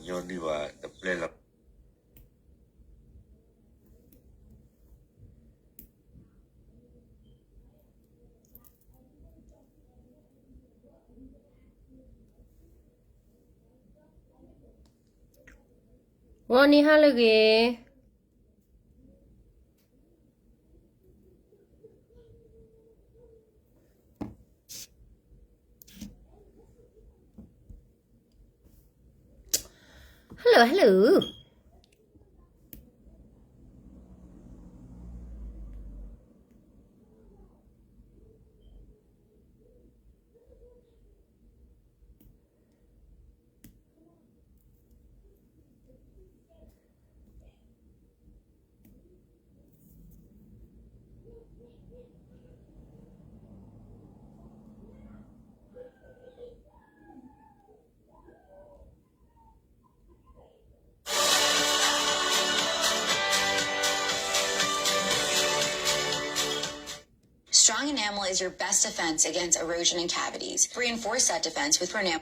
ညီနုၢ်ဘၣ်တပျဲလီၤ. Hello, hello. Hello, hello. Strong enamel is your best defense against erosion and cavities. Reinforce that defense with Pronam.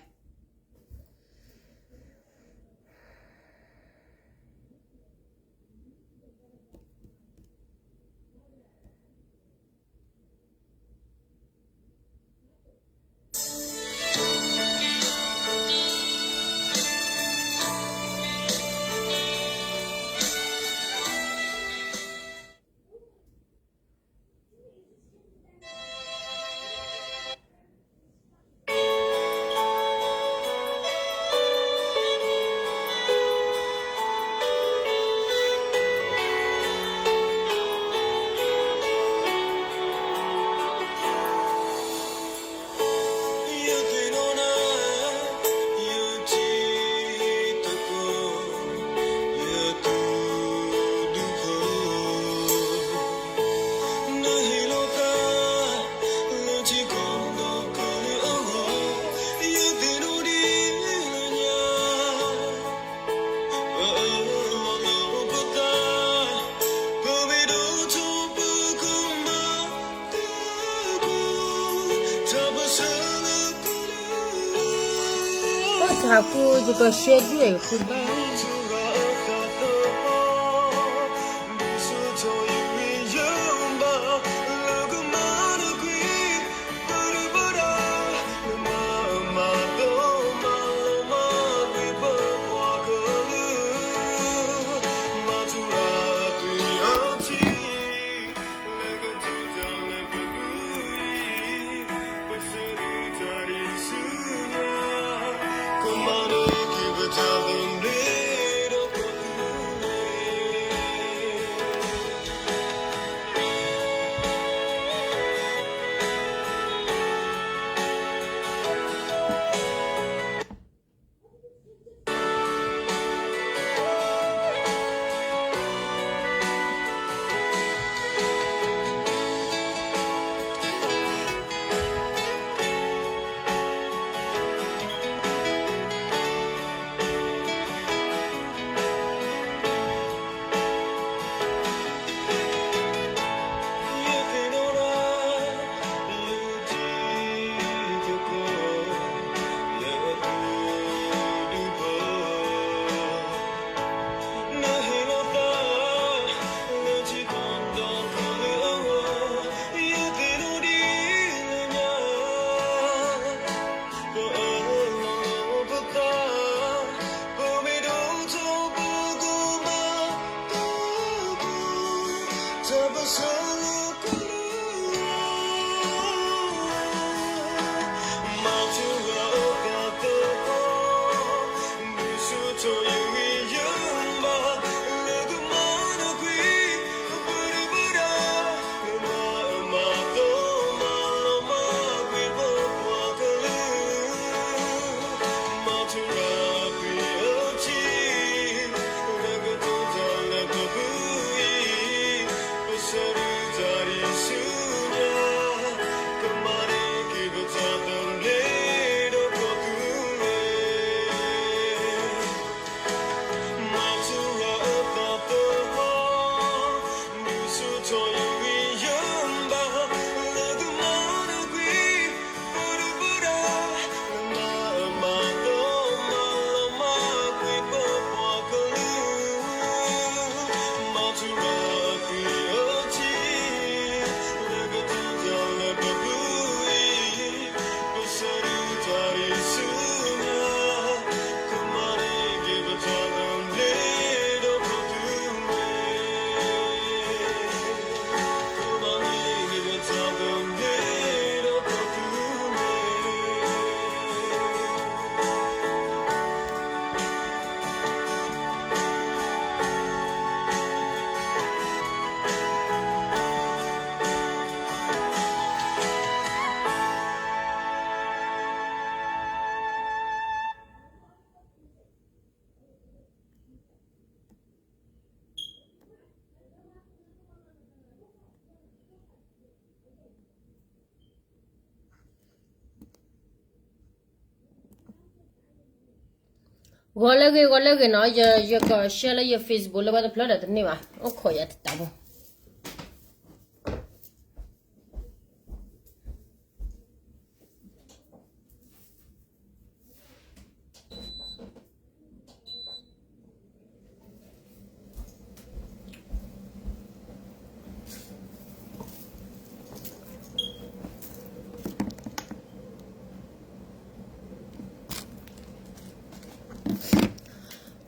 ဂီၤလၢဂ့ၤ ဂီၤလၢဂ့ၤနီၤ, ယ ယက share လၢယ Facebook လၢဝဲတဖျၢၣ်ဒီးတန့ၢ်ဘၣ်, အိၣ်ခိးယၤတတးဖိ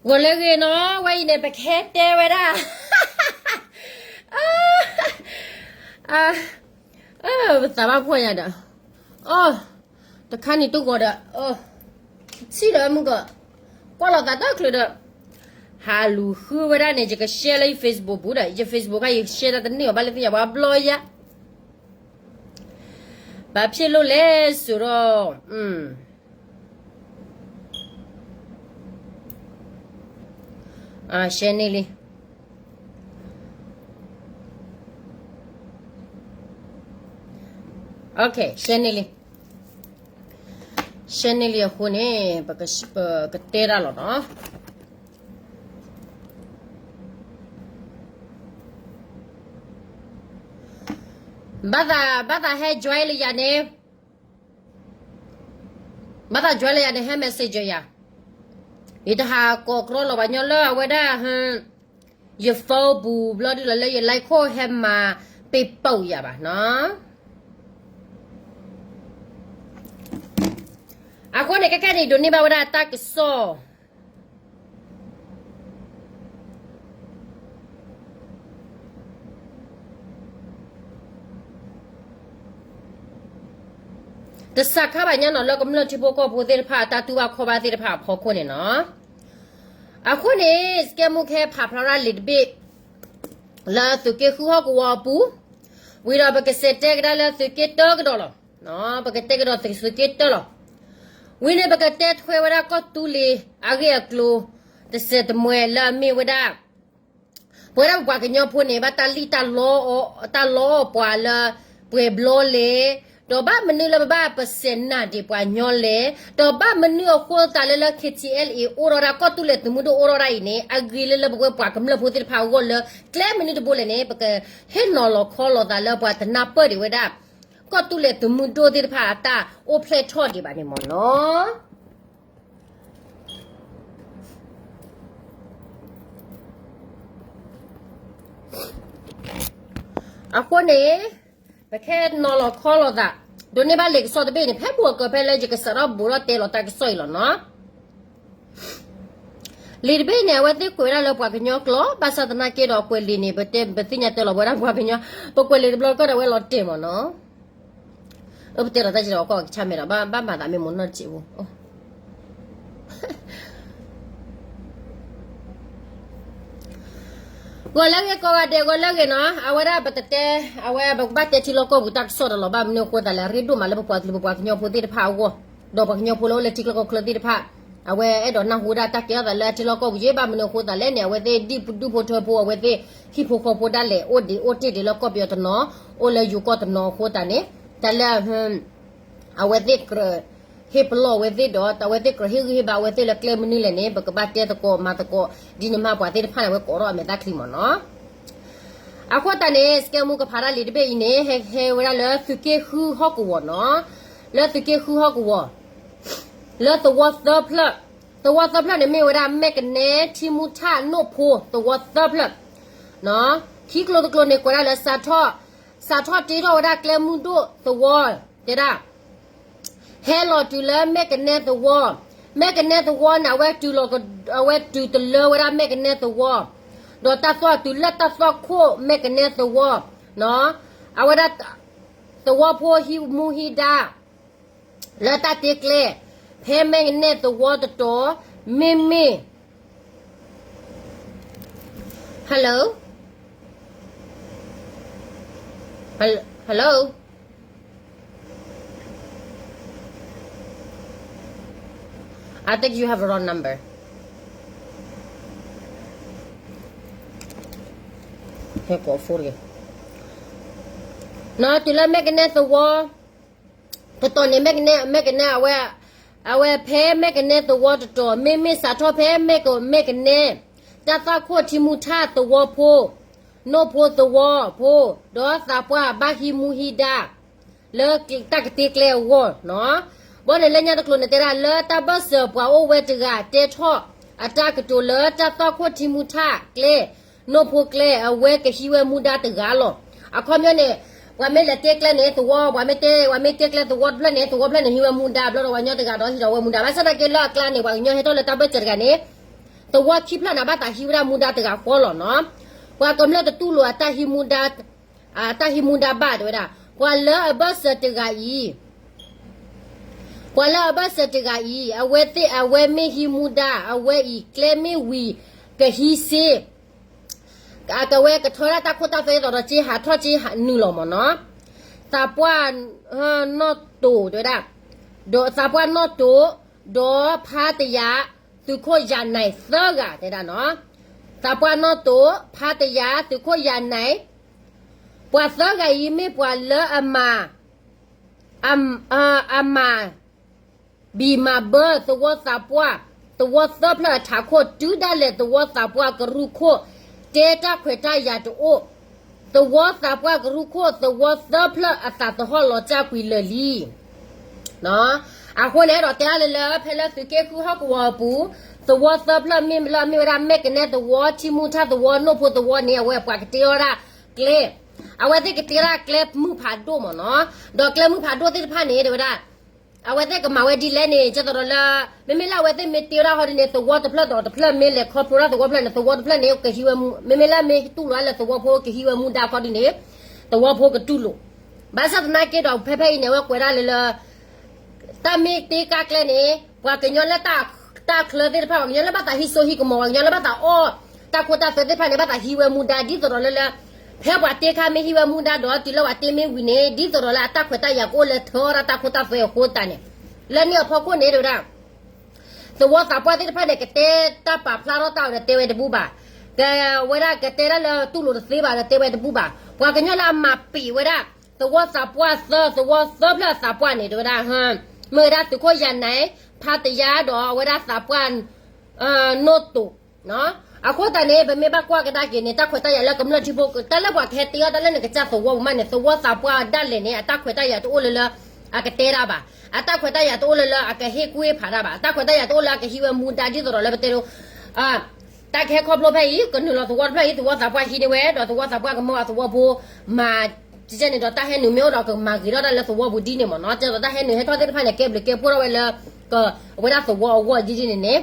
ဂီၤလၢဂ့ၤနီၤ, ဝဲအံၤန့ၣ် ပကဟဲတဲဝဲဒၣ်, ပသးဘၣ်ဖှီၣ်ညါဒီး, တခါန့ၣ်တဂီၤဒီး, ဆံၣ်ဒီးမုၢ်ကီး, ကွၢ်လီၤသးတချုးဒီး, ဟးလူၤဃုဝဲဒၣ်န့ၣ် ယက share လၢယ Facebook ပူၤဒီး ယ Facebook ခါ ယ share တၢ်တန့ၢ်အီၤဘၣ်လၢသ့ၣ်ညါပှၤဘျီယါ, ဘၣ်ဖျ့လိၣ်လဲၣ်စိၤဒီး, share န့ၢ်လံ, share န့ၢ်လံ, share န့ၢ်လံအဃိန့ၣ် ပကတဲတၢ်လီၤနီၤ. ဘၣ်သး ဘၣ်သးဟဲ join လၢယၤန့ၣ်, ဘၣ်သး join လၢယၤန့ၣ် ဟဲ messenger ယၤ, ယတဟးကိးကြီလီၤပှၤညီလၢအဝဲဒၣ်, ယ phone ပူၤဘျီဒုလီၤလၢယ line ခိၣ်ဟဲမၤပ့ၤပိာ်ယၤဘၣ်နီၤ. အဃိန့ၣ် ခဲခဲန့ၣ် ဒိးန့ၢ်ဘၣ်ဝဲဒၣ်တၢ်ကစီၣ် တစးခါဘၣ်ညါနီၤ လၢကမျၢၢ်ထံဖိကီၢ်ဖိသ့ၣ်တဖၣ် အတၢ်တူၢ်ဘၣ်ခီၣ်ဘၣ်သ့ၣ်တဖၣ်အဖီခိၣ်န့ၣ်နီၤ. အဃိန့ၣ် စကဲမူကဟဲဖးဖျါဒၣ်လံာ်တဘ့ၣ် လၢသုးက့ဃုဟီၣ်ကဝီၤအပူၤ, ဝံၤဒီးပကစးတဲကဒါလၢသုးက့တၢကဒီးလီၤ. ပကတဲကဒီးသုးက့တၢလီၤ. ဝံၤန့ၣ် ပကတဲထွဲဝဲဒၣ်ကီၢ်သူလ့ၤအဂ့ၢ်အကျိၤ တစဲးတမှဲလၢအမ့ၢ်ဝဲဒၣ် ပဝဲဒၣ်ပပှၤကညီဖိန့ၣ် ဘၣ်တၢ်လံၣ်တၢ်လီအီၤ တၢ်လီအီၤပှၤလၢပှဲၤဘျီလဲၣ်, ဒီးဘၣ်မနုၤလၢပဘၣ်ပစဲးနာ်ဒံးပှၤညီလဲၣ်, ဒီးဘၣ်မနုၤအဃိသတးလၢလၢ KTLA အိၣ်ထီၣ်ဒၣ် ကီၢ်သူလ့ၤသုးမုၢ်ဒိၣ်အိၣ်ထီၣ်ဒၣ်အံၤန့ၣ် အဂ့ၤလၢလၢပဝဲပှၤကမျၢၢ်ဖိသ့ၣ်တဖၣ်အဂီၢ်လၢ ကျဲမနုၤတဘိလဲၣ်န့ၣ် ပကဟ့ၣ်နီၤလီၤခီလီၤသးလၢပှၤတနၢ်ပၢၢ်ဒံးဝဲဒၣ် ကီၢ်သူလ့ၤသုးမုၢ်ဒိၣ်သ့ၣ်တဖၣ်အတၢ်အိၣ်ဖျဲၣ်ထီၣ်ဒံးဘၣ်န့ၣ်မ့ၢ်နီၤ. အဃိန့ၣ် ပကဟဲနီၤလီၤခီလီၤသး, ဒိးန့ၢ်ဘၣ်လံာ်ကစီၣ်တဘ့ၣ်န့ၣ် ဖဲဘူးအကၢၤဖဲလၢယကစးထီၣ်ဘူးထီၣ်တဲလီၤတၢ်ကစီၣ်အံၤလီၤနီၤ. လံာ်တဘ့ၣ်န့ၣ် အဝဲသ့ၣ်ကွဲးဝဲဒၣ်လၢပှၤကညီကျိာ် ဘၣ်ဆၣ်သနာ်က့ဒီးကွဲးလံာ်န့ၣ် ပတဲ ပသ့ၣ်ညါတဲလီၤဝဲဒၣ်ပှၤကညီ, ပကွဲးလံာ်တဘျီကဒီးဝဲလီၤတဲာ်မ့ၢ်နီၤ. အၢ ပတဲလီၤတၢ်စ့ၢ်ကီးကီၢ်ကဆၣ်မဲာ်ဒီး ဘၣ်မၤသးမ့ၢ်မ့ၢ်နီၢ်တစဲးဖိ ဂီၤလၢဂ့ၤကိးဂၤဒဲးဂီၤလၢဂ့ၤနီၤ, အဝဲဒၣ်ပတတဲ, အဝဲပကဘၣ်တဲထံလီၢ်ကီၢ်ပူၤတၢ်ကစီၣ်တလီၤ ဘၣ်မနုၤအဃိသတးလဲၣ် အရ့ဒိၣ်မးလၢပပှၤကလုာ်ပပှၤကညီဖိသ့ၣ်တဖၣ်အဂီၢ်, ဒီးပှၤကညီဖိလၢအိၣ်လၢထံချၢကီၢ်ချၢသ့ၣ်တဖၣ်, အဝဲအဲၣ်ဒိးနၢ်ဟူဒၣ်တၢ်ကဲထီၣ်သးလၢထံလီၢ်ကီၢ်ပူၤယ့ၣ် ဘၣ်မနုၤအဃိသတးလဲၣ်န့ၣ် အဝဲသ့ၣ်ဒံၣ်ဒူၣ်ဖိထၢဖိ အဝဲသ့ၣ်ဟံၣ်ဖိဃီဖိဒၣ်လဲာ် အိၣ်ဒံးအိၣ်တ့ၢ်ဒံးလၢကီၢ်ပယီၤတနီၤ, အိၣ်လၢယိၤကီၢ်တနီၤအဃိသတးန့ၣ်, တၢ်လၢ အဝဲသ့ၣ်ကြၢးဟ့ၣ်ပလီၢ်အဝဲသ့ၣ်ဒီး အဝဲသ့ၣ်ကြၢးဟ့ၣ်ဂံၢ်ဟ့ၣ်ဘါအဝဲသ့ၣ်လၢကျဲမနုၤလဲၣ်န့ၣ် ပကဘၣ်တဲသကိးမၤသကိး ဒ်န့ၣ်မးပှၤသ့ၣ်တဖၣ်န့ၣ် အဝဲကိးထီၣ်အမဲာ်သၣ်ချံမ့ၢ်နီၤ. အဃိသတးန့ၣ် စကဲမူကဖးတၢ်လံာ်တဘ့ၣ်အံၤန့ၣ် ဟဲဟဲဝဲဒၣ်လၢသုးက့ဃုဟီၣ်ကဝီၤနီၤ, လၢသုးက့ဃုဟီၣ်ကဝီၤ, လၢသဝီသၢဖျၢၣ်, သဝီသၢဖျၢၣ်န့ၣ်မ့ၢ်ဝဲဒၣ် မဲၢ်ကနဲ ထံမူထၣ် နိၣ်ဖိ သဝီသၢဖျၢၣ် ခံကျိၤတကျိၤန့ၣ် ကွဲးဒၣ်လၢ စးထီၣ်တ့ထီၣ်ဝဲဒၣ်ကျဲမုၢ်ဒိၣ်သဝီ, တဲဒၣ်, ဟဲလီၤတုၤလၢမဲၢ်ကနဲသဝီ, မဲၢ်ကနဲသဝီန့ၣ် အဝဲတုၤလီၤ, အဝဲတုၤတလၢဝဲဒၣ်မဲၢ်ကနဲသဝီ, ဒီးတၢ်သွၣ်တုၤလၢတၢ်သွၣ်ခိၣ်မဲၢ်ကနဲသဝီ, အဝဲဒၣ် သဝီဖိဟံးမူဟံးဒါ လၢတၢ်တ့ကျဲ ဖဲမဲၢ်ကနဲသဝီတတီၤ မ့မ့ၢ် Hello? Hello? I think you have a wrong number. ဟဲကိး phone တဂ့ၤ. နီၤ တုၤလၢမဲၢ်ကနဲသဝီ တတီၤန့ၣ် မဲၢ်ကနဲ မဲၢ်ကနဲအဝဲ အဝဲဖဲမဲာ်ကနဲသဝီတတီၤ မ့မ့ၢ်စးထီၣ်ဖဲမဲာ်ကနဲ တၢ်သွၣ်ခိၣ်ထံမူထၣ်သဝီဖိ နိၣ်ဖိသဝီဖိ ဒီးသးပှၢ်ဘၣ်ဟံးမူဟံးဒါ လၢတၢ်ကတ့ကျဲအဂီၢ်နီၤ. ဘီန့ၣ်လၢညါတကျိၤန့ၣ်တဲဒၣ်လၢတၢ်ဘၢၣ်စၢၤပှၤအိၣ်ဝဲတဂၤတဲထီၣ် အတၢ်ကတိၤလၢတၢ်သွၣ်ခိၣ်ထံမူထၣ်ကျဲ နိၣ်ဖိကျဲ အဝဲကဟံးဝဲမူဒါတဂၤလီၤ. အခီပညီန့ၣ် ပှၤမ့ၢ်လဲၤတ့ကျဲန့ၣ် သဝီ ပှၤမ့ၢ်တဲ ပှၤမ့ၢ်တ့ကျဲသဝီတဖျၢၣ်န့ၣ် သဝီတဖျၢၣ်န့ၣ် ဟံးဝဲမူဒါ ဘျီဒီးပှၤကညီတဂၤဒီးဟံးဒီးဝဲမူဒါ ဘၣ်ဆၣ်သနာ်က့လၢအကျါန့ၣ် ပှၤကညီဟဲထီၣ်လၢတၢ်ဘၢၣ်စၢၤတဂၤန့ၣ် သဝီခံဖျၢၣ်န့ၣ် ဘၣ်သးဟံးဝဲဒၣ်မူဒါတဂၤဃီလီၤနီၤ. ပှၤကမျၢၢ်တတူၢ်လိာ်အတၢ်ဟံးမူဒါ အတၢ်ဟံးမူဒါဘၣ်တဲဝဲဒၣ် ပှၤလၢအဘၢၣ်စၢၤတဂၤအံၤ ပှၤလၢအဘၢၣ်စၢၤတဂၤအံၤ အဝဲသ့ၣ်အဝဲမ့ၢ်ဟံးမူဒါ အဝဲအံၤကျဲမ့ၢ်ဝံၤ ကဟံးစ့ အကဝဲကထၢဒၣ်တၢ်ခိတၢ်သွဲသိးဒီးက့ဟးထီၣ်က့ဟးနုာ်လီၤမ့ၢ်နီၤ. သးပှၢ်နီၣ်တိၤတဲဝဲဒၣ် ဒီးသးပှၢ်နီၣ်တိၤ ဒီးဖါတယၤ သုးခိၣ်ယၤနဲၤသၢဂၤတဲဒၣ်နီၤ. သးပှၢ်နီၣ်တိၤ ဖါတယၤ သုးခိၣ်ယၤနဲၤ ပှၤသၢဂၤအံၤမ့ၢ်ပှၤလၢအမၤ အမၤ ဘံၣ်မၤဘၢသဝီသးပှၢ် သဝီသၢဖျၢၣ်အထးခိၣ် တုၤဒၣ်လဲာ်သဝီသးပှၢ်ကရူၢ်ခိၣ် တဲတၢ်ခွဲးတၢ်ယာ်တအိၣ် သဝီသးပှၢ်ကရူၢ်ခိၣ် သဝီသၢဖျၢၣ်အသးသဟီၣ်လီၤစၢ်ကွံာ်လၢာ်လံ. အဃိန့ၣ်ဒီးတဲဒၣ်လၢလၢ ဖဲလၢသုးက့ဃုဟီၣ်ကဝီၤအပူၤ သဝီသၢဖျၢၣ်မ့ၢ်လၢအမ့ၢ်ဝဲဒၣ် မဲၢ်ကနဲသဝီ ထံမူထၣ်သဝီ နိၣ်ဖိသဝီန့ၣ် အဝဲပှၤကတ့အီၣ်ဒၣ်ကျဲ အဝဲသ့ၣ်ကတ့ဒၣ်ကျဲမုၢ်ဖးဒိၣ်မ့ၢ်နီၤ. ဒီးကျဲမုၢ်ဖးဒိၣ်သ့ၣ်တဖၣ်န့ၣ် တဲဝဲဒၣ် အဝဲသ့ၣ်ကမၤဝဲဒ်လဲၣ်န့ၣ် ကသိးဒီးလၢ မ့မ့ၢ်လၢအဝဲသ့ၣ်မ့ၢ်တ့ဝဲဒၣ်ဟီဒ်န့ၣ် သဝီတဖျၢၣ်ဒီးတဖျၢၣ်မ့ၢ်လဲၤခီဖျိဒၣ်သဝီတဖျၢၣ်န့ၣ် ကဟံးဝဲမူ မ့မ့ၢ်လၢမ့ၢ်တူၢ်လိာ်လၢသဝီဖိကဟံးဝဲမူဒါခီဒ်န့ၣ် သဝီဖိကတူၢ်လိာ်. ဘၣ်ဆၣ်သနာ်က့ဒီး ဖဲဖဲအံၤန့ၣ် အဝဲကွဲးဒၣ်လၢလၢ တၢ်မ့ၢ်တ့ကါကျဲန့ၣ် ပှၤကညီလၢတၢ်ချၢသ့ၣ်တဖၣ် ပှၤကညီလၢဘၣ်သးဟံးစိဟံးကမီၤ ပှၤကညီလၢဘၣ်သးအီၣ်တၢ်ခိတၢ်သွဲသ့ၣ်တဖၣ်န့ၣ် ဘၣ်သးဟံးဝဲမူဒါ ဒ်သိးဒီးလၢလၢ ဖဲပှၤတ့ခါမ့ၢ်ဟံးဝဲမူဒါဒီး တုၤလၢပှၤတ့မ့ၢ်ဝံၤန့ၣ် ဒ်သိးဒီးလၢအတၢ်ခွဲးတၢ်ယာ်ကအိၣ်လၢထၢအီၣ်ဒၣ်တၢ်ခိတၢ်သွဲအဃိသတးန့ၣ် လၢန့ၣ်အဖီခိၣ်န့ၣ် တဲဝဲဒၣ် သဝီသးပှၢ်သ့ၣ်တဖၣ်န့ၣ် ကတဲတၢ်ပာ်ဖျါထီၣ်တၢ်အီၤဒီးတဲဝဲတဘူၣ်ဘၣ်. ကဝဲဒၣ်ကတဲဒၣ်လၢတူၢ်လိာ်တသ့ဘၣ်ဒီးတဲဝဲတဘူၣ်ဘၣ်. ပှၤကညီလၢအမၤပံာ်ဝဲဒၣ် သဝီသးပှၢ်သၢ သဝီသၢဖျၢၣ်အသးပှၢ်န့ၣ် တဲဝဲဒၣ် မ့ၢ်ဝဲဒၣ်သုးခိၣ်ယၤနဲၣ် ဖါတယါဒီးအဝဲဒၣ်သးပှၢ် နိၣ်တိၤ အဃိသတးန့ၣ် ပမ့ၢ်ဘၣ်ကွၢ်ကဒါက့ၤန့ၣ် တၢ်ခွဲးတၢ်ယာ်လၢကမျၢၢ်ထံဖိ တၢ်လၢပှၤကဟဲတ့အီၣ်တၢ်လၢန့ၣ် ကစၢ်သဝီပူၤမးန့ၣ် သဝီသးပှၢ်ဒၣ်လဲာ်န့ၣ် အတၢ်ခွဲးတၢ်ယာ်တအိၣ်လၢလၢ အကတဲတၢ်ဘၣ်. အတၢ်ခွဲးတၢ်ယာ်တအိၣ်လၢလၢအကဟ့ၣ်ကူၣ်ဟ့ၣ်ဖးတၢ်ဘၣ်. အတၢ်ခွဲးတၢ်ယာ်တအိၣ်လၢအကဟံးဝဲမူဒါဒ်သိးဒီးလၢပတဲဒိ တၢ်ကဟဲခီဖျိဖဲအံၤ ကနုာ်လီၤသဝီတဖျၢၣ်အံၤ သဝီသးပှၢ်ဟံးန့ၢ်ဝဲ ဒီးသဝီသးပှၢ်ကမၢအသဝီဖိ မၤ ကကဲန့ၣ်ဒီးတၢ်ဟဲနုာ်မ့ၢ်အိၣ်ဒီးကမၤဂ့ၤထီၣ်တၢ်လၢသဝီပူၤဒ်န့ၣ်မ့ၢ်နီၤ. ကဲသိးတၢ်ဟဲနုာ်ဟဲထီၣ်သ့ၣ်တဖၣ်န့ၣ် ကဲဘျုးကဲဖှိၣ်ထီၣ်ဝဲလၢ က အဝဲဒၣ်သဝီအဂီၢ်ဒ်ဒ်န့ၣ်န့ၣ်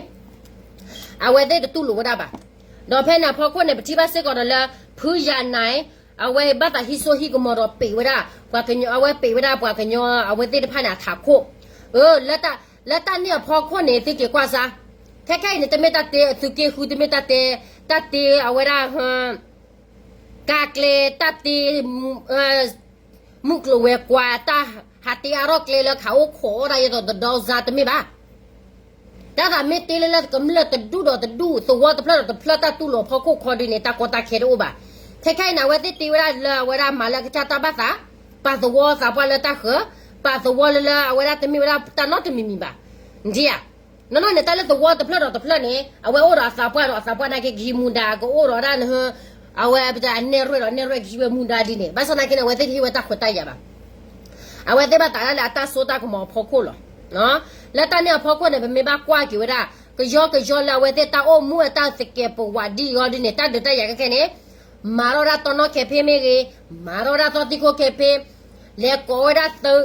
အဝဲသ့ၣ်တတူၢ်လိာ်ဝဲဒၣ်ဘၣ်. ဒီးဖဲန့ၣ်အဖီခိၣ်န့ၣ် ပထံၣ်ဘၣ်စ့ၢ်ကီးဒီးလၢ ဖုယၤနဲၣ် အဝဲဘၣ်သးဟံးစိဟံးကမီၤဒီးပံးဝဲဒၣ် ပှၤကညီ အဝဲပံးဝဲဒၣ်ပှၤကညီအဝဲသ့ၣ်တဖၣ်န့ၣ်အထးခိၣ် လၢတၢ်န့ၣ်အဖီခိၣ်န့ၣ် သုက့ၤကွၢ်စါ ခဲခဲအံၤန့ၣ် တမ့ၢ်တၢ်တဲ သုးက့ဃု တမ့ၢ်တၢ်တဲ တၢ်တဲအဝဲဒၣ် ကါကျဲ တၢ်တဲ မုၢ်ကျိၤဝဲၤကွာ် တၢ်ဟးတဲအါထီၣ်ကျဲလၢခးအိၣ်ခိးအီၣ်ဒၣ်ယဲသိး တဒီစါတမ့ၢ်ဘၣ်. တၢ်သးမ့ၢ်တ့လၢလၢကမျၢၢ်တဒူၣ်ဒီးတဒူၣ် သဝီတဖျၢၣ်ဒီးတဖျၢၣ်တၢ်တူၢ်လိာ်အဖီခိၣ်ခီဒ်န့ၣ် တၢ်ကီတၢ်ခဲတအိၣ်ဘၣ်. ခဲခဲအံၤန့ၣ် အဝဲသ့ၣ်တ့ဝဲဒၣ်လၢအဝဲဒၣ်မၤလၢကစၢ်တၢ်ဘၣ်သး ပာ်သဝီသးပှၢ်လၢတၢ်ဃၢၤ ပာ်သဝီလၢလၢအဝဲဒၣ်တမ့ၢ်ဝဲဒၣ်တၢ်နီတမံၤမံၤဘၣ်. နထံၣ်ဧါ နီၢ်နီၢ်န့ၣ် တၢ်လၢသဝီတဖျၢၣ်ဒီးတဖျၢၣ်န့ၣ် အဝဲအိၣ်ဒီးအသးပှၢ်ဒီးအသးပှၢ်နာ်က့ကဟံးမူဒါ ကအိၣ်ဒီးဒၣ်နဟၢ အဝဲအနဲၣ်ရွဲၣ်ဒီးနဲၣ်ရွဲၣ်ကဟံးဝဲမူဒါဒ်န့ၣ် ဘၣ်ဆၣ်နာ်က့န့ၣ် အဝဲသ့ၣ်တဟ့ၣ်ဝဲတၢ်ခွဲးတၢ်ယာ်ဘၣ်. အဝဲသ့ၣ်ဘၣ်သးဒၣ်လၢအတၢ်စိတၢ်ကမီၤအဖီခိၣ်လီၤ. လၢတၢ်န့ၣ်အဖီခိၣ်န့ၣ် ပမ့ၢ်ဘၣ်ကွၢ်က့ၤဝဲဒၣ် ကယီကယီလၢအဝဲသ့ၣ်တၢ်အိၣ်မူအတၢ်သကဲးပဝးဒ်အံၤဒ်န့ၣ် တၢ်ဒုးတၢ်ယၤခဲခဲန့ၣ် မၤထီၣ်ဒၣ်တီနီၣ်ခဲဖ့မ့ၢ်ဂ့ၤ, မၤထီၣ်ဒၣ်သီသံခိၣ်ခဲဖ့, လဲၤကိးဝဲဒၣ်သုး,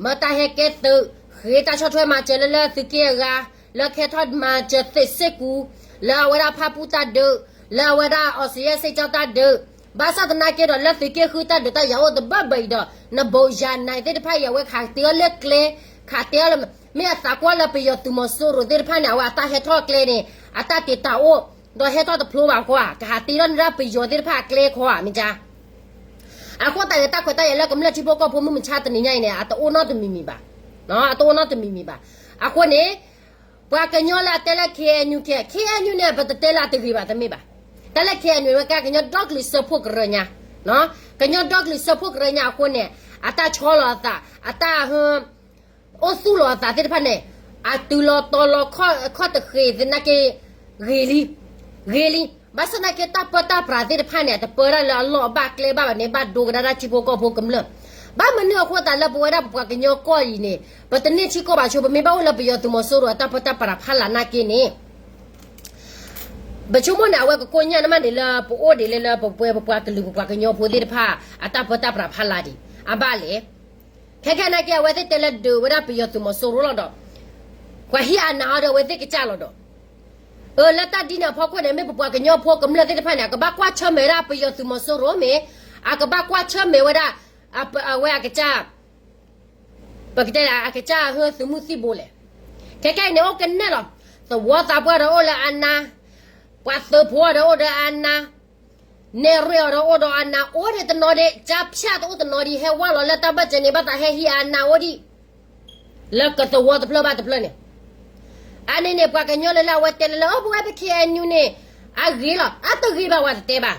မၢတၢ်ဟဲကဲသုး, ဃ့တၢ်ဆီၣ်ထွဲမၤစၢၤလၢလၢသုးက့အဂၤ, လၢကဟဲထီၣ်မၤစၢၤသ့ၣ်စ့ၢ်ကီး, လၢအဝဲဒၣ်ဖၣ်ပူၣ်တၢ်ဒုး, လၢအဝဲဒၣ်အီစထြ့လယါစ့ၣ်ကၠီတၢ်ဒုး, ဘၣ်ဆၣ်သနာ်က့ဒီးလၢသုးက့ဃုတၢ်ဒုးတၢ်ယၤအိၣ်တဘၣ်ဘၣ်အံၤဒီး နဘိယၤနၤသ့ၣ်တဖၣ်အံၤ အဝဲခးတ့အီၤလၢကျဲ, ခးတ့အီၤလၢ မ့ၢ်အသးကွၢ်လၢပယီၤသုးမီၤစိရိၤသ့ၣ်တဖၣ်န့ၣ် အဝဲအတၢ်ဟဲထီၣ်ကျဲန့ၣ် အတၢ်တ့တၢ်အိၣ်, ဒီးဟဲထီၣ်တဖျိဘၣ်ဃီဧါ, ကဟးတ့ထီၣ်န့ၢ်ဒၣ်ပယီၤသ့ၣ်တဖၣ်အကျဲခီဧါ, မ့ၢ်ကါ အဃိသတးန့ၣ် တၢ်ခွဲးတၢ်ယာ်လၢကမျၢၢ်ထံဖိကီၢ်ဖိမုၢ်မဆါတနံၤညါအံၤန့ၣ် အတအိၣ်နီတမံၤမံၤဘၣ်, အတအိၣ်နီတမံၤမံၤဘၣ်. အဃိန့ၣ် ပှၤကညီလၢအတဲလၢ ခ့ၣ်အဲၣ်ယူၣ် ခ့ၣ်အဲၣ်ယူၣ်န့ၣ် ပတတဲလၢအတဂ့ၤဘၣ်တမ့ၢ်ဘၣ်. တၢ်လၢ ခ့ၣ်အဲၣ်ယူၣ် ဝဲကဲကညီဒီကလုာ်စၢဖှိၣ်ကရၢညါ, ကညီဒီကလုာ်စၢဖှိၣ်ကရၢညါအဃိန့ၣ် အတၢ်ဆီလီၤအသး, အတၢ် အိၣ်သူၣ်လီၤအသးသ့ၣ်တဖၣ်န့ၣ် အတုၤလီၤတီၤလီၤခီၣ်တဃ့ၢ်သနာ်က့ ဂ့ၤလံ, ဂ့ၤလံ. ဘၣ်ဆၣ်သနာ်က့ တၢ်ပၢတၢ်ပြးသ့ၣ်တဖၣ်န့ၣ် အတပၢတၢ်လၢအလီၢ်အဘၣ်ကျဲဘၣ်ဘၣ်န့ၣ် ဘၣ်ဒိကဒါတၢ်ထံဖိကီၢ်ဖိကမျၢၢ်. ဘၣ်မနုၤအဃိသတးလၢပဝဲဒၣ်ပပှၤကညီကီၢ်အံၤန့ၣ် ပတန့ၢ်ထံကီၢ်ဘၣ်ဆိ ပမ့ၢ်ဘၣ်အိၣ်လၢပယီၤသုးမီၤစိရိၤအတၢ်ပၢတၢ်ပြးဖးလၢ်နာ်က့န့ၣ် ပဆိကမိၣ်န့ၣ် အဝဲကကိညၢ်နမးန့ၣ်လၢပအိၣ်ဒံးလၢလၢပပှၤကလုာ်ပပှၤကညီဖိသ့ၣ်တဖၣ် အတၢ်ပၢတၢ်ပြးဖးလၢ်ဒံး အဘၣ်လဲၣ်. ခဲခဲနာ်က့ အဝဲသ့ၣ်တဲလၢဒုးဝဲဒၣ်ပယီၤသုးမီၤစိရိၤလီၤဒီး ပှၤဟံးအနးအီၤဒီးအဝဲသ့ၣ်ကစၢ်လီၤဒီး အၢ လၢတၢ်ဒ်န့ၣ်အဖီခိၣ်န့ၣ် မ့ၢ်ပပှၤကညီဖိကမျၢၢ်သ့ၣ်တဖၣ်န့ၣ် အကဘၣ်ကွၢ်ဆၢၣ်မဲာ်ဝဲဒၣ်ပယီၤသုးမီၤစိရိၤမ့ၢ် အကဘၣ်ကွၢ်ဆၢၣ်မဲာ်ဝဲဒၣ် အဝဲအကစၢ် ပကတဲလၢအကစၢ်ဟၢသုးမုၢ်သံၣ်ဘိလဲၣ်. ခဲခဲအံၤန့ၣ် အိၣ်ကနဲၣ်လီၤ. သဝီသးပှၢ်ဒီးအိၣ်လၢအနါ, ပှၤသုးဖိဒီးအိၣ်ဒီးအနါ, နဲၣ်ရွဲၣ်အီၤဒီးအိၣ်ဒီးအနါ အိၣ်ဒံးတနီၤဒံး ကၠါဖၠၣ်တအိၣ်တနီၤဒံး ဟဲဝါလီၤလၢတၢ်ဘၢၣ်စၢၤန့ၣ် ဘၣ်သးဟဲဟံးအနါအိၣ်ဒံး လၢကသဝီတဖျၢၣ်ဘၣ်တဖျၢၣ်န့ၣ် အန့ၣ်န့ၣ် ပှၤကညီလၢလၢအဝဲတဲလၢလၢ အိၣ် ပဝဲပ ခ့ၣ်အဲၣ်ယူၣ်န့ၣ် အဂ့ၤလီၤ အတဂ့ၤဘၣ် ပှၤတတဲဘၣ်.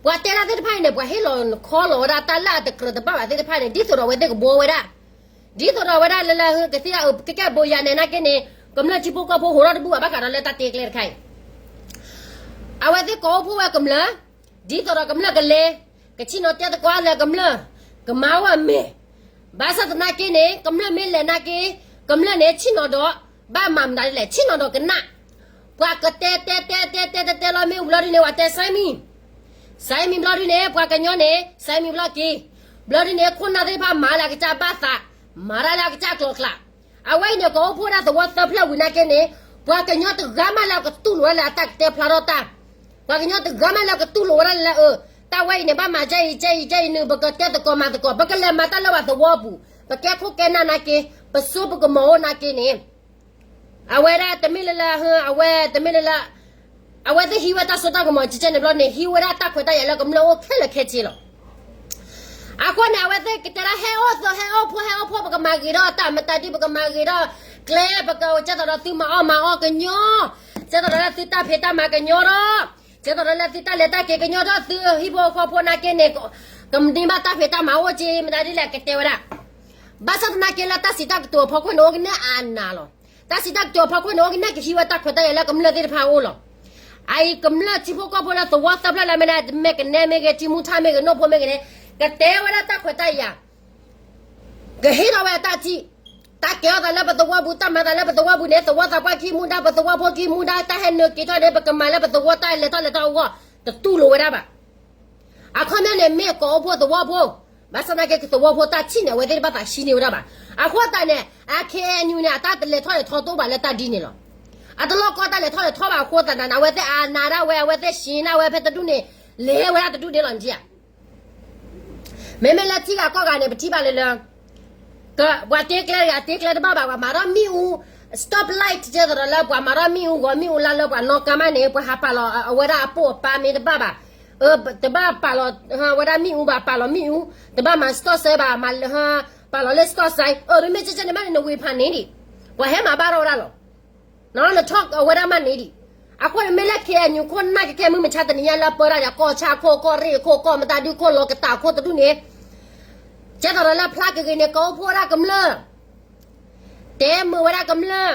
ပှၤတဲဒၣ်သ့ၣ်တဖၣ်အံၤန့ၣ် ပှၤဟ့ၣ်လီၤခီလီၤဝဲဒၣ်တၢ်လၢအတကြၢးတဘၣ်ဘၣ်သ့ၣ်တဖၣ်န့ၣ် ဒ်သိးဒီးအဝဲသ့ၣ်ကဘှီဝဲဒၣ်, ဒ်သိးဒီးဝဲဒၣ်လၢလၢကသံၣ်အကကဲဘိးယၤနဲၣ်နာ်က့န့ၣ် ကမျၢၢ်ထံဖိကီၢ်ဖိဟးထီၣ်တဘူၣ်ဘၣ် ဘၣ်ဃးဒီးလၢတၢ်တဲကျဲတခါအံၤ အဝဲသ့ၣ်ကိးအိၣ်ဖှိၣ်ဝဲကမျၢၢ် ဒ်သိးဒီးကမျၢၢ်ကလဲၤ ကဆ့ၣ်နီၤတဲသကိးလၢကမျၢၢ် ကမၤဝဲအမဲာ်. ဘၣ်ဆၣ်သနာ်က့န့ၣ် ကမျၢၢ်မ့ၢ်လဲၤနာ်က့ ကမျၢၢ်န့ၣ် ဆ့ၣ်နီၤဒီး ဘၣ်မၤမတၤဒ်လဲၣ် ဆ့ၣ်နီၤဒီးကနၣ်. ပှၤကတဲတဲတဲတဲတဲတဲတဲလီၤမ့ၢ်ဝံၤဘျီဒ်န့ၣ် ပှၤတဲစဲမံၤ စဲမံၤဘျီဒ်န့ၣ် ပှၤကညီန့ၣ် စဲမံၤဘျီက့ၤ. ဘျီဒ်န့ၣ် ခိၣ်နၢ်သ့ၣ်တဖၣ်မၤလၢအကစၢ်ဘၣ်သး, မၤတၢ်လၢအကစၢ်ကျိၤကျါ. အဝဲအံၤန့ၣ် ကိးအိၣ်ဖှိၣ်ဒၣ်သဝီသၢဖျၢၣ်ဝံၤနာ်က့န့ၣ် ပှၤကညီတဂၤမးလၢအကတူၢ်လိာ်ဝဲလၢအတၢ်ကတဲဖျါထီၣ်တၢ်, ပှၤကညီတဂၤမးလၢအကတူၢ်လိာ်ဝဲဒၣ်လၢ အၢ တၢ်ဝဲအံၤန့ၣ် ဘၣ်မၤဒ်အံၤဒ်အံၤဒ်အံၤန့ၣ် ပကတဲသကိးမၤသကိး ပကလဲၤမၤတၢ်လၢပှၤသဝီပူၤ ပကဲခိၣ်ကဲနၢ်နာ်က့ ပစိပကမီၤအိၣ်နာ်က့န့ၣ် အဝဲဒၣ်တမ့ၢ်လၢလၢ အဝဲတမ့ၢ်လၢလၢ အဝဲသ့ၣ်ဟံးဝဲတၢ်စိတၢ်ကမီၤကဲကဲန့ၣ်ဘျီန့ၣ် ဟံးဝဲဒၣ်တၢ်ခွဲးတၢ်ယာ်လၢကမျၢၢ်အိၣ်ခဲလၢာ်ခဲဆ့လီၤ. အဃိန့ၣ် အဝဲသ့ၣ်ကတဲဒၣ် ဟဲအိၣ်သ ဟဲအိၣ်ဖှိၣ် ဟဲအိၣ်ဖှိၣ် ပကမၤဂ့ၤထီၣ်တၢ်မတၤဒ် ပကမၤဂ့ၤထီၣ်ကျဲ ပကကဲသိးဒီးသုမၤအီၣ်မၤအီကညီ ကဲသိးဒီးလၢသုတၢ်ဖံးတၢ်မၤကညီဒီး ကဲသိးဒီးလၢသုတၢ်လဲၤတၢ်က့ၤကညီဒီး သုဟံၣ်ဖိဃီဖိနာ်က့န့ၣ် ကမၤဒံးဘၣ်တၢ်ဖံးတၢ်မၤအိၣ်က့ မတၤဒ်လဲၣ်ကတဲဝဲဒၣ်. ဘၣ်ဆၣ်သနာ်က့လၢတၢ်စံးတၢ်ကတိၤအဖီခိၣ်န့ၣ် အိၣ်ကနဲၣ်အနးလီၤ. တၢ်စံးတၢ်ကတိၤအဖီခိၣ်န့ၣ် အိၣ်ကနဲၣ်ကဟံးဝဲတၢ်ခွဲးတၢ်ယာ်လၢကမျၢၢ်သ့ၣ်တဖၣ်အအိၣ်လီၤ. အအံၤကမျၢၢ်ထံဖိကီၢ်ဖိလၢသဝီသၢဖျၢၣ်လၢမ့ၢ်ဒၣ် မဲၢ်ကနဲမ့ၢ်ဂ့ၤ ထံမူထါမ့ၢ်ဂ့ၤ နိၣ်ဖိမ့ၢ်ဂ့ၤန့ၣ် ကတဲဝဲဒၣ်တၢ်ခွဲးတၢ်ယာ် ကဟ့ၣ်ထီၣ်ဝဲအတၢ်ထံၣ်, တၢ်ကဲထီၣ်သးလၢပသဝီပူၤ တၢ်မၤသးလၢပသဝီပူၤန့ၣ် သဝီသးပှၢ်ကဟံးမူဒါ ပသဝီဖိကဟံးမူဒါ တၢ်ဟဲနုာ်က့ၤထီၣ်န့ၣ် ပကမၤလၢပသဝီတၢ်လဲၤထီၣ်လဲၤထီၣ်အဂီၢ် တတူၢ်လိာ်ဝဲဒၣ်ဘၣ်. အခီပညီန့ၣ် မ့ၢ်ကိးအိၣ်ဖှိၣ်သဝီဖိ, ဘၣ်ဆၣ်သနာ်က့ သဝီဖိတၢ်ထံၣ်န့ၣ် အဝဲသ့ၣ်တဖၣ်သးဟံးန့ၢ်ဝဲဒၣ်ဘၣ်. အဃိသတးန့ၣ် အ ခ့ၣ်အဲၣ်ယူၣ် န့ၣ် အတၢ်လဲၤထီၣ်လဲၤထီတအိၣ်ဘၣ်လၢတၢ်ဒ်န့ၣ်လီၤ. အတလီၢ်ကီတၢ်လဲၤထီၣ်လဲၤထီဘၣ်အဃိသတးန့ၣ် အဝဲသ့ၣ်အနးဒၣ်ဝဲ အဝဲသ့ၣ်ဆံးနၢ်ဝဲဖဲတဒူၣ်န့ၣ် လဲၤဝဲဒၣ်တဒူၣ်န့ၣ်လီၤ နထံၣ်ဧါ. မ့မ့ၢ်လၢထံဂၤကီၢ်ဂၤန့ၣ် ပထံၣ်ဘၣ်လၢလၢ ပှၤတ့ကျဲတဂၤတ့ကျဲတဘၣ်ဘၣ် ပှၤမၤထီၣ်မ့ၣ်အူ stoplight ကဲသိးဒီးလၢပှၤမၤထီၣ်မ့ၣ်အူဂီၤမ့ၣ်အူလၢလၢပှၤနီၣ်ကါမးန့ၣ် ပှၤဟးပာ်လီၤအဝဲဒၣ်အပိၢ်အပၢ်မ့ၢ်တဘၣ်ဘၣ်, တဘၣ်ပာ်လီၤဝဲဒၣ်မ့ၣ်အူဘၣ် ပာ်လီၤမ့ၣ်အူ, တဘၣ်မၤ stop sign ဘၣ် ပာ်လီၤလၢ stop sign အၢ မ့မ့ၢ်ကဲကဲန့ၣ်မးန့ၣ် နဝ့ၤဖးန့ၣ်ဒံး ပှၤဟဲမၤဘၣ်ထီၣ်ဝဲဒၣ်လီၤ. နထီၣ်အဝဲဒၣ်မးန့ၣ်ဒံး. အဃိန့ၣ်မ့ၢ်လၢ ခ့ၣ်အဲၣ်ယူၣ် ခိၣ်နၢ်ကဲကဲမုၢ်မဆါတနံၤညါလၢပၢတၢ်ဒီး ကီၢ်ဆၣ်ခိၣ် ကီၢ်ရ့ၣ်ခိၣ် ကီၢ်မတၤဒုခိၣ် လီၤကတၢၢ်ခိၣ်တဒူၣ်န့ၣ် ကဲသိးဒီးလၢဖျါက့ၤဂ့ၤန့ၣ် ကိးအိၣ်ဖှိၣ်ဝဲဒၣ်ကမျၢၢ်, တဲမုာ်ဝဲဒၣ်ကမျၢၢ်,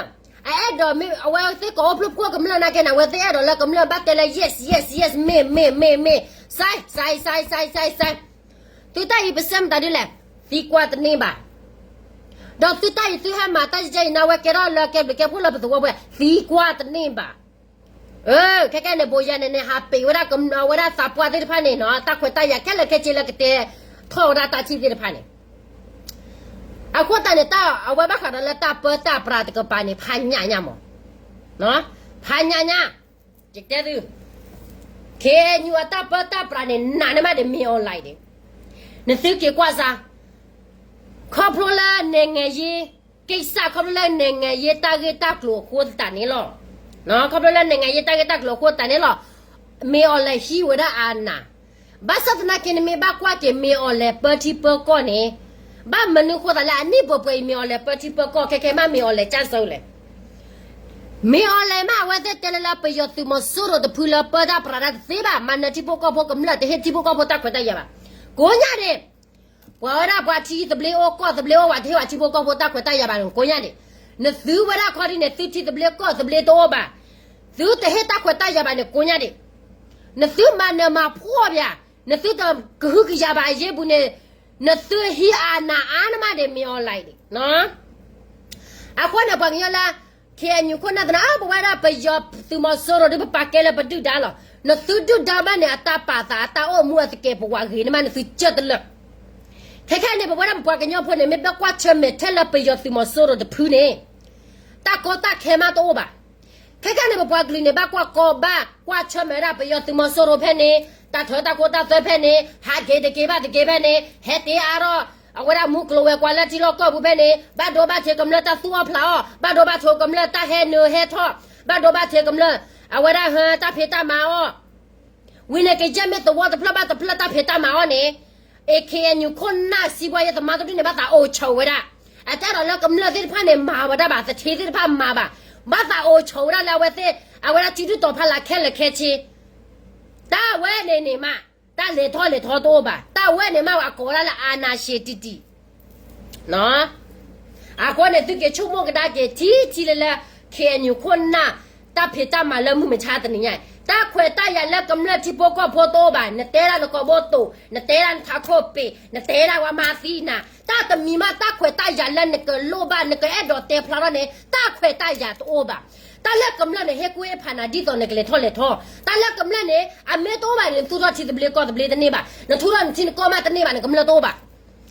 အအဲၣ်ဒိးမ့ၢ်အဝဲသ့ၣ်ကိးအိၣ်ဖှိၣ်ကမျၢၢ်နာ်က့န့ၣ် အဝဲသ့ၣ်အဲၣ်ဒိးလၢကမျၢၢ်ဘၣ်တဲလၢ yes yes yes မ့ၢ်မ့ၢ်မ့ၢ်မ့ၢ်, စဲးစဲးစဲးစဲးစဲးစဲး သုတၢ်အံၤပစဲမတၤဒ်လဲၣ်, သံကွၢ်တန့ၢ်ဘၣ်. ဒီးသုတၢ်အံၤသုဟဲမၤတၢ်ယဲၢ်အံၤန့ၣ် အဝဲကဲထီၣ်လၢကဲဘျုးကဲဖှိၣ်လၢပသဝီပူၤ သံကွၢ်တန့ၢ်ဘၣ်. အၢ ခဲကဲန့ၣ် ဘိးယၤန့ၣ်န့ၣ် ဟးပ့ၤဝဲဒၣ်ကမျၢၢ်ဝဲဒၣ်သးပှၢ်သ့ၣ်တဖၣ်န့ၣ်နီၤ တၢ်ခွဲးတၢ်ယာ်ခဲလၢာ်ခဲဆ့လၢကတဲထီၣ်ဝဲဒၣ်တၢ်ထံၣ်သ့ၣ်တဖၣ်န့ၣ် အဃိသတးန့ၣ် တၢ်အဝဲဘၣ်ဃးဒီးလၢတၢ်ပၢတၢ်ပြးတကပၤန့ၣ် ဖးညၣ်ညါမး, ဖးညၣ်ညါ, ယတဲသု, ခ့ၣ်အဲၣ်ယူၣ် အတၢ်ပၢတၢ်ပြးန့ၣ် နးန့ၢ်မးဒီး မ့ၢ် online န့ၣ်, နသုက့ၤကွၢ်စၢ်, ခီဖျိလၢ နိုင်ငံရေးကိစ္စ ခီဖျိလၢ နိုင်ငံရေး တၢ်ဂ့ၢ်တၢ်ကျိၤအဃိသတးန့ၣ်လီၤ. ခီဖျိလၢ နိုင်ငံရေး တၢ်ဂ့ၢ်တၢ်ကျိၤအဃိသတးန့ၣ်လီၤ. မ့ၢ် online ဟံးဝဲဒၣ်အနး, ဘၣ်ဆၣ်သနာ်က့န့ၣ် မ့ၢ်ဘၣ်ကွၢ်က့ၤ မ့ၢ် online ပၢထံပၢကီၢ်န့ၣ်, ဘၣ်မနုၤဃိသးလၢအနံၣ်ပှဲၤပှဲၤအံၤ မ့ၢ် online ပၢထံပၢကီၢ် ခဲခဲမး မ့ၢ် online ကၢ်စၢၤလဲၣ်. မ့ၢ် online မး အဝဲသ့ၣ်တဲလၢလၢ ပယီၤသုးမီၤစိရိၤတဖုလၢပၢတၢ်ပြးတၢ်တသ့ဘၣ် မၤနၢၤထံဖိကီၢ်ဖိကမျၢၢ် တဟ့ၣ်ထံဖိကီၢ်ဖိတၢ်ခွဲးတၢ်ယာ်ဘၣ်. ကိးညါန့ၣ်, ပှၤဝဲဒၣ်ပှၤထံသဘျ့အိၣ်ကီၢ်သဘျ့အိၣ် ပှၤတဟ့ၣ်ပှၤထံဖိကီၢ်ဖိတၢ်ခွဲးတၢ်ယာ်ဘၣ်န့ၣ် ကိးညါန့ၣ်, နသုဝဲဒၣ်ခီဒ်န့ၣ် သုထံသဘျ့ကီၢ်သဘျ့တအိၣ်ဘၣ်. သုတဟ့ၣ်တၢ်ခွဲးတၢ်ယာ်ဘၣ်န့ၣ် ကိညါဒံး. နသုမၤနၢၤမၤဖှီၣ်ပၠး, နသုတကဟုကယာ်ဘၣ်အယ့ပူၤန့ၣ်, နသုဟံးအနၢ်အါနမးဒံး မ့ၢ်အီၤလၢဒံး. အဃိန့ၣ် ပှၤကညီလၢ ခ့ၣ်အဲၣ်ယူၣ် ခိၣ်နၢ်သနာ် ပဝဲဒၣ်ပယီၤသုးမီၤစိရိၤဒုး ပပာ်ကဲလၢပဒုၣ်ဒါလီၤ. နသုဒုၣ်ဒါဘၣ်န့ၣ် အတၢ်ပာ်သး အတၢ်အိၣ်မူအသကဲးပဝးဂ့ၤန့ၣ်မး နသုကၢၢ်တလၢာ်. ခဲခဲန့ၣ် ပဝဲဒၣ်ပပှၤကညီဖိန့ၣ် မ့ၢ်ဘၣ်ကွၢ်ဆၢၣ်မဲာ်ထဲလၢပယီၤသုးမီၤစိရိၤတဖုန့ၣ် တၢ်ကီတၢ်ခဲမးတအိၣ်ဘၣ်. ခဲခဲန့ၣ် ပပှၤကလုာ်န့ၣ် ဘၣ်ကွၢ်ကီဘၣ်ကွၢ်ဆၢၣ်မဲာ်ဝဲဒၣ်ပယီၤသုးမီၤစိရိၤဖဲန့ၣ်, တၢ်ထၢတၢ်ခိတၢ်သွဲဖဲန့ၣ်, ဟးက့ၤတက့ၤဘၣ်တက့ၤဖဲန့ၣ်, ဟဲတ့အါထီၣ် အဝဲဒၣ်မူကျိၤဝဲၤကွာ်လၢထံလီၢ်ကီၢ်ပူၤဖဲန့ၣ်, ဘၣ်ဒိဘၣ်ထံးကမျၢၢ်တၢ်သူၣ်အီၣ်ဖျးအီၣ်, ဘၣ်ဒိဘၣ်ထံးကမျၢၢ်တၢ်ဟဲနုာ်ဟဲထီၣ်, ဘၣ်ဒိဘၣ်ထံးကမျၢၢ် အဝဲဒၣ်ဟဲတၢ်ဖံးတၢ်မၤအီၣ် ဝံၤန့ၣ် ကယဲၢ်မ့ၢ်သဝီတဖျၢၣ်ဘၣ်တဖျၢၣ်တၢ်ဖံးတၢ်မၤအီၣ်န့ၣ်, ခ့ၣ်အဲၣ်ယူၣ် ခိၣ်နၢ် စံးဘှါယဲ သမါတဒူၣ်န့ၣ် ဘၣ်သးအိၣ်ဆိးဝဲဒၣ်. အတအဲၣ်ဒိးလၢကမျၢၢ်သ့ၣ်တဖၣ်န့ၣ် မၤဝဲဒၣ်ဘၣ်, သထ့သ့ၣ်တဖၣ်မၤဘၣ်, ဘၣ်သးအိၣ်ဆိးဝဲဒၣ်လၢအဝဲသ့ၣ်, အဝဲဒၣ်စုဒုၣ်တီၤဖးလၢ်ခဲလၢာ်ခဲဆ့ တၢ်ဝဲန့ၣ်န့ၣ်မး, တၢ်လဲၤထီၣ်လဲၤထီတအိၣ်ဘၣ်, တၢ်ဝဲန့ၣ်မး အကိးဝဲဒၣ်လၢ အာဏာရှင် တံၢ်တံၢ် အဃိန့ၣ် သုက့ၤဆိကမိၣ်ကဒါက့ၤထံထံလၢလၢ ခ့ၣ်အဲၣ်ယူၣ် ခိၣ်နၢ် တၢ်ဖံးတၢ်မၤလၢမုၢ်မဆါတနံၤညါ, တၢ်ခွဲးတၢ်ယာ်လၢကမျၢၢ်ထံဖိကီၢ်ဖိတအိၣ်ဘၣ်, နတဲဒၣ်နကိာ်ဘိတိာ်, နတဲဒၣ်နထးခိၣ်ပ့ၤ, နတဲဒၣ်ဝဲမၤသံနၤ, တၢ်တမံၤမး တၢ်ခွဲးတၢ်ယာ်လၢနကလိၣ်ဘၣ် နကအဲၣ်ဒိးတဲဖျါထီၣ်န့ၣ် တၢ်ခွဲးတၢ်ယာ်တအိၣ်ဘၣ်. တၢ်လၢကမျၢၢ်န့ၣ် ဟ့ၣ်ကူၣ်ဟ့ၣ်ဖးနၤဒ်သိးနကလဲၤထီၣ်လဲၤထီ, တၢ်လၢကမျၢၢ်န့ၣ် အမ့ၢ်တအိၣ်ဘၣ်န့ၣ် နသူၣ်ထီၣ်ထံသဘျ့ကီၢ်သဘျ့တန့ၢ်ဘၣ်, နသူၣ်ထီၣ်နထံနကီၢ်မး တန့ၢ်ဘၣ်န့ၣ် ကမျၢၢ်တအိၣ်ဘၣ်.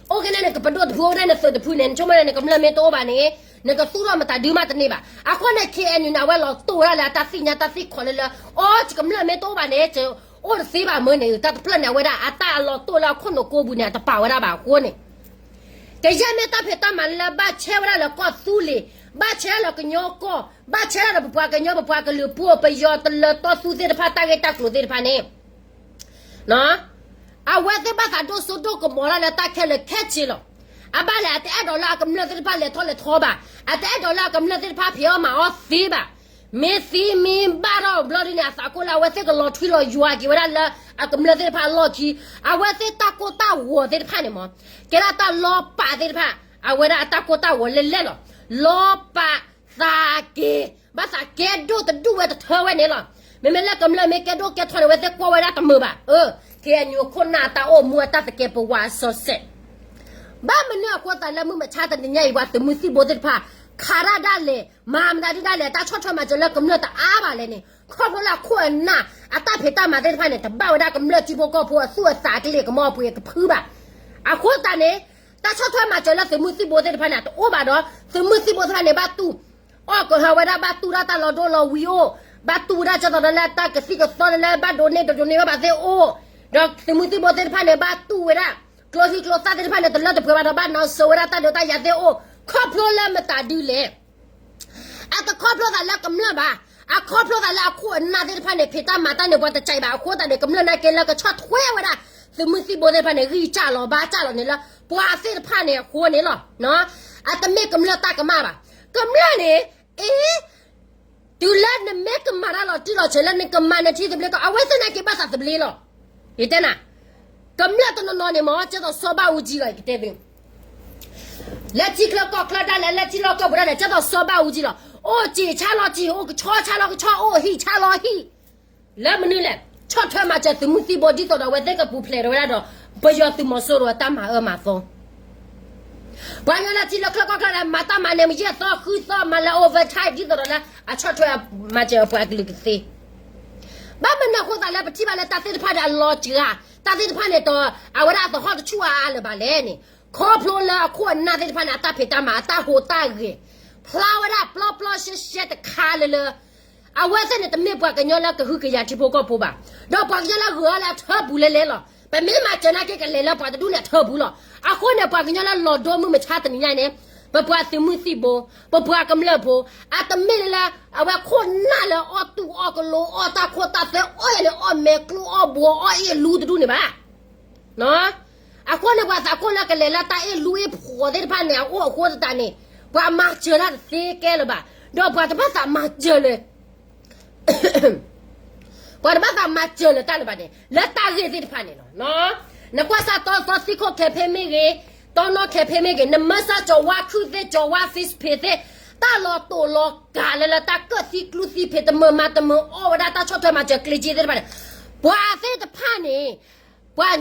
အိၣ်ကဲန့ၣ် နကပဒိၣ်တဖု အိၣ်ကဲန့ၣ် နသုးတဖုန့ၣ် နဆိကမိၣ်န့ၣ် နကမျၢၢ်မ့ၢ်တအိၣ်ဘၣ်န့ၣ် နကသူၣ်ထီၣ်မတၤဒုမးတန့ၢ်ဘၣ်. အဃိန့ၣ် ခ့ၣ်အဲၣ်ယူၣ် န့ၣ် အဝဲလီၤတိၢ်ဝဲဒၣ်လၢအတၢ်သ့ၣ်ညါတၢ်သ့ၣ်ခီလၢလၢ အီ ယကမျၢၢ်မ့ၢ်တအိၣ်ဘၣ်န့ၣ် ယအိၣ်တသ့ဘၣ်မ့ၢ်န့ၣ် တၢ်တဖျၢၣ်န့ၣ် အဝဲဒၣ်အတၢ်အလီၤတိၢ်လၢအခိၣ်နူာ်ကိးပူၤန့ၣ် အတပာ်ဝဲဒၣ်ဘၣ်အဃိန့ၣ် ကယဲၢ်မ့ၢ်တၢ်ဖံးတၢ်မၤလၢ ဘၣ်ဆဲးဝဲဒၣ်လၢကီၢ်သူလ့ၤ, ဘၣ်ဆဲးလၢကညီကီၢ်, ဘၣ်ဆဲးလၢပပှၤကညီ ပပှၤကလုာ်ပူၤ ပယီၤတလၢၤတီသူသ့ၣ်တဖၣ် တၢ်ဂ့ၢ်တၢ်ကျိၤသ့ၣ်တဖၣ်န့ၣ် အဝဲသ့ၣ်ဘၣ်သးဒိၣ်စိဒိၣ်ကမီၤတၢ်လၢတၢ်ခဲလၢာ်ခဲဆ့လီၤ. အဘၣ်လဲၣ် အတအဲၣ်ဒိးလၢအကမျၢၢ်သ့ၣ်တဖၣ်လဲၤထီၣ်လဲၤထီဘၣ်, အတအဲၣ်ဒိးလၢအကမျၢၢ်သ့ၣ်တဖၣ်ဖံးအီၣ်မၤအီၣ်သ့ဘၣ်. မ့ၢ်သံမ့ၢ်ဘၣ်ထီၣ်ဘျီဒ်န့ၣ် အသးကိၢ်လၢအဝဲသ့ၣ်ကလီၤထွံလီၤယွၤက့ၤဝဲဒၣ်လၢ အကမျၢၢ်သ့ၣ်တဖၣ်အလီၢ်ခံ, အဝဲသ့ၣ်တၢ်ကိၢ်တၢ်ဂီၤသ့ၣ်တဖၣ်န့ၣ်မ့ၢ် ကဲဒၣ်တၢ်လီၤပာ်သ့ၣ်တဖၣ်, အဝဲဒၣ်အတၢ်ကိၢ်တၢ်ဂီၤလဲၣ်လဲၣ်လီၤ. လီၤပာ်သးက့ၤ, ဘၣ်သးကဲဒိၣ်တဒူၣ်ဝဲတထၢဝဲန့ၣ်လီၤ. မ့မ့ၢ်လၢကမျၢၢ်မ့ၢ်ကဲဒိၣ်ကဲထီန့ၣ် အဝဲသ့ၣ်ကွၢ်ဝဲဒၣ်တမုာ်ဘၣ်. ခ့ၣ်အဲၣ်ယူၣ် ခိၣ်နၢ် အတၢ်အိၣ်မူအတၢ်သကဲးပဝးအစီဆဲး ဘၣ်မနုၤအဃိသတးလၢမုၢ်မဆါတနံၤညါအံၤ ပှၤသုးမုၢ်သံၣ်ဘိသ့ၣ်တဖၣ် ခးတၢ်ဒၣ်လဲာ် မၤမတၤဒ်ဒၣ်လဲာ် တၢ်ဆီၣ်ထွဲမၤစၢၤလၢကမျၢၢ်တအါဘၣ်လဲၣ်န့ၣ် ခီဖျိလၢအခိၣ်အနၢ် အတၢ်ဖံးတၢ်မၤသ့ၣ်တဖၣ်န့ၣ် တဘၣ်ဝဲဒၣ်ကမျၢၢ်ထံဖိကီၢ်ဖိအသူၣ်အသးကလ့ၢ်ကမီၤအပှ့ၤကဖုဘၣ်. အဃိသတးန့ၣ် တၢ်ဆီၣ်ထွဲမၤစၢၤလၢသုးမုၢ်သံၣ်ဘိသ့ၣ်တဖၣ်န့ၣ် အတအိၣ်ဘၣ်ဒီး သုးမုၢ်သံၣ်ဘိသ့ၣ်တဖၣ်န့ၣ် ဘၣ်တူၢ်အီၣ်ကဟၢဝဲဒၣ် ဘၣ်တူၢ်ဒၣ်တၢ်လီၤဒိလီၤဝံၤအိၣ်, ဘၣ်တူၢ်ဝဲဒၣ်ကၠီသီးဒီးလၢတၢ်ကသံၣ်ကသီလၢ ဘၣ်ဒိးန့ၢ်တဒိးန့ၢ်ဘၣ်ဘၣ်သ့ၣ်အိၣ်, ဒီးသုးမုၢ်သံၣ်ဘိသ့ၣ်တဖၣ်န့ၣ် ဘၣ်တူၢ်ဝဲဒၣ် ကျိချံကျိသၣ်သ့ၣ်တဖၣ်န့ၣ် တလၢတပှဲၤဘၣ်ဒီး ဘၣ်နီၤစိၤဝဲဒၣ်တၢ်ဒုးတၢ်ယၤသ့ၣ်အိၣ်, ခီဖျိလၢမတၤဒ်လဲၣ် အတခီဖျိသးလၢကမျၢၢ်ဘၣ်, အခီဖျိသးလၢအခိၣ်အနၢ်သ့ၣ်တဖၣ်န့ၣ် ဖံးတၢ်မၤတၢ်န့ၣ် ပှၤတကဲဘၣ်အဃိသတးန့ၣ် ကမျၢၢ်နာ်က့လၢကဆီၣ်ထွဲဝဲဒၣ် သုးမုၢ်သံၣ်ဘိသ့ၣ်တဖၣ်န့ၣ် ဂံၢ်စၢ်လီၤဘါစၢ်လီၤန့ၣ်လၢ ပှၤသ့ၣ်တဖၣ်န့ၣ်အဃိန့ၣ်လီၤ. အတမ့ၢ်ကမျၢၢ်တၢ်ကမၣ်ဘၣ်. ကမျၢၢ်န့ၣ် အ့ တုၤလၢနမ့ၢ်ကမၤတၢ်လီၤတံၢ်လီၤဆဲးလၢနကမၤနထံသဘျ့ကီၢ် အဝဲသ့ၣ်နာ်က့ဘၣ်သးသဘျ့လီၤ. ယတဲနၤ ကမျၢၢ်တနီၤနီၤန့ၣ်မ့ၢ် ကဲသိးစီၤဘၣ်အူကၠံလီၤ ယကတဲသု လၢထံချၢကီၢ်ချၢဒၣ်လဲာ် လၢထံလီၢ်ကီၢ်ပူၤဒၣ်လဲာ် ကဲသိးစီၤဘၣ်အူကၠံလီၤ. အိၣ်စ့ၣ်ဆါလီၤစ့ၣ် အိၣ်ကဆီဆါလီၤကဆီ အိၣ်ဟံၣ်ဆါလီၤဟံၣ် လၢမနုၤလဲၣ် ဆီၣ်ထွဲမၤစၢၤသုးမုၢ်သံၣ်ဘိဒ်သိးဒီးအဝဲသ့ၣ်ကပူၤဖျဲးဒီးဝဲဒၣ်ဒီး ပယီၤသုးမီၤစိရိၤအတၢ်မၤအၢမၤသီ ပှၤကညီလၢထံလၢချၢကီၢ်ချၢလၢ မၤတၢ်မၤန့ၣ် မ့ၢ်ယဲၢ်သီဃုသီ မၤလၢ overtime ဒ်သိးဒီးလၢ အဆီၣ်ထွဲမၤစၢၤပှၤကလုာ်ကသ့ ဘၣ်မနုၤအဃိသတးလၢပထံၣ်ဘၣ်လၢတၢ်သ့ၣ်တဖၣ်ဒီးအလီၤစှၤ, တၢ်သ့ၣ်တဖၣ်န့ၣ်ဒီး အဝဲဒၣ်အသဟီၣ်တဆူၣ်အါအါလၢၤဘၣ်လဲၣ်န့ၣ် ခီဖျိလၢအခိၣ်အနၢ်သ့ၣ်တဖၣ်န့ၣ် အတၢ်ဖံးတၢ်မၤ အတၢ်ဟူးတၢ်ဂဲၤ ဖျါဝဲဒၣ်ပျီပျီရှဲရှဲတခါလၢလၢ အဝဲသ့ၣ်န့ၣ် တမ့ၢ်ပှၤကညီလၢကဟုကယာ်ထံဖိကီၢ်ဖိဘၣ်. ဒီးပှၤကညီလၢဂုၤအီၤလၢအထၢပူၤလဲၣ်လဲၣ်လီၤ. ပမ့ၢ်မၤစၢၤနာ်က့ကလဲၤလၢပှၤတဒူၣ်န့ၣ်အထၢပူၤလီၤ. အဃိန့ၣ် ပှၤကညီလၢလီၤဒိမုၢ်မဆါတနံၤညါန့ၣ် ပပှၤသုးမုၢ်သံၣ်ဘိ, ပပှၤကမျၢၢ်ဖိ, အတမ့ၢ်လၢ အဝဲခိၣ်နၢ်လၢအီၣ်တူၢ်အီၣ်ကလိ အီၣ်တၢ်ခိၣ်တၢ်သွဲ အီၣ်ယဲၢ်န့ၣ် အီၣ်မဲာ်ကျိ အီၣ်ဘှီး အီၣ်အ့ၣ်လူတဒူၣ်န့ၣ်ဘၣ်. အဃိန့ၣ် ပှၤသးခိၣ်လၢကလဲၤလၢတၢ်အ့ၣ်လူအ့ၣ်ဖှီၣ်သ့ၣ်တဖၣ်န့ၣ် အအိၣ်အဃိသတးန့ၣ် ပှၤမၤစၢၤတၢ်တသ့ကဲလၢၤဘၣ်. ဒီးပှၤတဘၣ်သးမၤစၢၤလၢ ပှၤတဘၣ်သးမၤစၢၤလၢၤတၢ်လၢၤဘၣ်န့ၣ် လၢတၢ်ဂ့ၢ်သ့ၣ်တဖၣ်န့ၣ်လီၤ. နကွၢ်စၢ်တီသီသံခိၣ်ခဲဖ့မ့ၢ်ဂ့ၤ, တီနီၣ်ခဲဖ့မ့ၢ်ဂ့ၤ, နမၢစၢ်ကၠီၤဝါခုၣ်သ့ၣ် ကၠီၤဝါ fish pay သ့ၣ်, တၢ်လီၤတိာ်လီၤကးလၢလၢတၢ်ကၢၣ်သံကျူသံဖံးတမုာ်မၤတမုာ်အီၣ်ဝဲဒၣ်တၢ်ဆီၣ်ထွဲမၤစၢၤကျ့ၤက့သ့ၣ်တဖၣ်န့ၣ်, ပှၤသ့ၣ်တဖၣ်န့ၣ် ပှၤ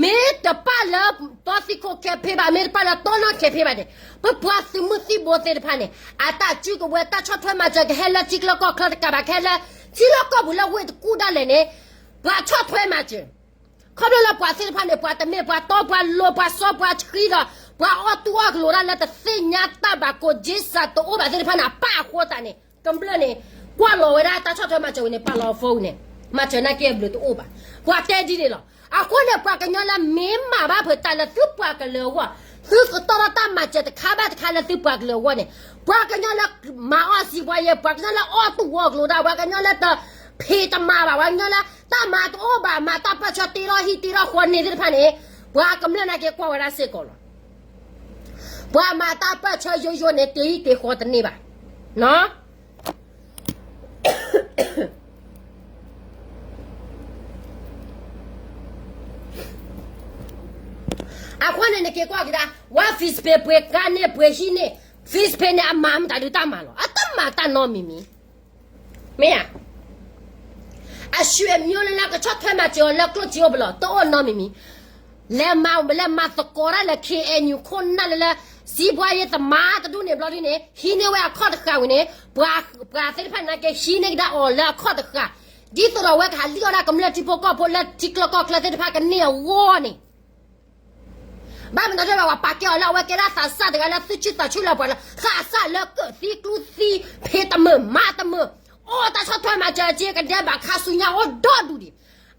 မ့ၢ်တပာ်လၢ တီသံခိၣ် campaign ဘၣ် မ့ၢ်တပာ်လၢတီနီၢ် campaign ဘၣ်န့ၣ်, ပပှၤသုးမုၢ်သံၣ်ဘိသ့ၣ်တဖၣ်န့ၣ် အတၢ်စုကဝဲၤတၢ်ဆီၣ်ထွဲမၤစၢၤကဟဲလၢထံချၢကီၢ်ချၢတကးဘၣ် ကဟဲလၢထံလီၢ်ကီၢ်ပူၤလၢဝ့ၢ်တကူၣ်ဒၣ်လဲာ်န့ၣ်, ပှၤဆီၣ်ထွဲမၤစၢၤ ခီဖျိလၢပှၤသ့ၣ်တဖၣ်န့ၣ် ပှၤတမ့ၢ်ပှၤတီပှၤလိၤပှၤစီပှၤဆှံဒီး ပှၤအီၣ်တူၢ်အီၣ်ကလိၤတၢ်လၢတသ့ၣ်ညါတၢ်ဘၣ်ကိးက့စးတအိၣ်ဘၣ်သ့ၣ်တဖၣ်န့ၣ် အပၣ်အဃိသတးန့ၣ် ကမျၢၢ်န့ၣ် ကွၢ်လီၤဝဲဒၣ်တၢ်ဆီၣ်ထွဲမၤစၢၤဝံၤန့ၣ် ပာ်လီၤအ phone န့ၣ် မၤစၢၤနာ်က့အဘျုးတအိၣ်ဘၣ်. ပှၤတဲဒ်န့ၣ်လီၤ. အဃိန့ၣ် ပှၤကညီလၢမ့ၢ်မၤဘၣ်ဖုးတၢ်လၢသုပှၤကလုာ်အဂီၢ်, သုကတီၢ်ထီၣ်တၢ်မၤစၢၤတခါဘၣ်တခါလၢသုပှၤကလုာ်အဂီၢ်န့ၣ်, ပှၤကညီလၢမၤအီၣ်စံးပှၤယဲၢ်, ပှၤကညီလၢအီၣ်တူၢ်အီၣ်ကလိၤတၢ်, ပှၤကညီလၢတဖံးတမၤဘၣ်, ပှၤကညီလၢတၢ်မၤတအိၣ်ဘၣ်, မၤတၢ်ပၢၢ်ဆၢတ့ထီၣ်ဟံၣ်တ့ထီၣ်ဃီန့ၣ်သ့ၣ်တဖၣ်န့ၣ်, ပှၤကမျၢၢ်နာ်က့ကွၢ်ဝဲဒၣ်စ့ၢ်ကီးလီၤ. ပှၤမၤတၢ်ပၢၢ်ဆၢယိယိန့ၣ် တ့ဟံၣ်တ့ဃီတန့ၢ်ဘၣ်. အဃိန့ၣ် နက့ၤကွၢ်ကဒါ, ဝဲ Facebook ပှ့ၤကါန့ၢ်ပှ့ၤဟံၣ်န့ၢ်, Facebook န့ၣ် အမၤမတၤဒုးတၢ်မၤလီၤ. အတမၤတၢ်နီတမံၤမံၤ, မ့ၢ်ဧါ. အဆွေမျိုးလၢလၢကဆီၣ်ထွဲမၤစၢၤအီၤလၢကျိၣ်စ့အိၣ်ပလီၢ် တအိၣ်နီတမံၤမံၤ, လဲၤမၤ လဲၤမၤသကိးတၢ်လၢ KNU ခိၣ်နၢ်လၢလၢ စံးဘှါယဲၢ်သမါတဒူၣ်န့ၣ်ဘျီဒ်န့ၣ် ဟံးန့ၢ်ဝဲအခီၣ်တဃာ်ဝံၤန့ၣ်, ပှၤသ့ၣ်တဖၣ်နာ်က့ဟံးန့ၢ်ကဒါအီၤလၢအခီၣ်တဃာ်, ဒ်သိးဒီးအဝဲကဟးလံၣ်အီၣ်ဒၣ်ကမျၢၢ်ထံဖိကီၢ်ဖိလၢထံချၢကီၢ်ချၢသ့ၣ်တဖၣ်ကန့ၢ်အဂီၢ်န့ၣ် ဘၣ်မနုၤတဲဘၣ် ပှၤပာ်ကဲအီၤလၢအဝဲကဲဒၣ်သးစၢ်တဂၤလၢသုစုသးဆူၣ်လၢပှၤလၢ သးစၢ်လၢကၢၣ်သံကျူသံ ဖံးတမုာ်မၤတမုာ်, အီၣ်တၢ်ဆီၣ်ထွဲမၤစၢၤအစ့ကဒဲဘၣ်ခါဆူညါအိၣ်ဒီဒူၣ်ဒံး.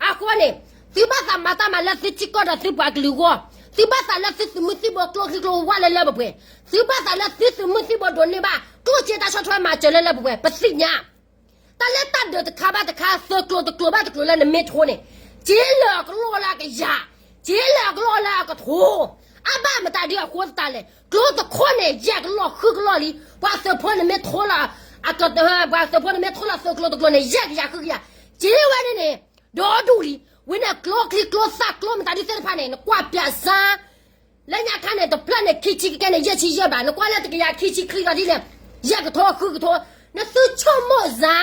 အဃိန့ၣ်, သုဘၣ်သးမၤတၢ်မၤလၢသုထံကီၢ်ဒီးသုပှၤကလုာ်အဂီၢ်, သုဘၣ်သးလၢသုသုးမုၢ်သံၣ်ဘိကျိချံကျိဝၢ်လၢလၢပှဲၤပှဲၤ, သုဘၣ်သးလၢသုသုးမုၢ်သံၣ်ဘိဒိးန့ၢ်ဘၣ် ကျိၣ်စ့တၢ်ဆီၣ်ထွဲမၤစၢၤလၢလၢပှဲၤပှဲၤ ပသ့ၣ်ညါ တၢ်လၢတၢ်ဒုးတခါဘၣ်တခါ သုးကျိၤတကျိၤဘၣ်တကျိၤလၢနမ့ၢ်ထိန့ၣ်, စ့လၢာ်အကလီၢ်လၢအကယၤ, စ့လၢာ်အကလီၢ်လၢအကထိ, အဘၣ်မတၤဒ်အဃိသတးလဲၣ်, ကျိတခိၣ်န့ၣ် ယဲၢ်ကလီၢ်ဃုကလီၢ်လံ, ပှၤသုးဖိန့ၣ်မ့ၢ်ထိလီၤ, ပှၤသုးဖိန့ၣ်မ့ၢ်ထိလီၤသုးကျိၤတကျိၤန့ၣ် ယဲၢ်ကယၤဃုကယၤ, စ့ဝဲန့ၣ်န့ၣ်, ဒီဒူၣ်လံ, ဝံၤန့ၣ်ကျိချံကျိသၣ်ကျိမတၤဒ်သ့ၣ်တဖၣ်န့ၣ် နကွၢ်ပၠးစါ လၢညါခါန့ၣ် တဖျၢၣ်န့ၣ် ခံဆံကကဲန့ၣ် ယဲၢ်ဆံယဲၢ်ဘၣ်, နကွၢ်လၢတကယၤခံဆံချံလီၤဒ်လဲၣ်, ယဲၢ်ကထိဃုကထိ, နသုဆိကမိၣ်စါ,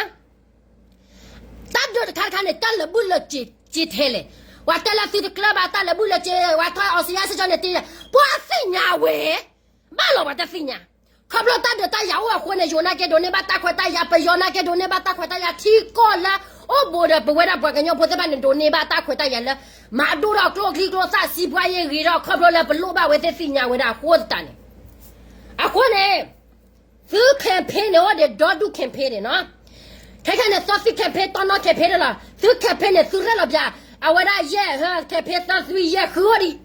တၢ်ဒုးတခါတခါန့ၣ် တၢ်လၢာ်ဘူၣ်လၢာ်စ့ၤထဲလဲၣ်, ပှၤတဲလၢသုတကျၢၢ်ဘၣ်တၢ်လၢာ်ဘူၣ်လၢာ်စ့ၤ, ပှၤထီၣ်အီစံယါစ့ၢ်ကီးန့ၣ်တ့, ပှၤသ့ၣ်ညါဝဲ, ဘၣ်လီၤပှၤတသ့ၣ်ညါ, ခီဖျိတၢ်ဒုးတၢ်ယၤအိၣ်အဃိန့ၣ် ယိၤနာ်က့ဒိးန့ၢ်ဘၣ်တၢ်ခွဲးတၢ်ယာ်, ပယီၤနာ်က့ဒိးန့ၢ်ဘၣ်တၢ်ခွဲးတၢ်ယာ်, ထံကီၢ်လၢအိၣ်ဘူးဒီး ပဝဲဒၣ်ပှၤကညီဖိသ့ၣ်တဖၣ်န့ၣ် ဒိးန့ၢ်ဘၣ်တၢ်ခွဲးတၢ်ယာ်လၢ မၤဒိၣ်ထီၣ်ကျိချံကျိသၣ်စံးပှၤယဲၢ်ဂ့ၤထီၣ် ခီဖျိလၢပလိၣ်ဘၣ်ဝဲသ့ၣ်သ့ၣ်ညါဝဲဒၣ်အဃိသတးန့ၣ်, အဃိန့ၣ်, သု campaign န့ၣ်အိၣ်ဒီးဒီဒူၣ် campaign န့ၣ်နီၤ, ခဲခဲန့ၣ် သီသံ campaign တီနီ campaign န့ၣ်လီၤ, သု campaign န့ၣ် သုရဲၣ်လီၤပၠး, အဝဲဒၣ်ယဲၢ် campaign သၢသံယဲၢ်ဃုအိၣ်ဒံး,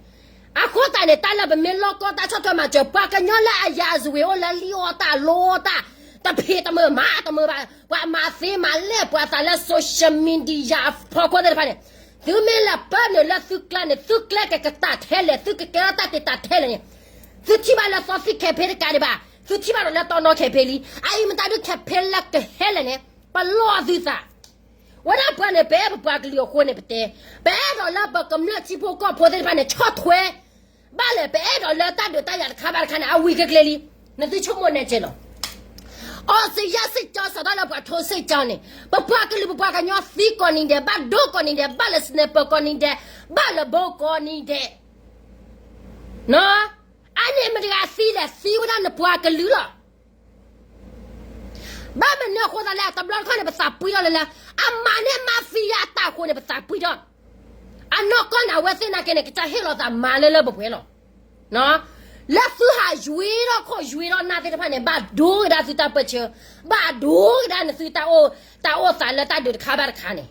အဃိသတးန့ၣ် တၢ်လၢပမ့ၢ်လီၢ်ကီၢ်တၢ်ဆီၣ်ထွဲမၤစၢၤ ပှၤကညီလၢအယၤအစဝ့ၤအိၣ်လၢလံၣ်အီၣ်တၢ်လိအီၣ်တၢ်, တဖံးတမုာ်မၤတမုာ်ဘၣ်, ပှၤမၤသ့မၤလဲၢ်ပှၤသးလၢ social media အဖီခိၣ်သ့ၣ်တဖၣ်န့ၣ်, သုမ့ၢ်လဲၤပၢနုာ်လၢသုကျဲန့ၣ် သုကျဲကကတၢၢ်ထဲလဲၣ် သုကကဲထီၣ်တၢ်တ့ၢ်တၢ်ထဲလဲၣ်န့ၣ်, သုထံၣ်ဘၣ်လၢသီသံ campaign တကးဒံးဘၣ်, သုထံၣ်ဘၣ်ဒီးလၢတီနီ campaign လံ, အအံၤမတၤဒုး campaign လၢကဟဲလဲၣ်န့ၣ်, ပလီၢ်သုသး ဝဲဒၣ်ပှၤန့ၣ် ပအဲၣ်ပပှၤကလုာ်အဃိန့ၣ် ပတဲ, ပအဲၣ်ဒိးလၢပကမျၢၢ်ထံဖိကီၢ်ဖိသ့ၣ်တဖၣ်န့ၣ် ဆီၣ်ထွဲ, ဘၣ်လဲၣ် ပအဲၣ်ဒိးလၢတၢ်ဒုးတၢ်ယၤတခါဘၣ်တခါန့ၣ် အဝံၤကျဲကျဲလံ, နသုဆိကမိၣ်နဲၣ်ကဲလီၤ. အီစံယါစ့ၢ်ကီးစးထီၣ်လၢပှၤထိစ့ၢ်ကီးန့ၣ် ပပှၤကလုာ်ပပှၤကညီသံကိးနံၤဒဲး ဘၣ်ဒိကိးနံၤဒဲး ဘၣ်လၢ sniper ကိးနံၤဒဲး ဘၣ်လၢ ဘိကိးနံၤဒဲး, အန့ၣ်မတၤတဂၤသံလဲၣ် သံဝဲဒၣ်နပှၤကလုာ်လီၤ. ဘၣ်မနုၤအဃိသတးလဲၣ် တဘျီတခီၣ်န့ၣ် ပသးပှံၢ်ထီၣ်လၢလၢ အမၤန့ၢ် mafia အတၢ်အဃိန့ၣ် ပသးပှံၢ်ထီၣ်, အနီၢ်ကီၢ်န့ၣ် အဝဲသ့ၣ်နာ်က့န့ၣ် ကစၢ်ဟ့ၣ်လီၤသးမၤလၢလၢပှဲၤပှဲၤလီၤ. လၢသုဟးယွ့ထီၣ်ခိၣ်ယွ့ထီၣ်နၢ်သ့ၣ်တဖၣ်န့ၣ် ဘၣ်ဒိကဒါသုတၢ်ပၢၢ်ဆၢ, ဘၣ်ဒိကဒါနသုတၢ်အိၣ်, တၢ်အိၣ်သးလၢတၢ်ဒုးတခါဘၣ်တခါန့ၣ်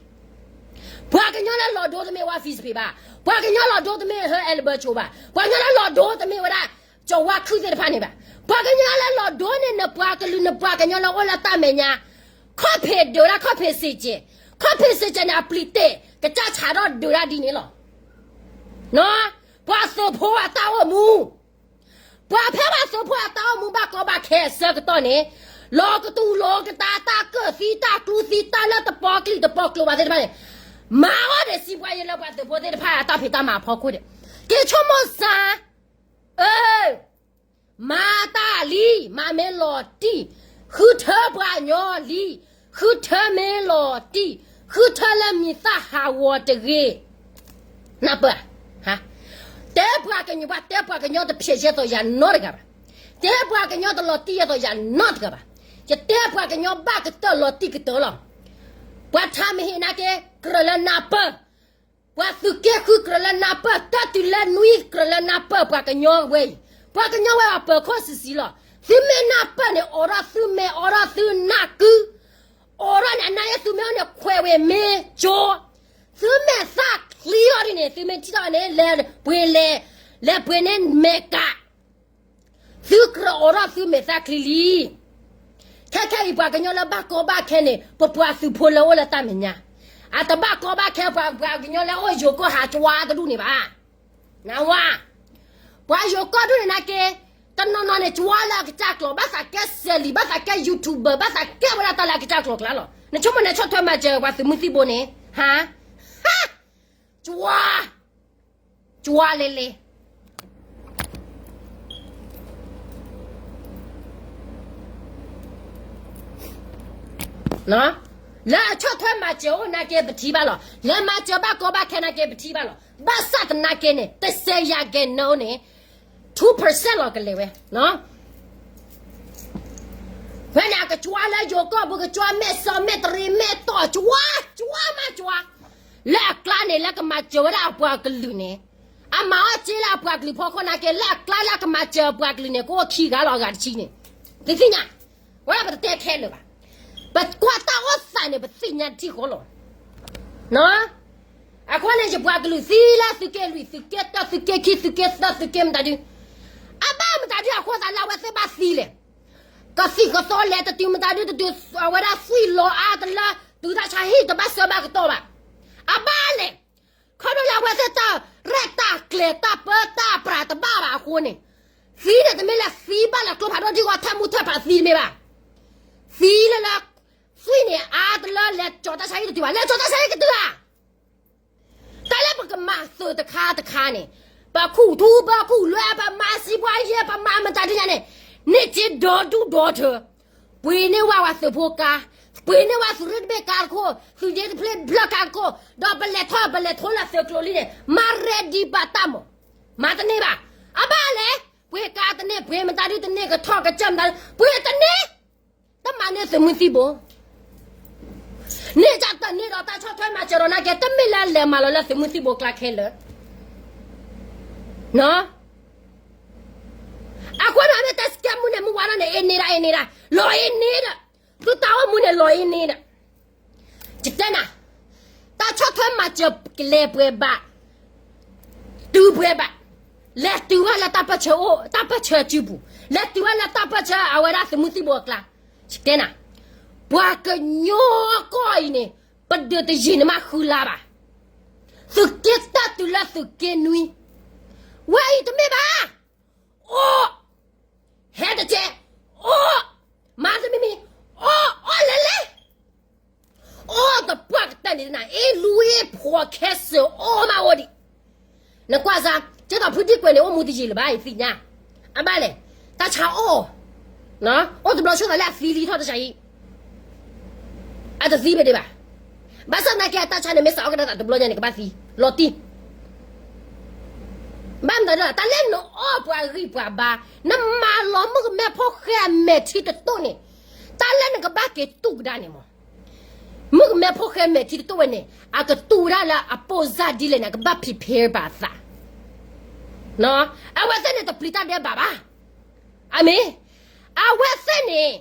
ပှၤကညီလၢလီၤဒိတမ့ၢ်ဝဲ Facebook ဘၣ်, ပှၤကညီလီၤဒိတမ့ၢ်ဟၢ Albert ဘၣ်, ပှၤကညီလၢလီၤဒိတမ့ၢ်ဝဲဒၣ် ကၠီၤဝါခုၣ်သ့ၣ်တဖၣ်န့ၣ်ဘၣ်, ပှၤကညီလၢလီၤဒိန့ၣ် နပှၤကလုာ် နပှၤကညီလၢအိၣ်လၢတၢ်မဲာ်ညါ, ခီၣ်ဖံးဒုးဒၣ်ခီၣ်ဖံးစ့ၢ်ကီး, ခီၣ်ဖံးစ့ၢ်ကီးန့ၣ် အပျံၤတ့ၢ် ကစၢ်ဆးထီၣ်ဒုးဒၣ်ဒ်န့ၣ်လီၤ. ပှၤသုးဖိအတၢ်အိၣ်မူ ပှၤဖဲပှၤသုးဖိအတၢ်အိၣ်မူဘၣ်ကီဘၣ်ခဲအဆၢကတီၢ်န့ၣ်, လီၤကတူၢ်လီၤကတာ် တၢ်ကၢၣ်သံ တၢ်ကျူသံ တၢ်လၢတပီၤကျံာ်တပီၤကျိၤဘၣ်သ့ၣ်တဖၣ်န့ၣ်, မၤအီၣ်ဒီးစံးပှၤယဲၢ်လၢပှၤသုးဖိသ့ၣ်တဖၣ်အတၢ်ဖံးတၢ်မၤအဖီခိၣ်ဒီး, က့ၤဆိကမိၣ်စၢ်, အၢ, မၤတၢ်လံ, မၤမ့ၢ်လီၤတံၢ်, ဃုထၢပှၤကညီလံ, ဃုထၢမ့ၢ်လီၤတံၢ်, ဃုထၢလၢမံၤသၣ်ဟးဂီၤတဂ့ၤ. နၢ်ပၢၢ်, တဲပှၤကညီ, ပှၤတဲပှၤကညီတဖျဲးယဲသိးယၤနီတဂၤဘၣ်. တဲပှၤကညီတလီၤတံၢ်ယဲသိးယၤနီတဂၤဘၣ်. ယတဲပှၤကညီဘၣ်ကတၢၢ်လီၤတံၢ်ကတၢၢ်လီၤ. ပှၤထါမ့ၢ်ဟ့ၣ်နာ်က့ ကြၢးလၢနၢ်ပၢၢ်, ပှၤသုးက့ဃုကြၢးလၢနၢ်ပၢၢ်, တၢ်တုၤလၢနွံကြၢးလၢနၢ်ပၢၢ်ပှၤကညီဝဲအံၤ, ပှၤကညီဝဲအပၢၤခိၣ်ဆံးဆံးလီၤ. သုမ့ၢ်နၢ်ပၢၢ်န့ၣ် အိးထီၣ်သုမဲာ်, အိးထီၣ်သုနၢ်ကု, အိးထီၣ်န့ၣ် အနၢ်အ့ၣ်သုမ့ၢ်အိၣ်န့ၣ် ခွဲးဝဲမ့ၢ်ကၠိ, သုမဲာ်သၣ်ချံအီၤဒ်န့ၣ် သုမ့ၢ်ထံၣ်ထီၣ်န့ၣ် လဲၤပှ့ၤလဲၤ, လဲၤပှ့ၤန့ၢ်မဲာ်ကး သုကြၢးအိးထီၣ်သုမဲာ်သၣ်ချံလံ. ခဲခဲအံၤပှၤကညီလၢဘၣ်ကီဘၣ်ခဲန့ၣ် ပပှၤသုးဖိလၢအိၣ်လၢတၢ်မဲာ်ညါ, အတဘၣ်ကီဘၣ်ခဲပှၤ, ပှၤကညီလၢအိၣ်ယိၤကီၢ်ဟးကၠွါတဒူၣ်န့ၣ်ဘၣ်. နဝါ, ပှၤယိၤကီၢ်ဒူၣ်န့ၣ်နာ်က့, တနီၤနီၤန့ၣ် ကၠွါလၢအကစၢ်ကျိာ်, ဘၣ်သးကဲစဲးလံ, ဘၣ်သးကဲ YouTuber, ဘၣ်သးကဲဝဲဒၣ်တၢ်လၢအကစၢ်ကျိာ်ကျါလီၤ. နဆိကမိၣ်န့ၣ်ဆီၣ်ထွဲမၤစၢၤပှၤသုးမုၢ်သံၣ်ဘိန့ၣ်, ဟါ, ကၠွါ, ကၠွါလဲလဲ လၢအဆီၣ်ထွဲမၤစၢၤအိၣ်နာ်က့ပထံၣ်ဘၣ်လီၤ. လၢမၤစၢၤဘၣ်ကီဘၣ်ခဲနာ်က့ပထံၣ်ဘၣ်လီၤ. ဘၣ်ဆၣ်သနာ်က့န့ၣ် တစဲးယၤကဲနၢအိၣ်န့ၣ် two percent လီၤကလဲၤဝဲ. ဖဲန့ၣ်အကကၠွါလၢယိၤကီၢ်ပူၤ ကကၠွါမဲာ်စီၤမဲာ်တရံးမဲာ်တီၢ် ကၠွါ, ကၠွါမးကၠွါ, လၢအကျါန့ၣ် လၢကမၤစၢၤဝဲဒၣ်အပှၤကလုာ်န့ၣ်, အမၤအီၣ်စ့လၢအပှၤကလုာ်ဖီခိၣ်နာ်က့ လၢအကျါလၢအကမၤစၢၤအပှၤကလုာ်န့ၣ် ကအိၣ်ခံဂၤလီၤအဂၤတဆံန့ၣ်, သုသ့ၣ်ညါ, ဝဲဒၣ်ပတတဲခဲလၢာ်ဘၣ်. ပကွၢ်တၢ်အိၣ်သးန့ၣ် ပသ့ၣ်ညါထံဃီလီၤ. အဃိန့ၣ် ယပှၤကလုာ်သံလၢသုးက့လွံၢ် သုးက့တၢ သုးက့ခံ သုးက့သၢ သုးက့မတၤဒု, အဘၣ်မတၤဒုအဃိသးလၢအဝဲသ့ၣ်ဘၣ်သံလဲၣ်. ကသံၣ်ကသီလဲၤတတုၤမတၤဒုတတုၤ အဝဲဒၣ်သွံၣ်လီၤအါတလၢ တုၤတၢ်ဆါဟံၣ်တဘၣ်ဆၢဘၣ်ကတီၢ်ဘၣ်. အဘၣ်လဲၣ်. ခီဖျိလၢအဝဲသ့ၣ်တၢ်ရဲၣ်တၢ်ကျဲၤတၢ်ပၢတၢ်ပြးတဘၣ်ဘၣ်အဃိန့ၣ်, သံန့ၣ်တမ့ၢ်လၢသံဘၣ်လၢကျိဖးဒိၣ်ထံဂီၤထဲမူထဲဖးသံတမ့ၢ်ဘၣ်. သံလၢလၢ သွံၣ်န့ၣ်အါတလၢလဲၤကၠီၤတၢ်ဆါဟံၣ်တတုၤဘၣ်, လဲၤကၠီၤတၢ်ဆါဟံၣ်ကတုၤဧါ. တၢ်လၢပကမၤသုးတခါတခါန့ၣ်, ပခူၣ်ထူပခူၣ်လွဲ ပမၤစံးပှၤယဲၢ် ပမၤမတၤဒုညါန့ၣ်, န့ၢ်စ့ဒီဒူၣ်ဒီထၢ, ပှ့ၤန့ၢ်ဝဲပှၤသုးဖိကါ, ပှ့ၤန့ၢ်ဝဲသုးရ့ၣ်တဘ့ၣ်ကါတခိၣ်, သုးယ့ၣ်တဖျၢၣ်ဖျၢၣ်ကါတခိၣ်, ဒီးပလဲၤထီၣ်ပလဲၤထီလၢသုးကျိၤလံန့ၣ် မၤရဲၣ်ဒံးပာ်တၢ်မး, မၤတန့ၢ်ဘၣ်. အဘၣ်လဲၣ်. ပှ့ၤကါတန့ၢ်, ပှ့ၤမတၤဒုတန့ၢ်, ကထီၣ်ကစၢၢ်မတၤဒု, ပှ့ၤတန့ၢ်. တမၤန့ၢ်သုးမုၢ်သံၣ်ဘိ န့ၣ် တၢ်တန့ၢ်ဒီးတၢ်ဆီၣ်ထွဲမၤစၢၤဒီးနာ်က့ တမ့ၢ်လၢလဲၤမၤလီၤလၢသုးမုၢ်သံၣ်ဘိကျါခဲလၢာ်. အဃိန့ၣ် အမ့ၢ်တဲစကဲမူန့ၣ် မုၢ်ဝါထီၣ်န့ၣ် အ့န့ဒၣ် အ့န့ဒၣ် လီၤအ့န့ဒီး သုတၢ်အိၣ်မူန့ၣ် လီၤအ့န့ဒီး ယတဲနၤ, တၢ်ဆီၣ်ထွဲမၤစၢၤကလဲၤပှဲၤဘၣ်, တုၤပှဲၤဘၣ်, လဲၤတုၤဝဲလၢတၢ်ပၢၢ်ဆၢအိၣ် တၢ်ပၢၢ်ဆၢစုပူၤ, လဲၤတုၤဝဲလၢတၢ်ပၢၢ်ဆၢအဝဲဒၣ်သုးမုၢ်သံၣ်ဘိအကျါ, ယတဲနၤ, ပှၤကညီကီၢ်အံၤန့ၣ် ပဒုးတယံာ်န့ၣ်မးဃုလါဘၣ်, သုးက့တၢ်တုၤလၢသုးက့နွံ, ဝဲအံၤတမ့ၢ်ဘၣ် အိၣ်, ဟဲတကဲ, အိၣ်, မၤတမံၤမံၤ, အိၣ်, အိၣ်လဲၤလဲၤ, အိၣ်တပှၢ်ကတၢၢ်န့ၣ်နၤ အ့လူအ့ဖှီၣ်ခဲစၢၢ်အိၣ်မးအိၣ်ဒံး, နကွၢ်စၢ်, ကဲသိးဖုဒံကွဲးန့ၣ် အိၣ်မူတယံာ်လၢၤဘၣ် ယသ့ၣ်ညါ, အဘၣ်လဲၣ်, တၢ်ဆါအိၣ် အိၣ်တဘျီဆိသးလၢအသံလံထီၣ်တၢ်ဆါဟံၣ် အတသံဘၣ်ဒံးဘၣ်. ဘၣ်ဆၣ်သနာ်က့ တၢ်ဆါန့ၣ် မ့ၢ်စးအီၣ်ကဒါသးတဘျီညါန့ၣ် ကဘၣ်သံ, လီၤတံၢ်, ဘၣ်မနုၤဒီး တၢ်လၢနအီၣ်ပှၤဂံၢ်ပှၤဘါ, နမၤလီၤမုၣ်ကမဲဖိဃဲမဲာ်ထံတတိၢ်န့ၣ်, တၢ်လၢနကဘၣ်က့ၤတူၢ်ကဒါန့ၣ်မး, မုၣ်ကမဲဖိဃဲမဲာ်ထံတတိၢ်ဝဲန့ၣ် အကတူၢ်ဝဲဒၣ်လၢအပိၢ်စၢ်ဒ်လဲၣ်န့ၣ် အကဘၣ် prepare ဘၣ်အသး အဝဲသ့ၣ်န့ၣ်တပျံၤတၢ်ဒဲးဘးဘၣ်. အမ့ၢ်, အဝဲသ့ၣ်န့ၣ်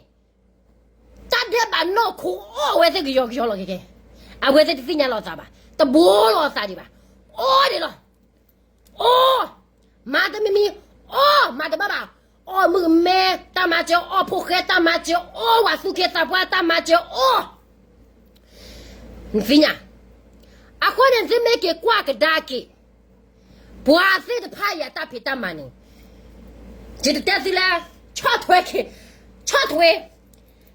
တၢ်ဒဲးဘးနီၢ်ခိအီၣ်ဝဲသ့ၣ်ကယီကယီလီၤကဲကဲ, အဝဲသ့ၣ်တသ့ၣ်ညါလီၤသးဘၣ်, တဘိလီၤသးဒံးဘၣ်, အီၣ်ဒံးလီၤ, အီၣ်, မၤတမံၤမံၤ, အီၣ်မၤတဘၣ်ဘၣ်, အီၣ်မုၢ်ကမဲ, တၢ်မၤစၢၤအီၣ်ဖိဃဲ, တၢ်မၤစၢၤအီၣ်ဝၤသူၣ်က့သးပှၢ်, တၢ်မၤစၢၤအီၣ် နသ့ၣ်ညါ, အဃိန့ၣ် သုမ့ၢ်က့ၤကွၢ်ကဒါက့ၤ, ပှၤသ့ၣ်တဖၣ်အံၤအတၢ်ဖံးတၢ်မၤန့ၣ်, ယတတဲသုလၢ, ဆီၣ်ထွဲ, ဆီၣ်ထွဲ,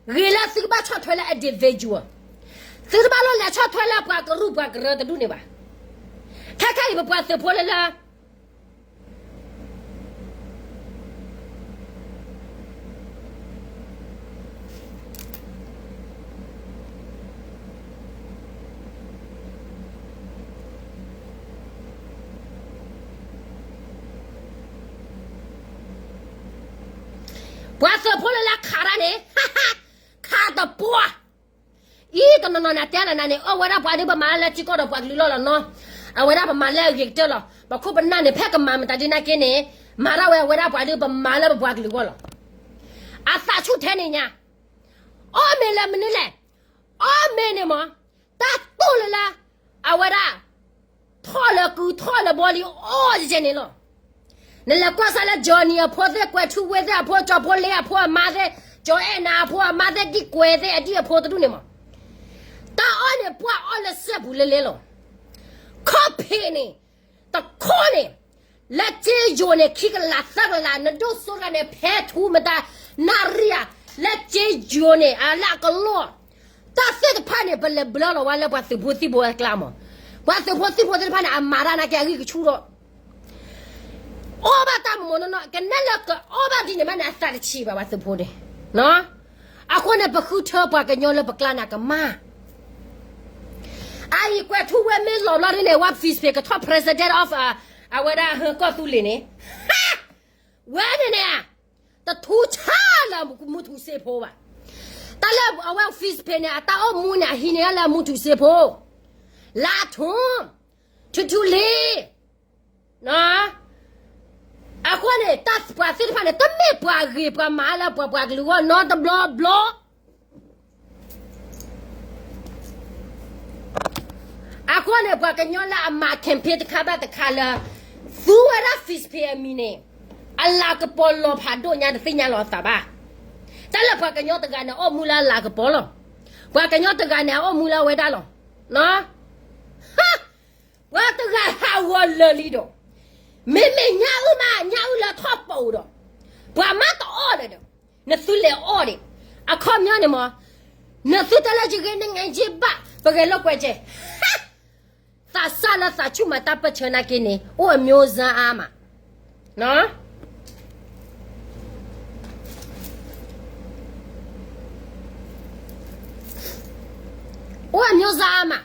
ဂ့ၤလၢသုကဘၣ်ဆီၣ်ထွဲလၢ individual, သုတဘၣ်လီၤလဲၤဆီၣ်ထွဲလၢပှၤကရူၢ်ပှၤကရၢတဒူၣ်န့ၣ်ဘၣ်. ခဲခဲအံၤပပှၤသုးဖိလၢလၢ ပ သုးဖိလၢလၢခးတၢ်န့ၣ်, ခးတပှၢ်, အံၤတနီၤနီၤန့ၣ် တဲလၢနၤန့ၣ် အဝဲဒၣ်ပှၤဒုးပမၤလၢထံကီၢ်ဒီးပှၤကလုာ်လီၤလီၤနီၤ, အဝဲဒၣ်ပမၤလၢအဂ့ၤကတၢၢ်လီၤ, ပခိၣ်ပနၢ်န့ၣ် ဖဲကမၤမတၤဒ်န့ၣ်က့န့ၣ်, မၤထီၣ်ဝဲအဝဲဒၣ်ပှၤဒုးပမၤလၢပပှၤကလုာ်ဂီၢ်လီၤ, အသးဆူၣ်ထဲန့ၣ်ညါ, အီၣ်မ့ၤလၢမနုၤလဲၣ်, အီၣ်မ့ၤန့ၣ်မ့ၢ်, တၢ်တိၢ်လၢလၢ, အဝဲဒၣ်, ထီၣ်လၢကုထီၣ်လၢဘီလံအီၣ်ကဲန့ၣ်လီၤ, နလဲၤကွၢ်စၢ်လၢ Johnny အဖိသ့ၣ် ကွဲးထူဝ့သ့ၣ်အဖိ ကၠီၤဖိလ့အဖိအမါသ့ၣ်, ကၠီၤအဲၣ်နၤအဖိအမါသ့ၣ် ဒံၣ်ကွဲးသ့ၣ်အဒံၣ်အဖိတဒူၣ်န့ၣ်မ့ၢ်, တၢ်အီၣ်န့ၣ်ပှၢ်အီၣ်လၢစဲပူၤလဲလဲလီၤ, ခီၣ်ဖံးန့ၣ်, တခီန့ၣ်, လၢစ့ယိၤန့ၣ် ခံကလးသၢကလး နဒိၣ်စိတဂၤန့ၣ် ဖဲထူမတၤ, နၣ်ရံၣ်ဧါ, လၢစ့ယိၤန့ၣ် အလၢအကလီၢ်, တၢ်သ့ၣ်တဖၣ်န့ၣ် ပလဲၤဘျၢလီၤဝဲလၢပှၤသုးဖိသံၣ်ဖိအကျါမး, ပှၤသုးဖိသံၣ်ဖိသ့ၣ်တဖၣ်န့ၣ် အမၤတၢ်နာ်က့အဂံၢ်ကဆူၣ်ဒီး အီၣ်ဘၣ်တၢ်မ့ၢ်မ့ၢ်နီၢ်နီၢ် ကနဲၣ်လၢကအီၣ်ဘၣ်ဒ်န့ၣ်မးန့ၣ် အသးတဆံးဘၣ်ပှၤသုးဖိန့ၣ်, အဃိန့ၣ် ပဃုထၢပှၤကညီလၢပကျါန့ၣ်ကမၣ်, အအံၤကွဲးထူဝ့မ့ၢ်လီၤဘျီဒ်န့ၣ် ဝါ Fizz ဖံးကထီၣ် president of အဝဲဒၣ်ဟၢကီၢ်သူလ့ၤန့ၣ်, ဝဲန့ၣ်န့ၣ်, တထူဆါလၢမူထူစ့ဖိဘၣ်, တၢ်လၢအဝဲ Fizz ဖံးန့ၣ် အတၢ်အိၣ်မူန့ၣ် အဟံးန့ၢ်လၢမူထူစ့ဖိ, လါထူ, ထူထူလံ အဃိန့ၣ် တၢ်ပှၤသ့ၣ်တဖၣ်န့ၣ် တမ့ၢ်ပှၤဂ့ၤပှၤမၤလၢပှၤပှၤကလုာ်ဂီၢ်နီတဘျီဘျီ, အဃိန့ၣ် ပှၤကညီလၢအမၤ campaign တခါဘၣ်တခါလၢ သူဝဲဒၣ် Fizz ဖံးအမံၤန့ၣ်, အလၤကပီၤလီၤဖးဒိၣ်ညါတသ့ၣ်ညါလီၤအသးဘၣ်, တၢ်လၢပှၤကညီတဂၤန့ၣ် အအိၣ်မူလၢအလၤကပီၤလီၤ, ပှၤကညီတဂၤန့ၣ် အအိၣ်မူလၢအဝဲဒၣ်လီၤ, ပှၤတဂၤဟးဂီၤလၢာ်လံဒီး, မ့မ့ၢ်ညၣ်အုၣ်မး ညၣ်အုၣ်လၢထီၣ်ပိာ်ဒီး, ပှၤမးတအီၣ်လၢၤဒီး, နသုလဲၤအီၣ်ဒံး, အခီပညီန့ၣ်မ့ၢ်, နသုတဲလၢယဂ့ၤနငဲးယ့ၢ်ဘၣ် ပဂဲၤလိာ်ကွဲးကဲ, သးစၢ်လၢသးဆူၣ်မၤတၢ်ပၢၢ်ဆၢနာ်က့န့ၣ် အိၣ်အမျိုးသားအါမး အိၣ်အမျိုးသားအါမး,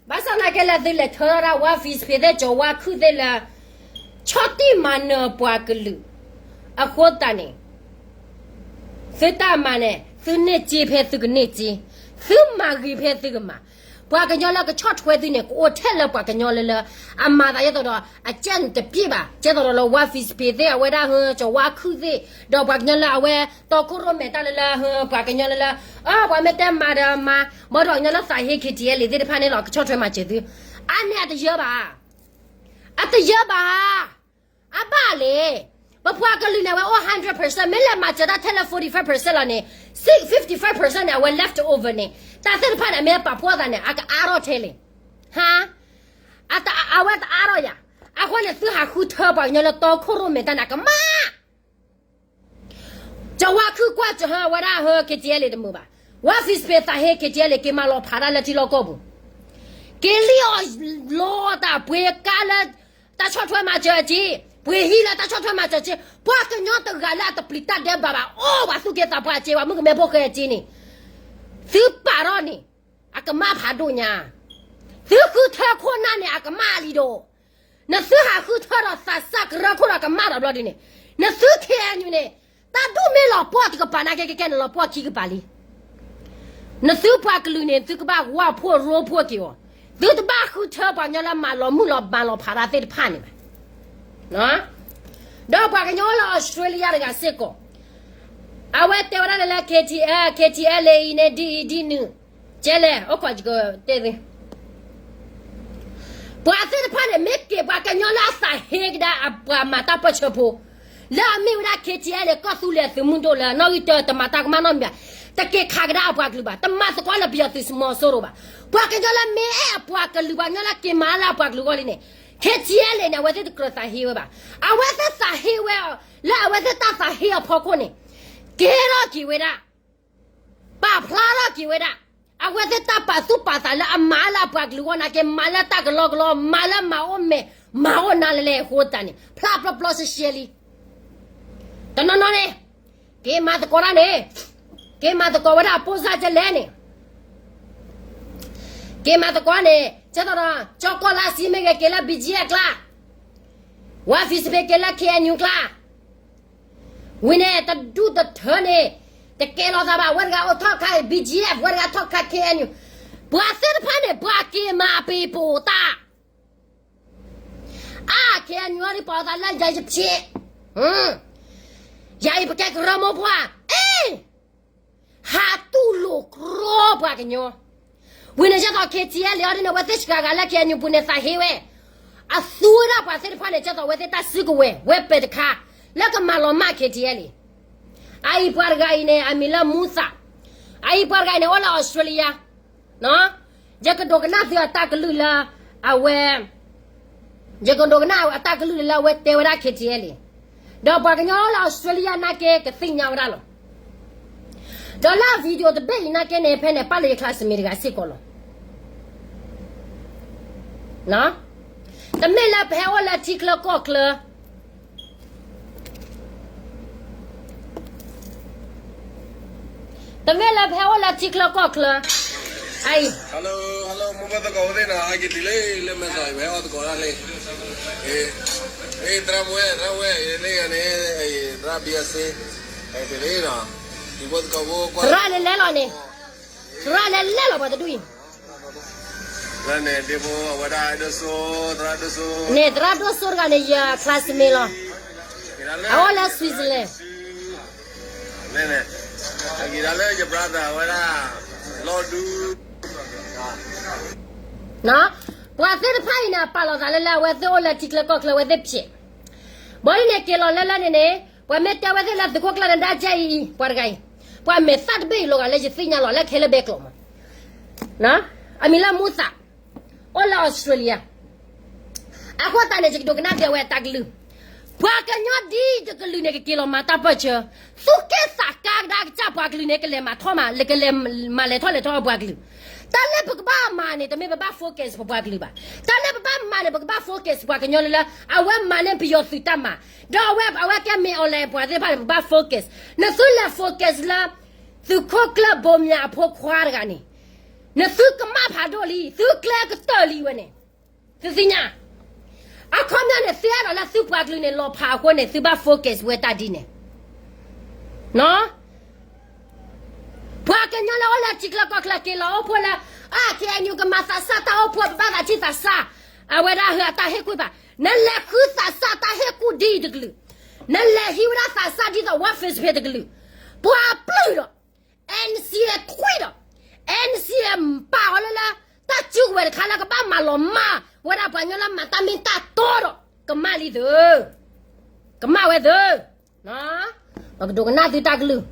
ဘၣ်ဆၣ်သနာ်က့လၢသုလဲၤထၢထီၣ်ဒၣ်ဝါ Fizz ဖံးသ့ၣ် ကၠီၤဝါခုၣ်သ့ၣ်လၢ ဆီၣ်တံၢ်မၤနၢၤပှၤကလုာ်, အဃိသတးန့ၣ်, သုတၢ်မၤန့ၣ် သုန့ၢ်စ့ဖဲသုကန့ၢ်စ့, သုမၤဂ့ၤဖဲသုကမၤ, ပှၤကညီလၢကဆီၣ်ထွဲသုန့ၣ် ကအိၣ်ထဲလၢပှၤကညီလၢလၢ, အမၤသးဒ်သိးဒီး အကဲန့ၣ်တပျ့ၢ်ဘၣ်, ကဲသိးဒီးလၢဝါ Fizz ဖံးသ့ၣ် အဝဲဒၣ်ဟၢ ကၠီၤဝါခုၣ်သ့ၣ်, ဒီးပှၤကညီလၢအဝဲ တီခိၣ်ရိၣ်မဲာ်တၢ်လၢလၢဟၢ ပှၤကညီလၢလၢ, အၢ ပှၤမ့ၢ်တဲမၤဒီးမၤ, ဘၣ်ဒီးကညီလၢသးဟ့ KTLA သ့ၣ်တဖၣ်န့ၣ်လီၤ ကဆီၣ်ထွဲမၤစၢၤသု, အါန့ၢ်အတယၢဘၣ်, အတယၢဘၣ် အဘၣ်လဲၣ်, ပပှၤကလုာ်န့ၣ် အဝဲအိၣ် hundred percent မ့ၢ်လဲၤမၤစၢၤတၢ်ထဲလၢ forty five percent လီၤန့ၣ်, six, fifty five percent န့ၣ် အဝဲ left over န့ၣ်, တၢ်သ့ၣ်တဖၣ်န့ၣ် အမ့ၢ်ပာ်ဖှိၣ်သးန့ၣ် အကအါထီၣ်ထဲလဲၣ်, ဟါ, အဝဲတအါထီၣ်ယၤ, အဃိန့ၣ် သုဟးဃုထၢပှၤကညီလၢတီခိၣ်ရိၣ်မဲာ်တၢ်န့ၣ် အကမၣ် ကၠီၤဝါခုၣ်ကွၢ်စၢၤဟၢ အဝဲဒၣ်ဟၢ KTLA တမုာ်ဘၣ်, ဝါ Fizz ဖံးသးဟ့ KTLA က့ၤမၤလီၤဖးတၢ်လၢထံလီၢ်ကီၢ်ပူၤ, က့ၤလံအီၤလီၤတၢ်ပှ့ၤကါလၢ တၢ်ဆီၣ်ထွဲမၤစၢၤအစ့, ပှ့ၤဟံၣ်လၢတၢ်ဆီၣ်ထွဲမၤစၢၤစ့, ပှၤကညီတဂၤလၢအတပျံၤတၢ်ဒဲးဘးဘၣ် အီၣ်ဝဲသူၣ်က့သးပှၢ်စ့ ပှၤမုၣ်ကမဲဖိဃဲအစ့န့ၣ်, သုပာ်ထီၣ်န့ၣ်, အကမၣ်ဖးဒိၣ်ညါ, သုဃုထၢခိၣ်နၢ်န့ၣ် အကမၣ်လံဒီး, နသုဟးဃုထၢဒီးသးစၢ်ကရၢခိၣ်ဒီးကမၣ်ဒီးဘျီဒ်န့ၣ်, နသု K N U န့ၣ်, တၢ်ဒူၣ်မ့ၢ်လီၤပှီၢ်တကပၤနာ်က့ ကဲကဲန့ၣ်လီၤပှီၢ်ခံကပၤလံ နသုပှၤကလုာ်န့ၣ် သုကဘၣ်ဝၢ်ဖှိၣ်ရိဖှိၣ်က့ၤအီၤ, သုတဘၣ်ဃုထၢပှၤကညီလၢမၤလီၤမုၢ်လီၤမၤလီၤဖးတၢ်သ့ၣ်တဖၣ်န့ၣ်ဘၣ်. ဒီးပှၤကညီလၢ Australia တဂၤစ့ၢ်ကီး, အဝဲတဲဝဲဒၣ်လၢ K T L, K T L အံၤန့ၣ် ဒ်အံၤဒ်နုၤ, ကဲလဲၣ် အိၣ်ခိးကတဲသ့ ပှၤသ့ၣ်တဖၣ်န့ၣ် မ့ၢ်က့ၤပှၤကညီလၢအသးဟ့ကဒါအပှၤမၤတၢ်ပၢၢ်ဆၢဖိ, လၢအမ့ၢ်ဝဲဒၣ် K T L န့ၣ် ကီၢ်သူလ့ၤအသုးမုၢ်ဒိၣ်လၢ နီၣ်ဂံၢ်တၢ တမၤတၢ်ကမၣ်နီတမံၤဘၣ်, တက့ၤခးကဒါအပှၤကလုာ်ဘၣ်, တမၤသကိးလၢပယီၤသုးမီၤစိရိၤဘၣ်. ပှၤကညီလၢမ့ၢ်အဲၣ်အပှၤကလုာ် ပှၤကညီလၢက့ၤမၤလၢအပှၤကလုာ်အဂီၢ်လံန့ၣ်, K T L န့ၣ် အဝဲသ့ၣ်တကြၢးသးဟ့ဝဲဘၣ်. အဝဲသ့ၣ်သးဟ့ဝဲအီၤ, လၢအဝဲသ့ၣ်တၢ်သးဟ့အဖီခိၣ်န့ၣ်, ကဲထီၣ်က့ၤဝဲဒၣ် ပာ်ဖျါထီၣ်က့ၤဝဲဒၣ်, အဝဲသ့ၣ်တၢ်ပာ်သူၣ်ပာ်သးလၢအမၤလၢအပှၤကလုာ်အဂီၢ်နာ်က့ မၤလၢတၢ်ကလီကလီ, မၤလၢမၤအိၣ်မဲာ်, မၤအိၣ်နါလဲၢ်လဲၢ်အဃိသတးန့ၣ် ဖျါပျီပျီရှဲရှဲလံ. တနီၤနီၤန့ၣ်, က့ၤမၤသကိးတၢ်န့ၣ်, က့ၤမၤသကိးဝဲဒၣ်အပိၢ်စၢ်ကလဲၣ်န့ၣ်, က့ၤမၤသကိးန့ၣ် ကဲသိးဒီး ကၠီကီၢ်လါစံမ့ၢ်ဂ့ၤ က့ၤလၢ B G F အကျါ, ဝါ Fizz ဖံးက့ၤလၢ K N U အကျါ, ဝံၤန့ၣ် တဒူၣ်တထၢန့ၣ် တကဲလီၤသးဘၣ် ဝဲတဂၤအိၣ်ထီၣ်ခါ B G F ဝဲတဂၤထီၣ်ခါ K N U ပှၤသ့ၣ်တဖၣ်န့ၣ် ပှၤက့ၤမၤပ့ၤပိာ်တၢ် အါ K N U အံၤပာ်သးလၢယၤယဖျဲး, ယၤအံၤပကဲကရၢမိၢ်ပှၢ်, အ့ ဟးတူၢ်လိာ်ကြီပှၤကညီ, ဝံၤန့ၣ်ကဲသိး K T L အီၤဒ်န့ၣ် အဝဲသ့ၣ်စှၤဂၤလၢ K N U ပူၤန့ၣ်သးဟ့ဝဲ, အသူဝဲဒၣ်ပှၤသ့ၣ်တဖၣ်န့ၣ် ကဲသိးအဝဲသ့ၣ်တၢ်စုကဝဲၤ ဝဲပဲာ်တခါ လၢကမၤလီၤမၢ် K T L အံၤ, အအံၤပှၤတဂၤအံၤန့ၣ် အမံၤလၢမူသး, အအံၤပှၤတဂၤအံၤန့ၣ် အိၣ်လၢ Australia ယကဒိကနၣ်သုအတၢ်ကလုၢ်လၢ အဝဲ ယကဒိကနၣ်အတၢ်ကလုၢ်လၢအဝဲတဲဝဲဒၣ် K T L အံၤ, ဒီးပှၤကညီလၢ Australia နာ်က့ကသ့ၣ်ညါဝဲဒၣ်လီၤ. ဒီးလၢအ video တဘ့ၣ်အံၤနာ်က့န့ၣ် ဖဲန့ၣ် ပာ်လၢယ classmate တဂၤစ့ၢ်ကီးလီၤ. တမ့ၢ်လၢပဟဲအိၣ်လၢထံချၢကီၢ်ချၢ တမ့ၢ်လၢပဟဲအိၣ်လၢထံချၢကီၢ်ချၢ, အအံၤ hello hello မိၢ်ပၢ်သကိးဖိသ့ၣ်နီၤ ဟဲက့ၤတုၤလံ လၢမဲၢ်ဆီးအံၤ ပဟဲအီၣ်သကိးတၢ်လံ, မ့ၢ်သရၣ်မုၣ်ဝဲ သရၣ်မုၣ်ဝဲ လၢယၤန့ၣ် သရၣ်ဘံအစ့, ဟဲက့ၤတုၤလံနီၤ, ဒံဖိသကိးဖိကွၢ် သရၣ်လဲၤလဲၤလီၤန့ၣ်, သရၣ်လဲၤလဲၤလီၤပှၤတဒူၣ်အံၤ လၢန့ၣ်ဒ့ဖိအဝဲဒၣ်ဒိၣ်စိ, သရၣ်ဒိၣ်စိ, န့ၣ်သရၣ်ဒိၣ်စိတဂၤန့ၣ် ယ classmate လီၤ, အအိၣ်လၢ Switzerland န့ၣ်, အက့ၤဒၣ်လၢယ brother အဝဲဒၣ် လီၢ်ဒူ ပှၤသ့ၣ်တဖၣ်အံၤန့ၣ် အပာ်လီၤသးလၢလၢအဝဲသ့ၣ်အိၣ်လၢထံချၢကီၢ်ချၢ အဝဲသ့ၣ်ဖျဲး, ဘၣ်ဒ်န့ၣ်က့ၤလီၤလၢလၢန့ၣ်န့ၣ် ပှၤမ့ၢ်တဲဝဲသ့ၣ်လၢသုးခိၣ်ကျၢၢ်နဒါကဲအံၤ ပှၤတဂၤအံၤ, ပှၤမဲာ်သၣ်တဘ့ၣ်အံၤလီၤဂာ်လၢယသ့ၣ်ညါလီၤ လၢခဲလၢာ်ဘဲကျိာ်မး, အမံၤလၢမူသး, အိၣ်လၢ Australia အဃိသတးန့ၣ် ယကဒိကနၣ်ဘၣ်ဝဲအတၢ်ကလုၢ်, ပှၤကညီဒ်တကလုာ်န့ၣ် ကက့ၤလီၤမၤတၢ်ပၢၢ်ဆၢ, သူၣ်က့ၣ်သးကါကဒါကစၢ်ပှၤကလုာ်န့ၣ် ကလဲၤမၤထီၣ်မၤ ကလဲၤမၤလဲၤထီၣ်လဲၤထီၣ်ပှၤကလုာ်, တၢ်လၢပကဘၣ်မၤန့ၣ် တမ့ၢ်ပဘၣ် focus ပပှၤကလုာ်ဘၣ်, တၢ်လၢပဘၣ်မၤန့ၣ် ပကဘၣ် focus ပှၤကညီလၢလၢ အဝဲမၤန့ၢ်ပယီၤသုးတၢ်မၤ, ဒီးအဝဲ အဝဲကဲမ့ၢ် online ပှၤသ့ၣ်တဖၣ်န့ၣ် ပဘၣ် focus, နသုလဲၤ focus လၢ သုးခိၣ်ကျၢၢ်ဘိမၠးအဖိခွါတဂၤန့ၣ်, နသုကမၣ်ဖးဒိၣ်လံ သုကျဲကတၢၢ်လံဝဲန့ၣ်, သုသ့ၣ်ညါ, အခီပညီန့ၣ် သုအဲၣ်ဒိးလၢသုပှၤကလုာ်န့ၣ် လီၤဖးအဃိန့ၣ် သုဘၣ် focus ဝဲတၢ်ဒ်န့ၣ် ပှၤကညီလၢအိၣ်လၢထံချၢကီၢ်ချၢက့ၤလီၤအိၣ်ဖှိၣ်လၢ အါ K N U ကမၤသးစၢ်တၢ်အိၣ်ဖှိၣ် ပဘၣ်သးဆံၣ်သးစၢ်, အဝဲဒၣ်ဟၢအတၢ်ဟ့ၣ်ကူၣ်ဘၣ်, နလဲၤဃုသးစၢ်တၢ်ဟ့ၣ်ကူၣ်ဒ်အံၤတကလုာ်, နလဲၤဟံးဝဲဒၣ်သးစၢ်ဒ်သိး World Food Pantry တကလုာ်, ပှၤပျုၢ်ဒီး N C A ထွံဒီး N C A ပာ်အီၤလၢလၢ တၢ်စုကဝဲၤတခါလၢကဘၣ်မၤလီၤမၢ်ဝဲဒၣ်ပှၤကညီလၢမၤတၢ်မ့ၢ်တၢ်တီဒီး ကမၣ်လံသု, ကမၣ်ဝဲသု, ပကဒိကနၣ်သုတၢ်ကလုၢ်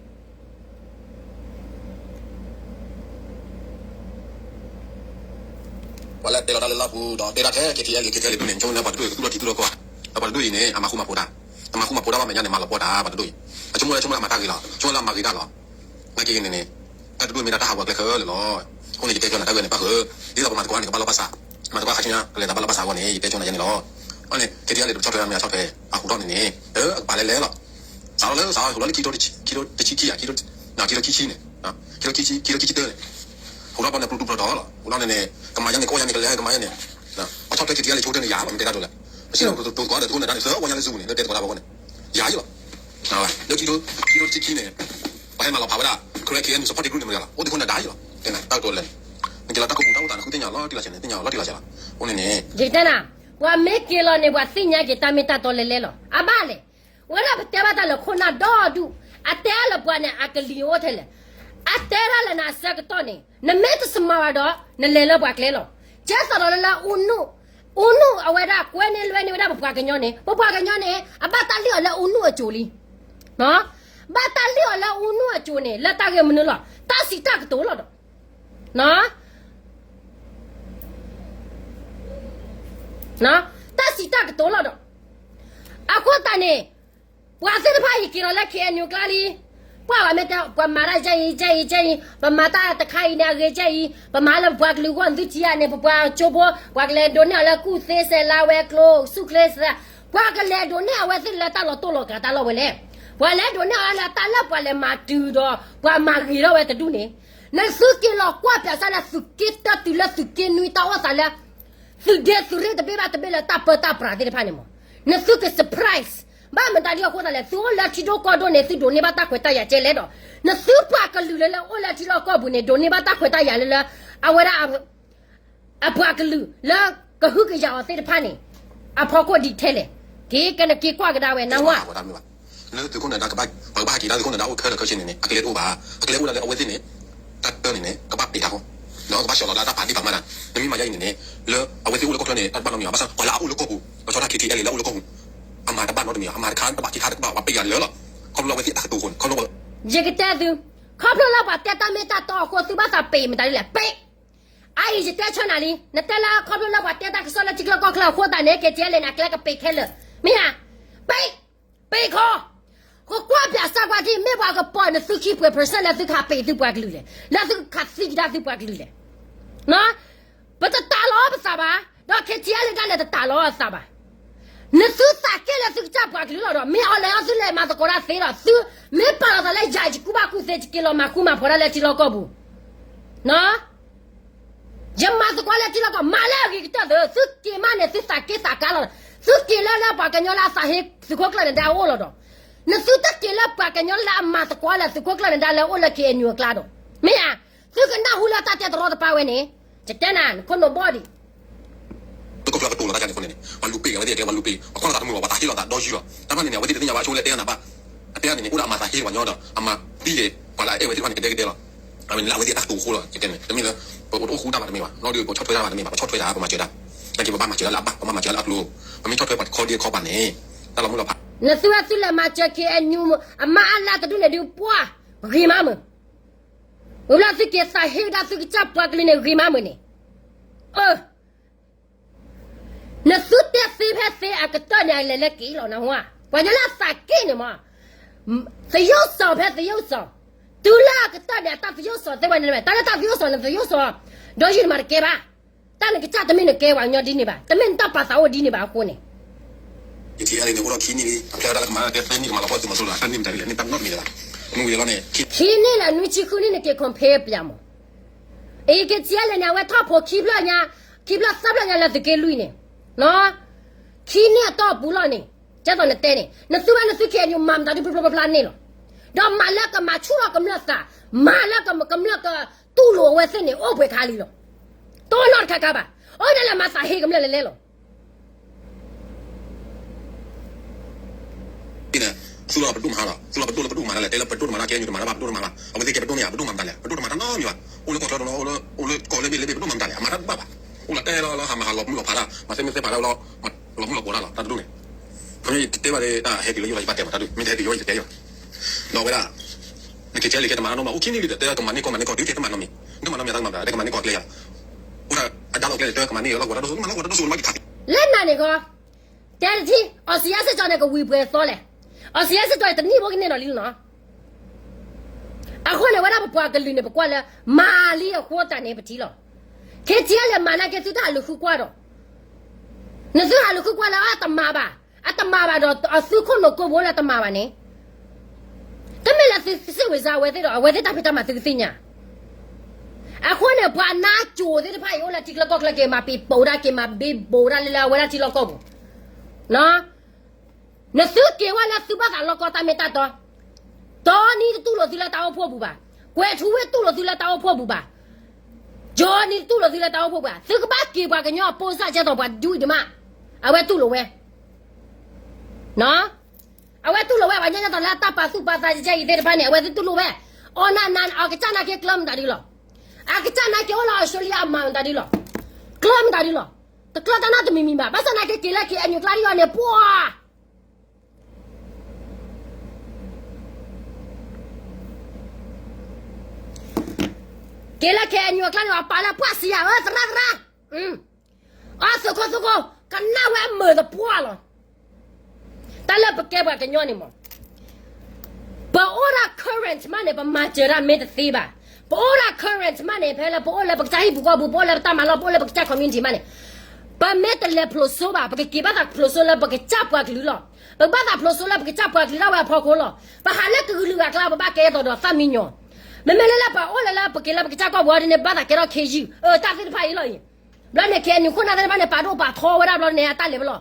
ပှၤလၢတဲလီၤတၢ်လၢလီၢ်ပူၤဒီးတဲဒၣ်ထဲ K T L K T L ဒ်န့ၣ် ဆိကမိၣ်လၢပှၤတဒူၣ်အံၤကသူၣ်ထီၣ်ထံသူၣ်ထီၣ်ကီၢ်, ဒီးပှၤတဒူၣ်အံၤန့ၣ် အမၤဃူမၤဖိးတၢ်, အမၤဃူမၤဖိးတၢ်ဘၣ်မဲာ်ညါန့ၣ် မၤလီၤပှီၢ်တၢ်ပှၤတဒူၣ်အံၤ, အဆိကမိၣ်လၢဆိကမိၣ်လၢအမၤတၢ်ဂ့ၤလီၤ ဆိကမိၣ်လၢအမၤဂ့ၤတၢ်လီၤ, နာ်က့န့ၣ်န့ၣ် တၢ်တဒူၣ်မ့ၢ်ဒၣ်တၢ်ဟးဂီၤကျဲခဲလၢာ်လီၤ, အဃိန့ၣ် ယတဲဆိနၤတၢ်ဂ့ၢ်န့ၣ် ပၣ်ဃုာ်, ဒ်သိးပမၤသကိးန့ၣ် ကဘၣ်လီၢ်ဘၣ်စး, မၤသကိးခါဆူညါ ကလဲၤသးဘၣ်လီၢ်ဘၣ်စးအဂီၢ်န့ၣ် ယတဲဆိနၤယဲန့ၣ်လီၤ, အဃိန့ၣ် K T L တဆီၣ်ထွဲမ့ၢ်ဆီၣ်ထွဲ အဟူထီၣ်န့ၣ်န့ၣ် အကပာ်လဲၣ်လဲၣ်လီၤ စးထီၣ်လၢ စးထီၣ်လၢခံထိတဆံခံဧါ, ခံထိခံဆံခံဧါ, ခံထိခံဆံန့ၣ်, ခံထိခံဆံခံထိခံဆံတၢန့ၣ်, ဟူထီၣ်ဘၣ်န့ၣ် ပျူၤတူပျူၤတီၤလီၤ, ဟူထီၣ်န့ၣ်န့ၣ် ကမၤယဲန့ၣ် ကအိၣ်ယဲန့ၣ် ကလဲၤကမၤယဲန့ၣ်, ပှၤဆီၣ်ထွဲ K T L လၢဆိကတၢၢ်န့ၣ်ယၤလီၤ မ့ၢ်တဲတၢ်ဒိလၢ, ပစံၣ်လီၤပတိၤသကိးဒီးသုးခိၣ်နဒါန့ၣ် သၢဝီညါလၢ Zoom န့ၣ် လၢတဲသကိးတၢ်ဘၣ်အဃိန့ၣ်, ယၤယံလီၤ, လၢခံထိခံဆံခံန့ၣ် ပှၤဟဲမၤလီၤဖးဝဲဒၣ် Karen K N U support group န့ၣ်မ့ၢ်ယၤလီၤ, အိၣ်သုးခိၣ်နဒါယံလီၤ, တဲနၤတၢ်ကတိၤလဲၣ်န့ၣ်, နက့ၤလီၤတၢ်ခိၣ်ပူၤတၢ်အိၣ်သးန့ၣ် ဃုသ့ၣ်ညါလီၤတံၢ်လီၤဆဲးန့ၣ် သ့ၣ်ညါလီၤတံၢ်လီၤဆဲးလီၤ, အဃိန့ၣ်န့ၣ် ယကတဲနၤ, ပှၤမ့ၢ်က့ၤလီၤန့ၣ် ပှၤသ့ၣ်ညါက့ၤတၢ်မ့ၢ်တၢ်တီလဲၤလဲၤလီၤ, အဘၣ်လဲၣ်, ဝဲဒၣ်ပတဲဘၣ်တၢ်လၢခိၣ်နၢ်ဒီဒူၣ်, အတဲလၢပှၤန့ၣ် အကလံၤအိၣ်ထဲလဲၣ်, အတဲဒၣ်လၢနၤအဆၢကတီၢ်န့ၣ် နမ့ၢ်တစမၤဘၣ်ဒီး နလဲၤလၢပှၤကျဲလီၤ, ကဲသိးဒီးလၢလၢ အူနူၣ်အဝဲဒၣ်ကွဲန့ၢ်လွဲန့ၢ်ဝဲဒၣ်ပပှၤကညီန့ၣ် ပပှၤကညီန့ၣ် အဘၣ်တၢ်လုၢ်အီၤလၢအူနူၣ်အစိၤလံ, ဘၣ်တၢ်လုၢ်အီၤလၢအူနူၣ်အစိၤန့ၣ် လၢတၢ်ဂ့ၢ်မနုၤလီၤ, တၢ်စံးတၢ်ကတိၤလီၤဒီး တၢ်စံးတၢ်ကတိၤလီၤဒီး, အဃိသတးန့ၣ် ပှၤသ့ၣ်တဖၣ်အံၤက့ၤလီၤလၢ K N U ကျါလံ, ပှၤဘၣ်မ့ၢ်တဲ ပှၤမၤတၢ်ယဲအံၤ ယဲအံၤ ယဲအံၤ, ပမၤတၢ်တခါအံၤန့ၣ် အဂ့ၤယဲအံၤ, ပမၤလၢပပှၤကလုာ်အဂီၢ် သုထံၣ်ဧါန့ၣ် ပပှၤကၠိဖိ ပှၤကလဲၤဒိးန့ၢ်အီၤလၢကူၣ်သ့ စဲးလါဝဲၤကျိၤ ဆူၣ်ချ့သး, ပှၤကလဲၤဒိးန့ၢ်အဝဲသ့ၣ်လၢတၢ်လီၤတိၢ်လီၤကးတၢ်လီၢ်ဝဲလဲၣ်, ပှၤလဲၤဒိးန့ၢ်အီၤလၢတၢ်လၢပှၤလဲၤမၤတုၤဒီး ပှၤမၤဂ့ၤထီၣ်ဝဲတဒူၣ်န့ၣ်, နသုက့ၤလီၤကွၢ်ပၠးစၢ်လၢသုးက့တၢတုၤလၢသုးက့နွံတၢ်အိၣ်သးလၢ သုးဒ့သုးရ့ၣ်တဘ့ၣ်ဘၣ်တဘ့ၣ်လၢတၢ်ပၢတၢ်ပြးသ့ၣ်တဖၣ်န့ၣ်မး, နသုက surprise ဘၣ်မတၤဒ်အဃိသတးလဲၣ်, သုအိၣ်လၢထံဒိၣ်ကီၢ်ဒိၣ်န့ၣ် သုဒိးန့ၢ်ဘၣ်တၢ်ခွဲးတၢ်ယာ်ကဲလဲၣ်ဒီး, နသုပှၤကလုာ်လၢလၢအိၣ်လၢထံလီၢ်ကီၢ်ပူၤန့ၣ် ဒိးန့ၢ်ဘၣ်တၢ်ခွဲးတၢ်ယာ်လၢလၢ အဝဲဒၣ် အပှၤကလုာ်လၢကဟုကယာ်အီၤသ့ၣ်တဖၣ်န့ၣ် အဖီခိၣ်ဒံးထဲလဲၣ်, က့ၤကနက့ၤကွၢ်ကဒါဝဲနၢ်ဟူဧါ. လၢသုးခိၣ်နဒါကဘၣ် ပကဘၣ်ဟဲက့ၤဒၣ်သုးခိၣ်နဒါအိၣ်ခဲလၢာ်ခဲဆ့န့ၣ်န့ၣ် အကျဲတအိၣ်ဘၣ်. အကျဲအိၣ်ဒၣ်လၢအဝဲသ့ၣ်န့ၣ် တၢ်တၢၢ်န့ၣ်န့ၣ် ကဘၣ်ပံးတၢ်ဃီ, ဒီးကဘၣ်ဆှၢလီၤဒၣ်တၢ်ပာ်ဒ့ၣ်ပာ်မၤတၢ်, နမ့ၢ်မၤယါအံၤန့ၣ်န့ၣ် လၢအဝဲသ့ၣ်အိၣ်လၢကီၢ်ချၢန့ၣ် တၢ်တဘၣ်နီတမံၤဘၣ်, ဘၣ်ဆၣ်ပှၤလၢအအိၣ်လၢကီၢ်ပူၤ ပဆီဒၣ် K T L လၢအအိၣ်လၢကီၢ်ပူၤ အမၤတဘၣ်နီတမံၤဘၣ်, အမၤတခါတဘၣ်ခံခါတဘၣ် ပှၤပံးယၤလၢာ်လီၤ. ခီဖျိလၢအဝဲသ့ၣ်အတၢ်ကတိၤအဃိန့ၣ် ခီဖျိ ယကတဲသု, ခီဖျိလၢပှၤတဲတၢ်မ့ၢ်တၢ်တီအဃိ သုဘၣ်သးပံးမတၤဒ်လဲၣ်, ပံး. အအံၤယတဲဆၢနၤလံ, နတဲလၢခီဖျိလၢပှၤတဲတၢ်ကစီၣ်လၢထံချၢကီၢ်ချၢအဃိသတးန့ၣ် K T L န့ၣ် အကျဲကပံးခဲလၢာ်, မ့ၢ်ဧါ. ပံး, ပံးခီ, ကကွၢ်ပၠးစၢ်ကွၢ်ထံ မ့ၢ်ပှၤကပီၤနသုခံပှဲၤ percent လၢသုကဟးပံးသုပှၤကလုာ်လဲၣ်, လၢသုကဟးသံကဒါသုပှၤကလုာ်လဲၣ်. ပတတၢ်လီၤပသးဘၣ်, ဒီး K T L ဒၣ်လဲာ်တတၢ်လီၤအသးဘၣ်. နသုသးက့ၣ်လၢသုကစၢ်ပှၤကလုာ်လီၤဒီး မ့ၢ်အီၤလဲၤအီၤသုလဲၤမၤသကိးတၢ်သ့ဒီး သုမ့ၢ်ပာ်လီၤသးလၢယၤ ယကူဘၣ်ကူသ့ ယက့ၤလီၤမၤဃူမၤဖိးတၢ်လၢထံလီၢ်ကီၢ်ပူၤ ယမၤသကိးလၢထံလီၢ်ကီၢ် မၤလၢအဂ့ၤကတၢၢ်သ့, သုက့ၤမးန့ၣ် သုသးက့ၣ်သးကါလီၤ, သုက့ၤလၢလၢပှၤကညီလၢအသးဟ့သုးခိၣ်ကျၢၢ်နဒါအအိၣ်လီၤဒီး, နသုတက့ၤလၢပှၤကညီလၢအမၤသကိးလၢသုးခိၣ်ကျၢၢ်နဒါလၢအိၣ်လၢ K N U အကျါဒီး, မ့ၢ်ဧါ, သုကနၢ်ဟူလၢတၢ်တဲတရီတပါဝဲန့ၣ်, ယတဲနၤ နခိၣ်နူာ်ဘီၣ်ဒံး သုးခိၣ်ကျၢၢ်ကတိၤလီၤတၢ်ယါန့ၣ်အဃိန့ၣ်န့ၣ် ပှၤလူၤပ့းအဝဲသ့ၣ်ကဲ ပှၤလူၤပ့း ပှၤကွၢ်လီၤသးတမုာ်ဘၣ် ပှၤသးဟ့လီၤသးဒီးယုၢ်လီၤ. တၢ်ဘၣ်န့ၣ်န့ၣ် အဝဲသ့ၣ်တသ့ၣ်ညါဘၣ်ဆိလၢတဲနၤဘၣ်. အတဲန့ၣ်န့ၣ် အိၣ်ဒီးအမၤသးဟ့ပှၤကညီဒီး အမၤသံဒံး ပှၤလၢအအဲၣ်ဝဲသ့ၣ်တဖၣ်န့ၣ် ကဒဲကဒဲလီၤ. အဝဲန့ၣ်လၢအဝဲသ့ၣ်အတၢ်ကတိၤအဃိလီၤ. ယတဲန့ၣ် တမ့ၢ်လၢ ပအိၣ်တအိၣ်ဃူတၢ်ဘၣ်တမ့ၢ်ဘၣ်, နီၢ်ဒုးပဆီၣ်ထွဲတၢ်ဘၣ်တမ့ၢ်ဘၣ်, ပဆီၣ်ထွဲတၢ် ပမၤစၢၤတၢ်, နာ်က့ပဘၣ်မၤစၢၤတၢ်လၢအဘၣ်, ပမ့ၢ်မၤစၢၤတၢ်လၢအကျိၤ, ပမ့ၢ်ဆီၣ်ထွဲပှၤတခီဒ့ခီပၤန့ၣ် တၢ်လီၤမုၢ်လီၤဖး နသုဝဲသုလဲၤမၤစၢၤ K N U အမါအလါတဒူၣ်န့ၣ်ဒုးပှၢ် ဂ့ၤမးမုာ်, ဝံၤဘျီသုက့ၤသးဟ့ကဒါသုကစၢ်ပှၤကလုာ်န့ၣ် ဂ့ၤမးမုာ်န့ၣ်, အၢ နသုတဲသ့ဖဲသ့အကတၢၢ်န့ၣ် အလဲၤလၢက့ၤလီၤ နၢ်ဟူဧါ, ပှၤကညီလၢအသးက့ၣ်န့ၣ်မး, သရုပ်ဆောင်ဖဲသရုပ်ဆောင်, တုၤလၢအကတၢၢ်န့ၣ် အတၢ်သရုပ်ဆောင်သ့ဝဲန့ၣ် တၢ်လၢတၢ်သရုပ်ဆောင်န့ၣ် သရုပ်ဆောင်, ဒီးယုၢ်နမၤတကဲဘၣ်, တၢ်နကစၢ်တမ့ၢ်နကဲပှၤကညီဒ်န့ၣ်ဘၣ်, တမ့ၢ်နတၢ်ပာ်သးအိၣ်ဒ်န့ၣ်ဘၣ်အဃိန့ၣ် ယထံၣ်အါန့ၣ် အိၣ်ဒီးခံနံၣ်လံ, အဖျဲၣ်ဒၣ်လၢကမၤကဲသၢနံၣ် ကမၤလီၤပှီၢ်သုးမီၤစိရိၤ တၢ်န့ၢ်မတၤဒ်လဲၣ် န့ၢ်တၢ်နီတမံၤလၢၤဘၣ်, မ့ၢ်ဝံၤလီၤန့ၣ် ခံနံၣ်လၢနွံဆံဃုနံၣ်နက့ၤ compare ပၠးမး, အံၤ K T L န့ၣ် အဝဲထီၣ်ဖိခံဖျၢၣ်ညါ, ခံဖျၢၣ်သၢဖျၢၣ်ညါလၢသုးက့လွံၢ်န့ၣ်, ခံနံၣ်အတီၢ်ပူၤလီၤန့ၣ်, ကဲသိးနတဲန့ၣ် နသုဝဲနသု K N U မၤမတၤဒုးဖျိဖျိဖျါဖျါန့ၣ်လီၤ, ဒီးမၤလၢကမၤဆူၣ်ထီၣ်ကမျၢၢ်သး, မၤလၢကမၤကမျၢၢ်ကတူၢ်လိာ်အဝဲသ့ၣ်န့ၣ် အိၣ်ပှဲၤခါလံလီၤ, တအိၣ်နီတခါခါဘၣ်, အဝဲဒၣ်လဲၤမၤသးဟ့ကမျၢၢ်လဲၤလဲၤလီၤ သုလီၤပဒိၣ်မဟါလီၤ, သုလီၤပဒိၣ်လၢပဒိၣ်မၤတၢ်လဲၣ်, တဲလၢပဒိၣ်တမၤတၢ် K N U တမၤတၢ်ဘၣ် ပဒိၣ်တမၤဘၣ်, အဝဲသ့ၣ်ကဲပဒိၣ်မ့ၢ်ဧါ, ပဒိၣ်တမၤတၢ်လဲၣ်, ပဒိၣ်တမၤတၢ်နီတမံၤဘၣ်, အိၣ်လၢကီၢ်ချၢဒီး အိၣ်လၢကီၢ်လၢဘ့ၣ်လၢဘ့ၣ် ပဒိၣ်မၤတၢ်လဲၣ်, အမၤတၢ်တဘၣ်ဘၣ်, အိၣ်လၢတဲလီၤလၢဟးမၤဟးလီၤမုၢ်လီၤဖးတၢ် မၤသ့မ့ၢ်သ့ၣ်ဖးတၢ်ဝဲလီၤ, လီၤမုၢ်လီၤပှီၤတၢ်လီၤ တၢ်တဒိၣ်န့ၣ်, ဖဲမ့ၢ်ယတဲဘၣ်ဒီး တၢ်ဟဲက့ၤလၢယိၣ်လီၤ ယဘၣ်တဲမးတၢ်ဒုး မ့ၢ်တဟဲက့ၤယိၣ်လီၤ ယတတဲယီၤ, ဒီးဝဲဒၣ် နက့ၤကဲလံကဲတမၤနီတမံၤ အိၣ်ခံနံၣ်လံဒီး တဲကမၤန့ၢ်ကီၢ်မၤန့ၢ်ကီၢ် ဒုးကဲတမၤနီတမံၤ, တမၤနီတမံၤတၢ်ကမၤ တဲကမၤန့ၢ်ကီၢ်ကျဲယၤလီၤ, အိၣ်ဒၣ်အဒၣ်လီၤကျဲန့ၣ် တဲကမၤန့ၢ်လီၤ ကဝီၤတၢ်ဒိၣ်စိ မၤလီၤကဝီၤတၢ်ဒိၣ်စိ မၤက့ၤခး လၢနၤန့ၣ်ကီး, တဲတထံၣ် အီစံယါစ့ၢ်ကီးန့ၣ် ကဝံၤပှဲၤသီလဲၣ်, အီစံယါစ့ၢ်ကီးန့ၣ် တနံၣ်ဖိကန့ၢ်ဒီးလံလီၤနီၤ, အဃိန့ၣ် ဝဲဒၣ်ပပှၤကလုာ်န့ၣ် ပကွၢ်လၢ မၤလံအဃိတၢ်န့ၣ် ပထံၣ်လီၤ, ခဲထံၣ်လၢမၤနာ်က့ သုတၢ်ဟးလူၤဃုကွၢ်ဒီး, နသုဟးလူၤဃုကွၢ်လၢအတမၤဘၣ်, အတမၤဘၣ်ဒီး အသုခိၣ်နူာ်ကိၢ်ဘိလၢတမၤဘၣ်န့ၣ် တမ့ၢ်လၢသုစ့ၣ်ဝံၤစါအဝဲသ့ၣ်ဒီး အဝဲသ့ၣ်တၢ်ဖံးတၢ်မၤသုကသ့ၣ်ညါ, အဃိန့ၣ် ပှၤနါစိၤသ့ၣ်တဖၣ်အံၤ အိၣ်လၢထံချၢကီၢ်ချၢ က့ၤမၤပံၤပိာ်ဒၣ် က့ၤမၤဘ့ဘိးဒၣ်လၢလၢအဝဲဒၣ်ထံလီၢ်ကီၢ်ပူၤ, နသုက့ၤဝဲလၢသုဘၣ်သးလီၢ်ကီၢ်တၢ်မ့ၢ်တၢ်တီ, တီနံၤတတူၢ်လိာ်သုလၢတၢ်အိၣ်ဖှိၣ်ပူၤဘၣ်, ကွဲၤထူဝ့ၣ်တူၢ်လိာ်သုလၢတၢ်အိၣ်ဖှိၣ်ပူၤဘၣ်, ကၠီနံၤတတူၢ်လိာ်သုလၢတၢ်အိၣ်ဖှိၣ်ပူၤဘၣ်, သုကဘၣ်က့ၤပှၤကညီအပိစၢ်ကဲသိးပှၤဒုးဒံးမး, အဝဲတူၢ်လိာ်ဝဲ အဝဲတူၢ်လိာ်ဝဲ ပှၤကညီကဲသိးလၢတၢ်ပာ်သူၣ်ပာ်သးကဲအံၤသ့ၣ်တဖၣ်န့ၣ် အဝဲသ့ၣ်တူၢ်လိာ်ဝဲ, အီၣ်နၢ်နၢ် အကစၢ်နာ်က့ကျၢၢ်မတၤဒ်လီၤ, အကစၢ်နာ်က့အိၣ်လၢ Australia အမၤမတၤဒ်လီၤ, ကျၢၢ်မတၤဒ်လီၤ, တကျၢၢ်တၢ်နီတမံၤမံၤဘၣ်, ဘၣ်ဆၣ်နာ်က့က့ၤလၢ K N U ကျါဒ်အံၤန့ၣ် ပှၤ က့ၤလၢ K N U အကျါန့ၣ် အပာ်လၢပှၢ်စံယၤဧၢ သရၣ်သရၣ်, အသုးခိၣ်သုးခိၣ် ကနၣ်ဝဲအမုာ်သပှၢ်လီၤ. တၢ်လၢပကဲပှၤကညီန့ၣ်မး ပအိၣ်ဒၣ် current မးန့ၣ် ပမၤစၢၤတၢ်မ့ၢ်တသ့ဘၣ်. ပအိၣ်ဒၣ် current မးန့ၣ် ဖဲလၢပအိၣ်လၢပကစၢ်ဟံၣ်ပူၤဃီပူၤ ပအိၣ်လၢပတၢ်မၤလီၢ် ပအိၣ်လၢပကစၢ် community မးန့ၣ် ပမ့ၢ်တလဲၤဖျိးစိဘၣ် ပကက့ၤဘၣ်သးဖျိးစိလၢပကစၢ်ပှၤကလုာ်လီၤ. ပကဘၣ်သးဖျိးစိလၢပကစၢ်ပှၤကလုာ်ဒၣ်ဝဲအဖီခိၣ်လီၤ. ပဟးလၢကဂုာ်လုၢ်ဂၤကျါ ပဘၣ်ကဲသိးဒီးသၣ်မံညီၤ. မ့မ့ၢ်လၢလၢပအိၣ်လၢလၢပက့ၤလၢပကစၢ်ကီၢ်ပူၤဒ်န့ၣ် ဘၣ်သးကဲထီၣ်ခ့ယုၢ် အတၢ်သ့ၣ်တဖၣ်အံၤလီၤအံၤ. ဘျီန့ၣ် KNU ခိၣ်နၢ်သ့ၣ်တဖၣ်န့ၣ် ပာ်ဒိၣ်ပာ်ထီဝဲဒၣ်ဘျီန့ၣ် အတၢ်လဲၤဘၣ်လီၤ.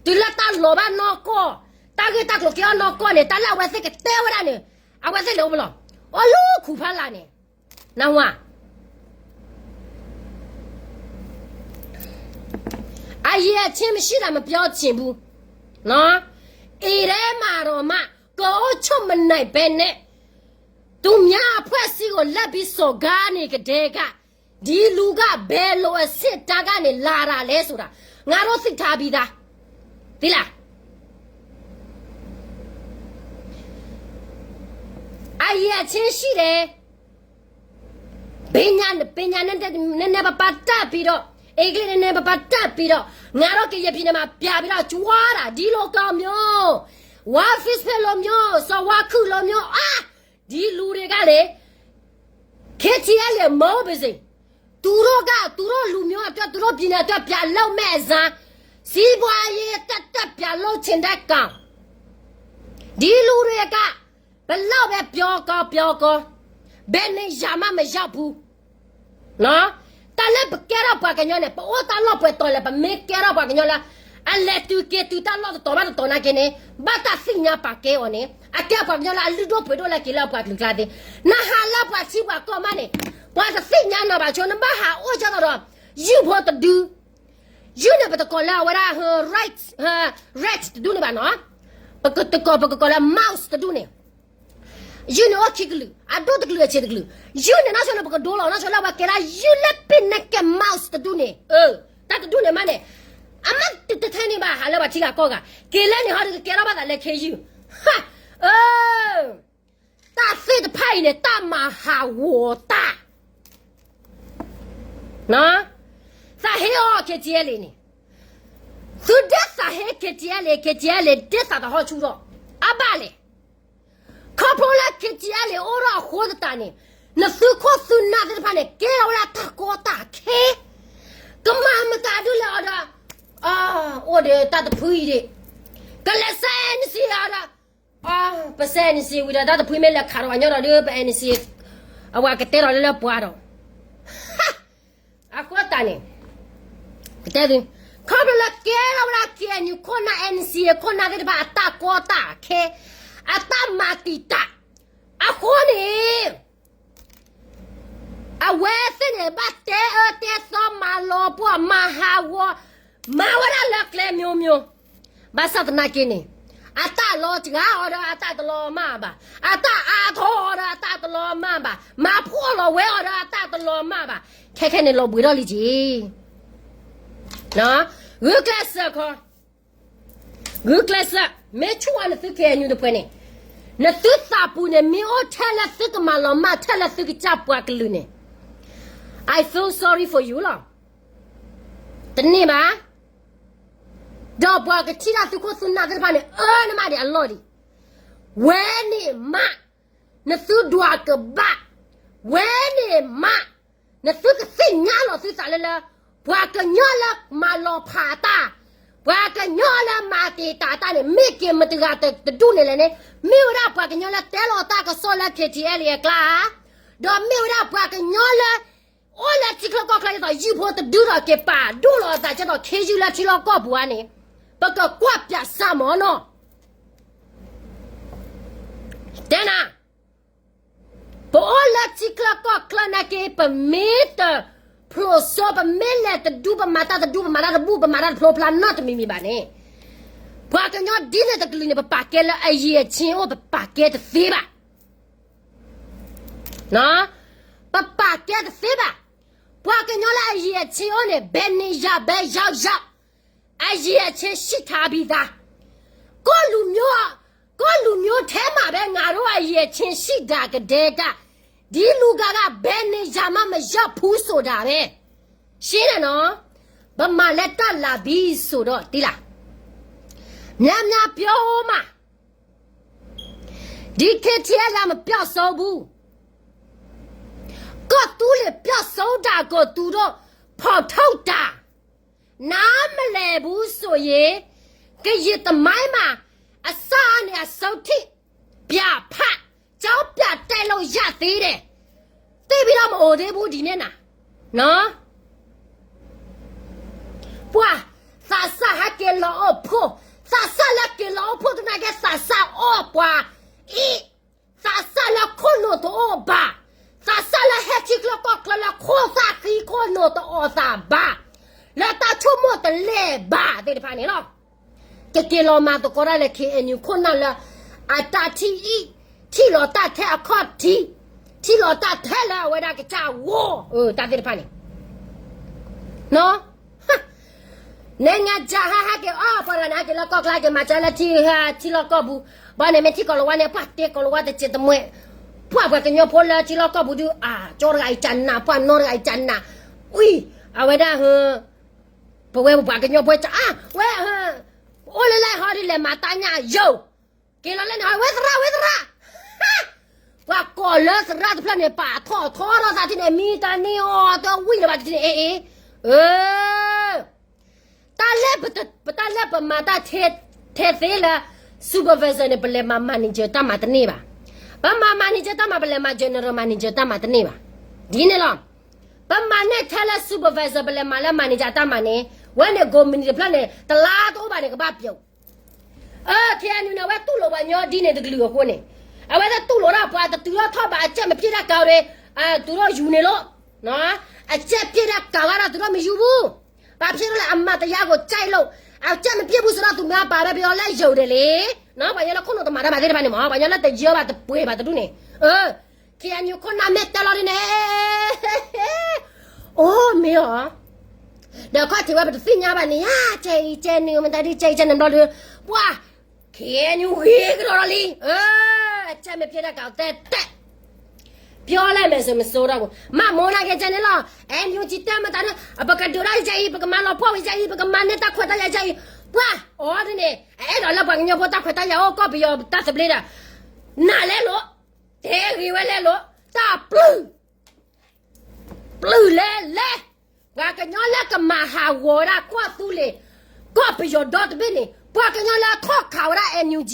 တုၤလၢတၢ်လီၤဘၣ်နီၢ်ကီၢ် တၢ်ဂ့ၢ်တၢ်ကျိၤကဲအီၤနီၢ်ကီၢ်န့ၣ် တၢ်လၢအဝဲသ့ၣ်ကတဲဝဲဒၣ်န့ၣ် အဝဲသ့ၣ်လဲၤအိၣ်ဖဲလဲၣ်, အိၣ်လၢခူၣ်ဖးလာ်န့ၣ်, နၢ်ဟူဧါ. အရည်အချင်းမရှိတာ မပြောချင်ဘူးနော်. အီးထဲမှာတော့မှ ကိုယ်အုပ်ချုပ်မနိုင်ဘဲနဲ့ သူများအဖွဲ့အစည်းကို လက်ပြီးစော်ကားနေကတည်းက ဒီလူက ဘယ်လိုအဆင့်အတန်းကနေ လာတာလဲဆိုတာ ငါတို့သိထားပြီးသား, သိလား. အရည်အချင်းရှိတယ်, ပညာ ပညာနည်းနည်းပါးပါးတတ်ပြီးတော့, အင်္ဂလိပ်နည်းနည်းပါးပါးတတ်ပြီးတော့, ငါတို့ကရင်ပြည်နယ်မှာ ပြန်ပြီးတော့ ကြွားတာ ဒီလိုကောင်မျိုး, ဝါ Facebook လိုမျိုး, စော်ဝါခုလိုမျိုး, အာ, ဒီလူတွေကလေ ခ့ထီအဲလ်မုန်းပစေ, သူတို့က သူတို့လူမျိုးအတွက် သူတို့ပြည်နယ်အတွက် ပြန်လုပ်မယ့်အစား စီးပွားရေးသက်သက် ပြန်လုပ်ချင်တဲ့ကောင်, ဒီလူတွေက ဘယ်လောက်ပဲပြောကောင်းပြောကောင်း, ဘယ်နေရာမှမရောက်ဘူးနော်. တၢ်လၢပကဲထီၣ်ပှၤကညီန့ၣ် ပအိၣ်တၢ်လီၢ်ပှဲၤတီၤလဲၣ်, ပမ့ၢ်ကဲထီၣ်ပှၤကညီလၢ အလဲၤတုၤက့ၤတုၤတၢ်လီၢ်တတီၤဘၣ်တတီၤနာ်က့န့ၣ် ဘၣ်တၢ်သ့ၣ်ညါပာ်ကဲအီၤန့ၣ် အကဲပှၤကညီလၢအလုၢ်ဒိၣ်ပှ့ၤဒိၣ်လၢက့ၤလၢအပှၤကလုာ်ကျါသ့, နဟးလၢပှၤထံပှၤကီၢ်မးန့ၣ် ပှၤတသ့ၣ်ညါနၤဘၣ်ဆိ, နဘၣ်ဟးအိၣ်ကၢ်သိးဒီး ယုၢ်ဖိတဒု ယုၢ်န့ၣ် ပတကိးလၢအဝဲဒၣ် right, right တဒူၣ်န့ၣ်ဘၣ်နီၤ, ပကတကိး ပကကိးလၢ mouse တဒူၣ်န့ၣ်, ယုၢ်န့ၣ်အိၣ်ခံကလုာ်, အဒိၣ်တကလုာ် အဆံးတကလုာ်, ယုၢ်န့ၣ် နီၢ်ဆိလၢပကဒိလီၤ, နီၢ်ဆိလၢပှၤကဲဒၣ် ယုၢ်လၢပ့ၤနကဲ mouse တဒူၣ်န့ၣ်, တၢ်တဒူၣ်န့ၣ်မးန့ၣ်, အမ့ၢ်တထဲန့ၣ်ဘၣ် ဟးလၢပှၤထံဂၤကီၢ်ဂၤ, က့ၤလၢန့ၣ်ဟီဒီး ကကဲထီၣ်ဘၣ်သးလၢခ့ယုၢ်, တၢ်သ့ၣ်တဖၣ်အံၤန့ၣ် တၢ်မၤဟးဂီၤတၢ် သးဟ့အီၤ ခ့ထံအဲလ့န့ၣ်, သုဒ်သးဟ့ ခ့ထံအဲလ့, ခ့ထံအဲလ့ ဒ်သးသဟီၣ်ဆူၣ်ထီၣ်, အဘၣ်လဲၣ်, ခီဖျိလၢ ခ့ထံအဲလ့ အိၣ်ထီၣ်အဃိသတးန့ၣ်, နသုခိၣ်သုနၢ်သ့ၣ်တဖၣ်န့ၣ် ကဲထီၣ်ဝဲဒၣ်တၢ်ကီတၢ်ခဲ, ကမၤမတၤဒုလဲၣ်အီၤဒီး, အိၣ်ဒီးတၢ်တဖုအံၤဒၣ်, ကလဲၤဆဲး NCA အီၤဒီး ပဆဲး NCA ဝံၤဒီး တၢ်တဖုမ့ၢ်လဲၤခးဒီးပှၤကညီဒီး ဒ်ပ NCA အဝဲကတဲထီၣ်လၢလၢပှၤဒီး, အဃိသတးန့ၣ်, ကတဲသု, ခီဖျိလၢကဲထီၣ်ဝဲဒၣ် KNU ခိၣ်နၢ် NCA ခိၣ်နၢ်သ့ၣ်တဖၣ် အတၢ်ကီတၢ်ခဲ, အတၢ်မၤတံာ်တာ်, အဃိန့ၣ် အဝဲသ့ၣ်န့ၣ် ဘၣ်တဲအၢတဲသီမၤလီၤပှီၢ်မၤဟးဂီၤ, မၤဝဲဒၣ်လၢကျဲ မျိုးမျိုး, ဘၣ်ဆၣ်သနာ်က့န့ၣ်, အတၢ်လီၤစှၤအီၤဒီးအတၢ်တလီၤမၢ်ဘၣ်, အတၢ်အါထီၣ်အီၤဒီးအတၢ်တလီၤမၢ်ဘၣ်, မၤဖှီၣ်လီၤဝဲအီၤဒီးအတၢ်တလီၤမၢ်ဘၣ်, ခဲခဲန့ၣ်လီၤဘှံးထီၣ်လံက့ၤ ဂုာ်ကျဲးစၢးခီ, ဂုာ်ကျဲးစၢး, မ့ၢ်ဆူၣ်အီၤနသု KNU တဖုန့ၣ်, နသုသးပူၤန့ၣ် မ့ၢ်အိၣ်ထဲလၢသုကမၤလီၤမၢ်ထဲလၢသုကစၢ်ပှၤကလုာ်န့ၣ်, I feel sorry for you လီၤ. တန့ၢ်ဘၣ်, ဒီးပှၤကထံၣ်တၢ်သုခိၣ်သုနၢ်သ့ၣ်တဖၣ်န့ၣ် အၢနမးဒံးအလီၢ်ဒံး, ဝဲန့ၣ်မး နသုဒွးကဘၣ်, ဝဲန့ၣ်မး နသုကသ့ၣ်ညါလီၤသုသးလၢလၢ, ပှၤကညီလၢမၤလီၤဖးတၢ်, ပှၤကညီလၢမၤတံာ်တာ်တၢ်န့ၣ် မ့ၢ်က့ၤမတဂၤတဒူၣ်န့ၣ်လဲၣ်န့ၣ်, မ့ၢ်ဝဲဒၣ်ပှၤကညီလၢတဲလီၤတၢ်ကစီၣ်လၢ KTLA အကျါ, ဒီးမ့ၢ်ဝဲဒၣ်ပှၤကညီလၢ အိၣ်လၢထံချၢကီၢ်ချၢဒ်သိး ယုၢ်ဖိတဒုဒီးက့ၤပာ်ဒိၣ်လီၤအသးကဲသိး ခ့ယုၢ်လၢထံလီၢ်ကီၢ်ပူၤဧါန့ၣ်, ပကကွၢ်ပြးစၢ်မၢ်နီၤ တဲနၤ, ပအိၣ်လၢထံချၢကီၢ်ချၢနာ်က့ ပမ့ၢ်တဖျိးစိ ပမ့ၢ်လဲၤတဒူၣ် ပမၤတၢ်တဒူၣ် ပမၤတၢ်တဘူၣ် ပမၤတၢ်တဖျိဖျါနီတမံၤမံၤဘၣ်န့ၣ်, ပှၤကညီဒ်န့ၣ်တကလုာ်န့ၣ် ပပာ်ကဲလၢအရည်အချင်းအိၣ် ပပာ်ကဲတသ့ဘၣ်. ပပာ်ကဲတသ့ဘၣ်. ပှၤကညီလၢအရည်အချင်းအိၣ်န့ၣ် ဘယ်နေရာပဲရောက်ရောက် အရည်အချင်းရှိထားပြီးသား. ကိုယ့်လူမျိုး ကိုယ့်လူမျိုးထဲမှာပဲ ငါတို့အရည်အချင်းရှိတာကတည်းက ဒီလူကက ဘယ်နေရာမှမရောက်ဘူးဆိုတာပဲ. ရှင်းတယ်နော်. ဗမာလက်တက်လာပြီဆိုတော့ သိလား? များများပြောမှာ. ဒီ KTLA မပျောက်ဆုံးဘူး. ကီၢ်သူလ့ၤပျောက်ဆုံးတာကို သူတို့ဖော်ထုတ်တာ နားမလည်ဘူးဆိုရင် ကရင်သမိုင်းမှာ အစကနေ အဆုံးထိ ပြဖတ် ကျောင်းပြတက်လို့ရသေးတယ်. သိပ်ပြီးတော့ မအိုသေးဘူး ဒီနေ့မှာ. နော်. ပှၤ သးစၢ်ဟဲက့ၤလီၤအိၣ်ဖှိၣ် သးစၢ်လၢက့ၤလီၤအိၣ်ဖှိၣ်သနာ်က့ သးစၢ်အီၣ်ပှၤအံၤ, သးစၢ်လၢခိၣ်နူာ်တအိၣ်ဘၣ်, သးစၢ်လၢဟဲထံချၢကီၢ်ချၢလၢခိၣ်သၣ်ဃံခိၣ်နူာ်တအီၣ်သးဘၣ်, လၢတၢ်ဆိကမိၣ်တလဲၢ်ဘၣ်သ့ၣ်တဖၣ်န့ၣ်လီၤ. ကက့ၤလီၤမၤသကိးတၢ်လၢ ခ့ၣ်အဲၣ်ယူၣ် ခိၣ်နၢ်လၢ အတၢ်ထံၣ်အံၤ ထံၣ်လီၤတၢ်ထဲအခီၣ်ထံး, ထံၣ်လီၤတၢ်ထဲလၢအဝဲဒၣ်ကစၢ်ဝီၤ တၢ်သ့ၣ်တဖၣ်န့ၣ် နဲငါစၢ်ဟဲဟဲက့ၤအီၣ် ပှၤတဂၤန့ၣ် ဟဲက့ၤလၢကီၢ်ကျါက့ၤမၤစၢၤလၢထံ ထံလီၢ်ကီၢ်ပူၤ, ဘၣ်န့ၣ်မ့ၢ်ထံကီၢ်လီၤဝါန့ၣ် ပှၤတဲကီၢ်လီၤဝါတစဲးတမှဲ, ပှၤပှၤကညီဖိလၢထံလီၢ်ကီၢ်ပူၤဒုး အကၠီတဂၤအံၤကနၣ် ပှၤနီတဂၤအံၤကနၣ်, အံၤ အဝဲဒၣ် ပဝဲပပှၤကညီဖိအံၤ ဝဲ အိၣ်လၢလဲၣ်ဟီဒ်လဲၣ် မၤတၢ်ညၣ်ယိာ်, က့ၤလီၤလၢန့ၣ်ဟီ ဝဲသရၣ် ဝဲသရၣ် ပှၤကိးလၢသရၣ်တဖျၢၣ်န့ၣ် ပာ်ထီၣ်ထီထီၣ်သးထံၣ်န့ၣ် မံတၢ်န့ၢ်အီၤတဝံၣ်လၢၤဘၣ်တထံၣ်န့ၣ် အ့ၣ်အ့ၣ်, တၢ်လၢပတ ပတၢ်လၢပမၤတၢ်ထဲသ့လၢ supervisor န့ၣ် ပလဲၤမၤ manager တၢ်မၤတန့ၢ်ဘၣ်, ပမၤ manager တၢ်မၤ ပလဲၤမၤ general manager တၢ်မၤတန့ၢ်ဘၣ်, ဒ်န့ၣ်လီၤ. ပမၤန့ၢ်ထဲလၢ supervisor ပလဲၤမၤလၢ manager တၢ်မၤန့ၣ် ဝဲန့ၣ် ကိးမုၢ်နံၤတဖျၢၣ်န့ၣ် တလါတအိၣ်ဘၣ်န့ၣ် ကဘၣ်ပျိာ် အ ခ့ၣ်အဲၣ်ယူၣ် န့ၣ် အဝဲတူၢ်လိာ်ပှၤကညီဒ်န့ၣ်တကလုာ်အဃိန့ၣ်, အဝဲဒၣ်တူၢ်လိာ်ဒၣ်ပှၤတတုၤထီၣ်ထီၣ်ဘၣ် အစက်မပျ့ၣ်တၢ်ကၤဒီး တုၤထီၣ်ယူၤန့ၣ်လီၤ, အစက်ပျ့ၣ်တၢ်ကၤဝဲဒၣ်တုၤထီၣ်မ့ၢ်ယူၤပူၤ, ပာ်ဖျ့ၣ်ထီၣ်လၢအမၤတယါကိးကၠဲၣ်လိာ်, အစက်မပျ့ၣ်ပူၤစရီသူမၤပာ်ဝဲပယီၤလၢယိာ်ဒဲးလံ, ပှၤကညီလၢခိၣ်နူာ်တမၤတၢ်ဘၣ်သ့ၣ်တဖၣ်န့ၣ်မ့ၢ် ပှၤကညီလၢတယၢဘၣ်တပှဲၤဘၣ်တဒူၣ်န့ၣ်, ခ့ၣ်အဲၣ်ယူၣ် ခိၣ်နၢ်မ့ၢ်တဲလီၤဒ်န့ၣ် အိၣ်မ့ၢ်အီၤ, ဒီးခီၣ်ထံးဝဲပတသ့ၣ်ညါဘၣ်န့ၣ် ယကဲအံၤကဲနုာ် မတၤဒ်ကဲအံၤကဲနုာ်ဘျီဒီး, ပှၤ ခ့ၣ်အဲၣ်ယူၣ် ဂ့ၤကဒီးလီၤလံ, အစက်မပျ့ၣ်တၢ်ကၤတဲတဲ, ပျီလၢမဲာ်စိမစိတၢ်ပူၤ မၤမိၢ်နၤက့ၤကဲန့ၣ်လီၤ, အဲၣ်ယူၣ် ကတဲမတၤဒ် ပကဒုးတၢ်ယဲအံၤ ပကမၤလီၤပှီၢ်ဝဲယဲအံၤ ပကမၤန့ၢ်တၢ်ခွဲးတၢ်ယာ်ယဲအံၤ, ပှၤ အီၤဒ်န့ၣ် အအဲၣ်ဒိးလၢပှၤကညီဖိတၢ်ခွဲးတၢ်ယာ်အိၣ် ကီၢ်ပယီၤတၢ်သဘျ့ဒီး, နၤလဲၤလိာ်, တဲဂ့ၤဝဲလဲၤလိာ်, တၢ်ပျုၢ် ပျုၢ်လဲၤလဲၤ, ပှၤကညီလၢကမၤဟးဂီၤဝဲဒၣ်ကီၢ်သူလ့ၤ ကီၢ်ပယီၤဒီတဘ့ၣ်န့ၣ် ပှၤကညီလၢထီၣ်ခးဝဲဒၣ် NUG,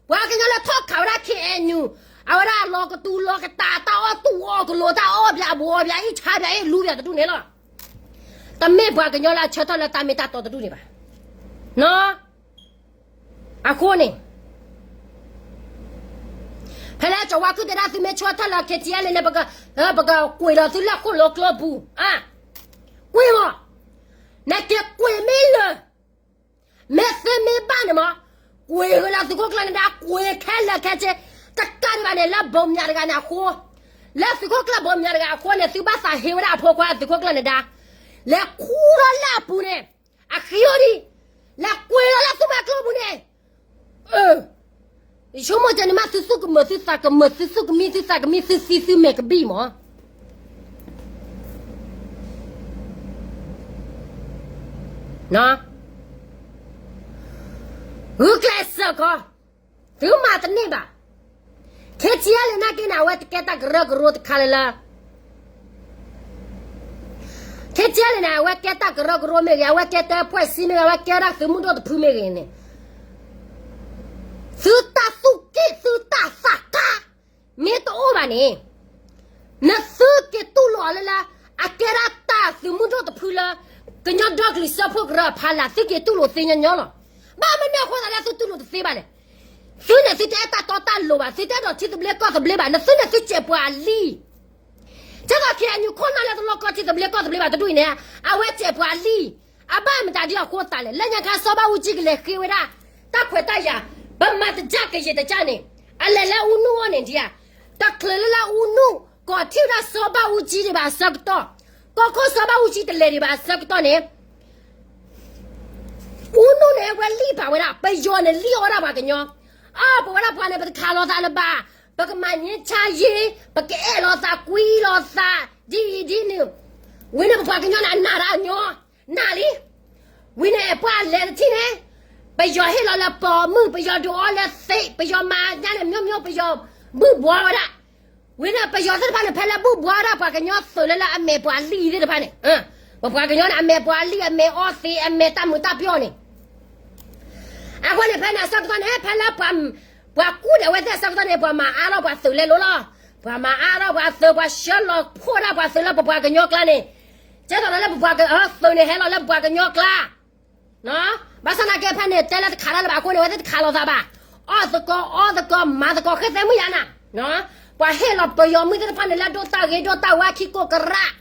ပှၤကညီလၢထီၣ်ခးဝဲဒၣ် ခ့ၣ်အဲၣ်ယူၣ်, အဝဲဒၣ်လီၤကတူၤလီၤကတၢ် တၢ်အီၣ်တူၢ်အီၣ်ကလိၤ တၢ်အီၣ်ဘၣ်အီဘၣ်အံၤ ဆါဘၣ်အံၤ လူဘၣ်တဒူၣ်န့ၣ်လီၤ, တမ့ၢ်ပှၤကညီလၢအဆၢထၢၣ်လၢတၢ်မ့ၢ်တၢ်တီတဒူၣ်န့ၣ်ဘၣ်, နီၢ် အဃိန့ၣ် ဖဲလၢကၠီၤဝါခုၣ်တဲဒၣ် သုမ့ၢ်ဆၢထၢၣ်လၢ ခ့ၣ်ထံအဲလ်န့ၣ် ပကကွံာ်လီၤသုလၢဃိၣ်လီၤကျိပူၤ, ကွံာ်မး, နက့ၤကွံာ်မ့ၢ်လၢာ်, မ့ၢ်သုမ့ၢ်ဘၣ်န့ၣ်မး, ကွံာ်ဃုာ်လၢသုးခိၣ်ကျၢၢ်န့ၣ်ဒၣ် ကွံာ်ခဲလၢာ်ခဲဆ့, တကးဒံးဘၣ်န့ၣ် လၢဘိမၠးတဂၤန့ၣ်အဃိ, လၢသုးခိၣ်ကျၢၢ်ဘိမၠးတဂၤအဃိန့ၣ် သုဘၣ်သးဟ့ဝဲဒၣ်အဖိခွါသုးခိၣ်ကျၢၢ်န့ၣ်ဒၣ်, လဲၤခူၣ်ထီၣ်လၢအပူၤန့ၣ် အဃံအိၣ်ဒံး, လဲၤကွံာ်လီၤလၢသုမၤကျိပူၤန့ၣ်, ယဆိကမိၣ်ကဲန့ၣ်မး သုသူၣ်ကမၢၢ်သုသးကမၢၢ် သုသူၣ်ကမံသုသးကမံ သုသံသုမဲာ်ကဘံၣ်မး ဂုာ်ကျဲးစၢးကီး, သုမၤတန့ၢ်ဘၣ်. ခ့ၣ်ထံအဲလ်န့ၣ်နာ်က့န့ၣ် အဝဲတကဲတၢ်ကရၢကရိတခါလၢ်လၢ်, ခ့ၣ်ထံအဲလ်န့ၣ် အဝဲကဲတၢ်ကရၢကရိမ့ၢ်ဂ့ၤ, အဝဲကဲတၢ်ဖှဲၣ်စံမ့ၢ်ဂ့ၤ, အဝဲကဲဒၣ်သုးမုၢ်ဒိၣ်တဖုမ့ၢ်ဂ့ၤန့ၣ်, သုတၢ်သူၣ်က့ၣ်သုတၢ်သးကါ မ့ၢ်တအိၣ်ဘၣ်န့ၣ်, နသုက့ၤတူၢ်လိာ်အီၤလၢ်လၢ်, အကဲဒၣ်တၢ်သုးမုၢ်ဒိၣ်တဖုလၢ ကညီဒီကလုာ်စၢဖှိၣ်ကရၢအဖီလာ် သုက့ၤတူၢ်လိာ်သ့ညီညီလီၤ. ဘၣ်မနုၤအဃိသတးလၢသုတူၢ်လိာ်တသ့ဘၣ်လဲၣ်. သုန့ၣ်သုတအဲၣ်တၢ်တီတၢ်လိၤဘၣ်, သုတအဲၣ်ဒိးထံသဘျ့ကီၢ်သဘျ့ဘၣ်, နသုန့ၣ်သုစဲးပှၤလံ ကဲသိးခဲအံၤ ခီၣ်နၢ်လၢတလီၢ်ကီၢ်ထံသဘျ့ကီၢ်သဘျ့ဘၣ်တဒူၣ်အံၤန့ၣ်, အဝဲစဲးပှၤလံ. အဘၣ်မတၤဒ်အဃိသတးလဲၣ်, လၢညါခါ စီၤဘၣ်အူကၠံကလဲၤဃ့ဝဲဒၣ် တၢ်ခွဲးတၢ်ယာ်, ပမၤတစၢ်ကယံာ်တစၢ်န့ၣ်, အလဲၤလၢအူနုၣ်အအိၣ်န့ၣ်ဒံးဧါ, တချုးလၢလၢအူနုၣ် ကိးထံၣ်ဝဲဒၣ်စီၤဘၣ်အူကၠံဒံးဘၣ်အဆၢကတီၢ်, ကီၢ်ခိၣ်စီၤဘၣ်အူကၠံတလဲၤဒံးဘၣ်အဆၢကတီၢ်န့ၣ် အူနုၣ်န့ၣ် အဝဲလံၣ်ပာ်ဝဲဒၣ် ပယီၤန့ၣ် လံၣ်အီၣ်ဝဲဒၣ်ပှၤကညီ, အၢ ပဝဲဒၣ်ပှၤန့ၣ် ပတခးလိာ်သးလၢၤဘၣ်, ပကမၤငြိမ်းချမ်းရေး, ပကအဲၣ်လိာ်သးကွံလိာ်သး, ဒ်အံၤဒ်နုၤ, ဝံၤန့ၣ်ပပှၤကညီန့ၣ် အနာ်တၢ်အညီ, နာ်လံ. ဝံၤန့ၣ် ပှၤလဲၤတထံၣ်န့ၣ်, ပယီၤဟ့ၣ်လီၤလၢပိာ်မုၣ်, ပယီၤဒုးအီလၢသ့း, ပယီၤမၤညါန့ၣ် မျိုးမျိုး, ပယီၤဘုၣ်ဘှီဝဲဒၣ် ဝံၤန့ၣ် ပယီၤသ့ၣ်တဖၣ်န့ၣ် ဖဲလၢဘူၣ်ဘှီဝဲဒၣ်ပှၤကညီသုးလၢလၢအမဲာ်ပှၤလံၣ်သ့ၣ်တဖၣ်န့ၣ်, ပပှၤကညီန့ၣ် အမဲာ်ပှၤလံၣ် အမဲာ်အီသံး အမဲာ်တၢ်မုာ်တၢ်ပျီန့ၣ်, အဃိန့ၣ် ဖဲန့ၣ်အဆၢကတီၢ်န့ၣ် ဖဲလၢ ပှၤကူၣ်ဒဲးဝဲသ့ၣ်အဆၢကတီၢ်န့ၣ် ပှၤမၤအါထီၣ်ပှၤသုးလဲလိၤလီၤ. ပှၤမၤအါထီၣ်ပှၤသုး ပှၤဆှၢလီၤဖှိၣ်ဒၣ်ပှၤသုးလၢပပှၤကညီကျါန့ၣ်, ကဲသိးဒီးလၢပပှၤသုးန့ၣ် ဟဲလီၤလၢပပှၤကညီကျါ, နီၢ် ဘၣ်ဆၣ်သနာ်က့ဖဲန့ၣ် တဲလၢတခးတၢ်လၢၤဘၣ်အဃိန့ၣ် အဝဲသ့ၣ်တခးလိာ်သးဘၣ်. အီၣ်သကိးအီသကိးမၤသကိးဃ့သဲမုၢ်ယါနၤ, ပှၤဟ့ၣ်လီၤပယီၤမုၢ်သ့ၣ်တဖၣ်န့ၣ် လၢဒိၣ်တၢ်ဂ့ၤဒိၣ်တၢ်ဝါခံကိးကရၢ်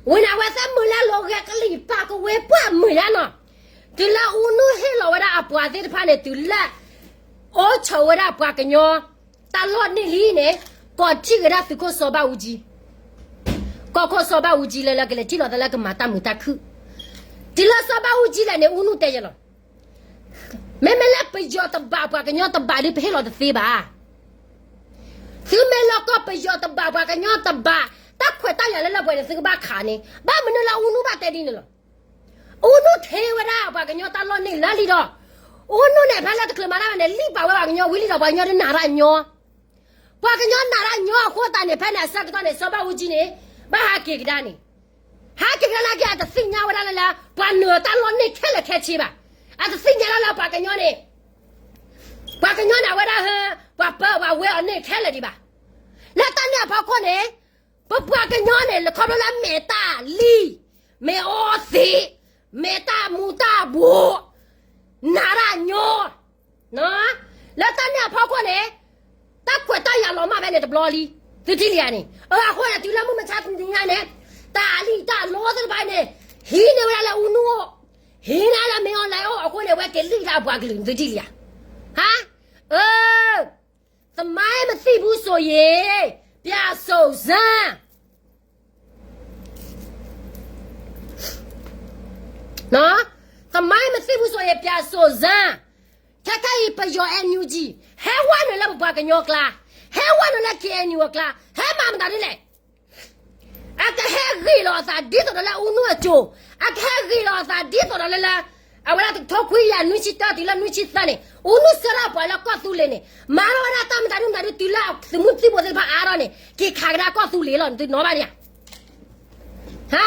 ဝံၤန့ၣ် အဝဲသ့ၣ်မုာ်လၢအလိၤဂဲၤကလံၣ်ပာ်ကဝ့ၤပှၢ်မုာ်ယါနီၤ, တုၤလၢအူနုၢ်ဟ့ၣ်လီၤဝဲဒၣ်အပှၤသ့ၣ်တဖၣ်န့ၣ် တုၤလၢ အိၣ်ဆိးဝဲဒၣ်ပှၤကညီ တၢ်လီၢ်န့ၣ်လံန့ၣ် ကိးထံၣ်က့ၤဒၣ်သုးခိၣ်စီၤဘၣ်အူကၠံ, ကီၢ်ခိၣ်စီၤဘၣ်အူကၠံလၢလၢကလဲၤထံၣ်လိာ်သးလၢကမၤတၢ်မုာ်တၢ်ခုၣ်, တုၤလၢစီၤဘၣ်အူကၠံလဲၣ်န့ၣ် အူနုၢ်တဲယဲလီၤ, မ့မ့ၢ်လၢပယီၤတဘၣ်ပှၤကညီတဘၣ်ဒီး ပဟ့ၣ်လီၤတသ့ဘၣ်. သုမ့ၢ်လီၤကီၢ်ပယီၤတဘၣ်ပှၤကညီတဘၣ် တၢ်ခွဲးတၢ်ယာ်လၢလၢပှဲၤန့ၣ် သုကဘၣ်ခးန့ၣ် ဘၣ်မနုၤလၢအူနုၢ်ဘၣ်တဲဒ်န့ၣ်လီၤ. အူနုၢ်ထ့ဝဲဒၣ်ပှၤကညီတၢ်လီၢ်န့ၣ်လၢလံဒီး အူနုၢ်န့ၣ် ဖဲလၢတချုးမၤတၢ်ဘၣ်န့ၣ် လံၣ်ပာ်ဝဲပှၤကညီဝံၤလံဒီး ပှၤကညီတနာ်တၢ်ညီ ပှၤကညီနာ်တၢ်ညီအဃိသတးန့ၣ် ဖဲန့ၣ်အဆၢကတီၢ်န့ၣ် စီၤဘၣ်အူကၠံန့ၣ် ဘၣ်ဟးက့ၤကဒါန့ၣ်, ဟးက့ၤကဒါနာ်က့ အတသ့ၣ်ညါဝဲဒၣ်လၢလၢ ပှၤနုာ်တၢ်လီၢ်န့ၣ်ခဲလၢာ်ခဲဆ့ဘၣ်. အတသ့ၣ်ညါလၢလၢပှၤကညီန့ၣ် ပှၤကညီန့ၣ် အဝဲဒၣ်ဟၢ ပှၤပၢပှၤဝဲအီၤန့ၣ်ခဲလၢာ်ဒံးဘၣ်. လၢတၢ်န့ၣ်အဖီခိၣ်န့ၣ် ပပှၤကညီန့ၣ် လၢခီဖျိလၢမဲာ်တၢ်လံ, မဲာ်အီသံး, မဲာ်တၢ်မူၤတၢ်ဘှီး, နာ်တၢ်ညီ, လၢတၢ်န့ၣ်အဖီခိၣ်န့ၣ် တၢ်ခွဲးတၢ်ယာ်လီၤမၢ်ဖဲန့ၣ်တဘျီလံ, သုထံၣ်လံဧါန့ၣ်. အဃိန့ၣ် တုၤလၢမုၢ်မဆါတနံၤညါန့ၣ် တၢ်လံၣ်တၢ်လီသ့ၣ်တဖၣ်န့ၣ် ဟံးန့ၢ်ဝဲဒၣ်လၢအူနုၢ်အိၣ်, ဟံးန့ၢ်လၢမ့ၢ်အီၤလဲၤအိၣ်အဃိန့ၣ် အဝဲက့ၤလံၣ်တၢ်အပှၤကလုာ် သုထံၣ်လံဧါ. ဟါ, အၢ သမိုင်းမသိဘူးဆိုရင် ပြန်စုံစမ်း သမိုင်းမသိဘူးဆိုရင် ပြန်စုံစမ်း. ခဲခဲအံၤ ပယီၤ NUG ဟဲဝဲနုာ်လၢပပှၤကညီအကျါ, ဟဲဝဲနုာ်လၢ KNU အကျါ, ဟဲမၤမတၤဒ်လဲၣ်. အကဟဲဂ့ၤလီၤအသးဒ်သိးဒီးလၢအူနုၢ်အစိၤ, အကဟဲဂ့ၤလီၤအသးဒ်သိးဒီးလၢလၢ အဝဲဒၣ်တကထိခွံကယၤနွံဆံတၢတုၤလၢနွံဆံသၢန့ၣ် အူနုၢ်ဆှၢထီၣ်ပှၤလၢကီၢ်သူလ့ၤန့ၣ် မၤထီၣ်ဝဲဒၣ်တၢ်မတၤဒ်မတၤဒ်တုၤလၢသုးမုၢ်သံၣ်ဘိသ့ၣ်တဖၣ်အါထီၣ်န့ၣ် က့ၤခးကဒါကီၢ်သူလ့ၤလီၤန့ၣ် သုနီၣ်ဘၣ်ဒံးဧါ. ဟါ,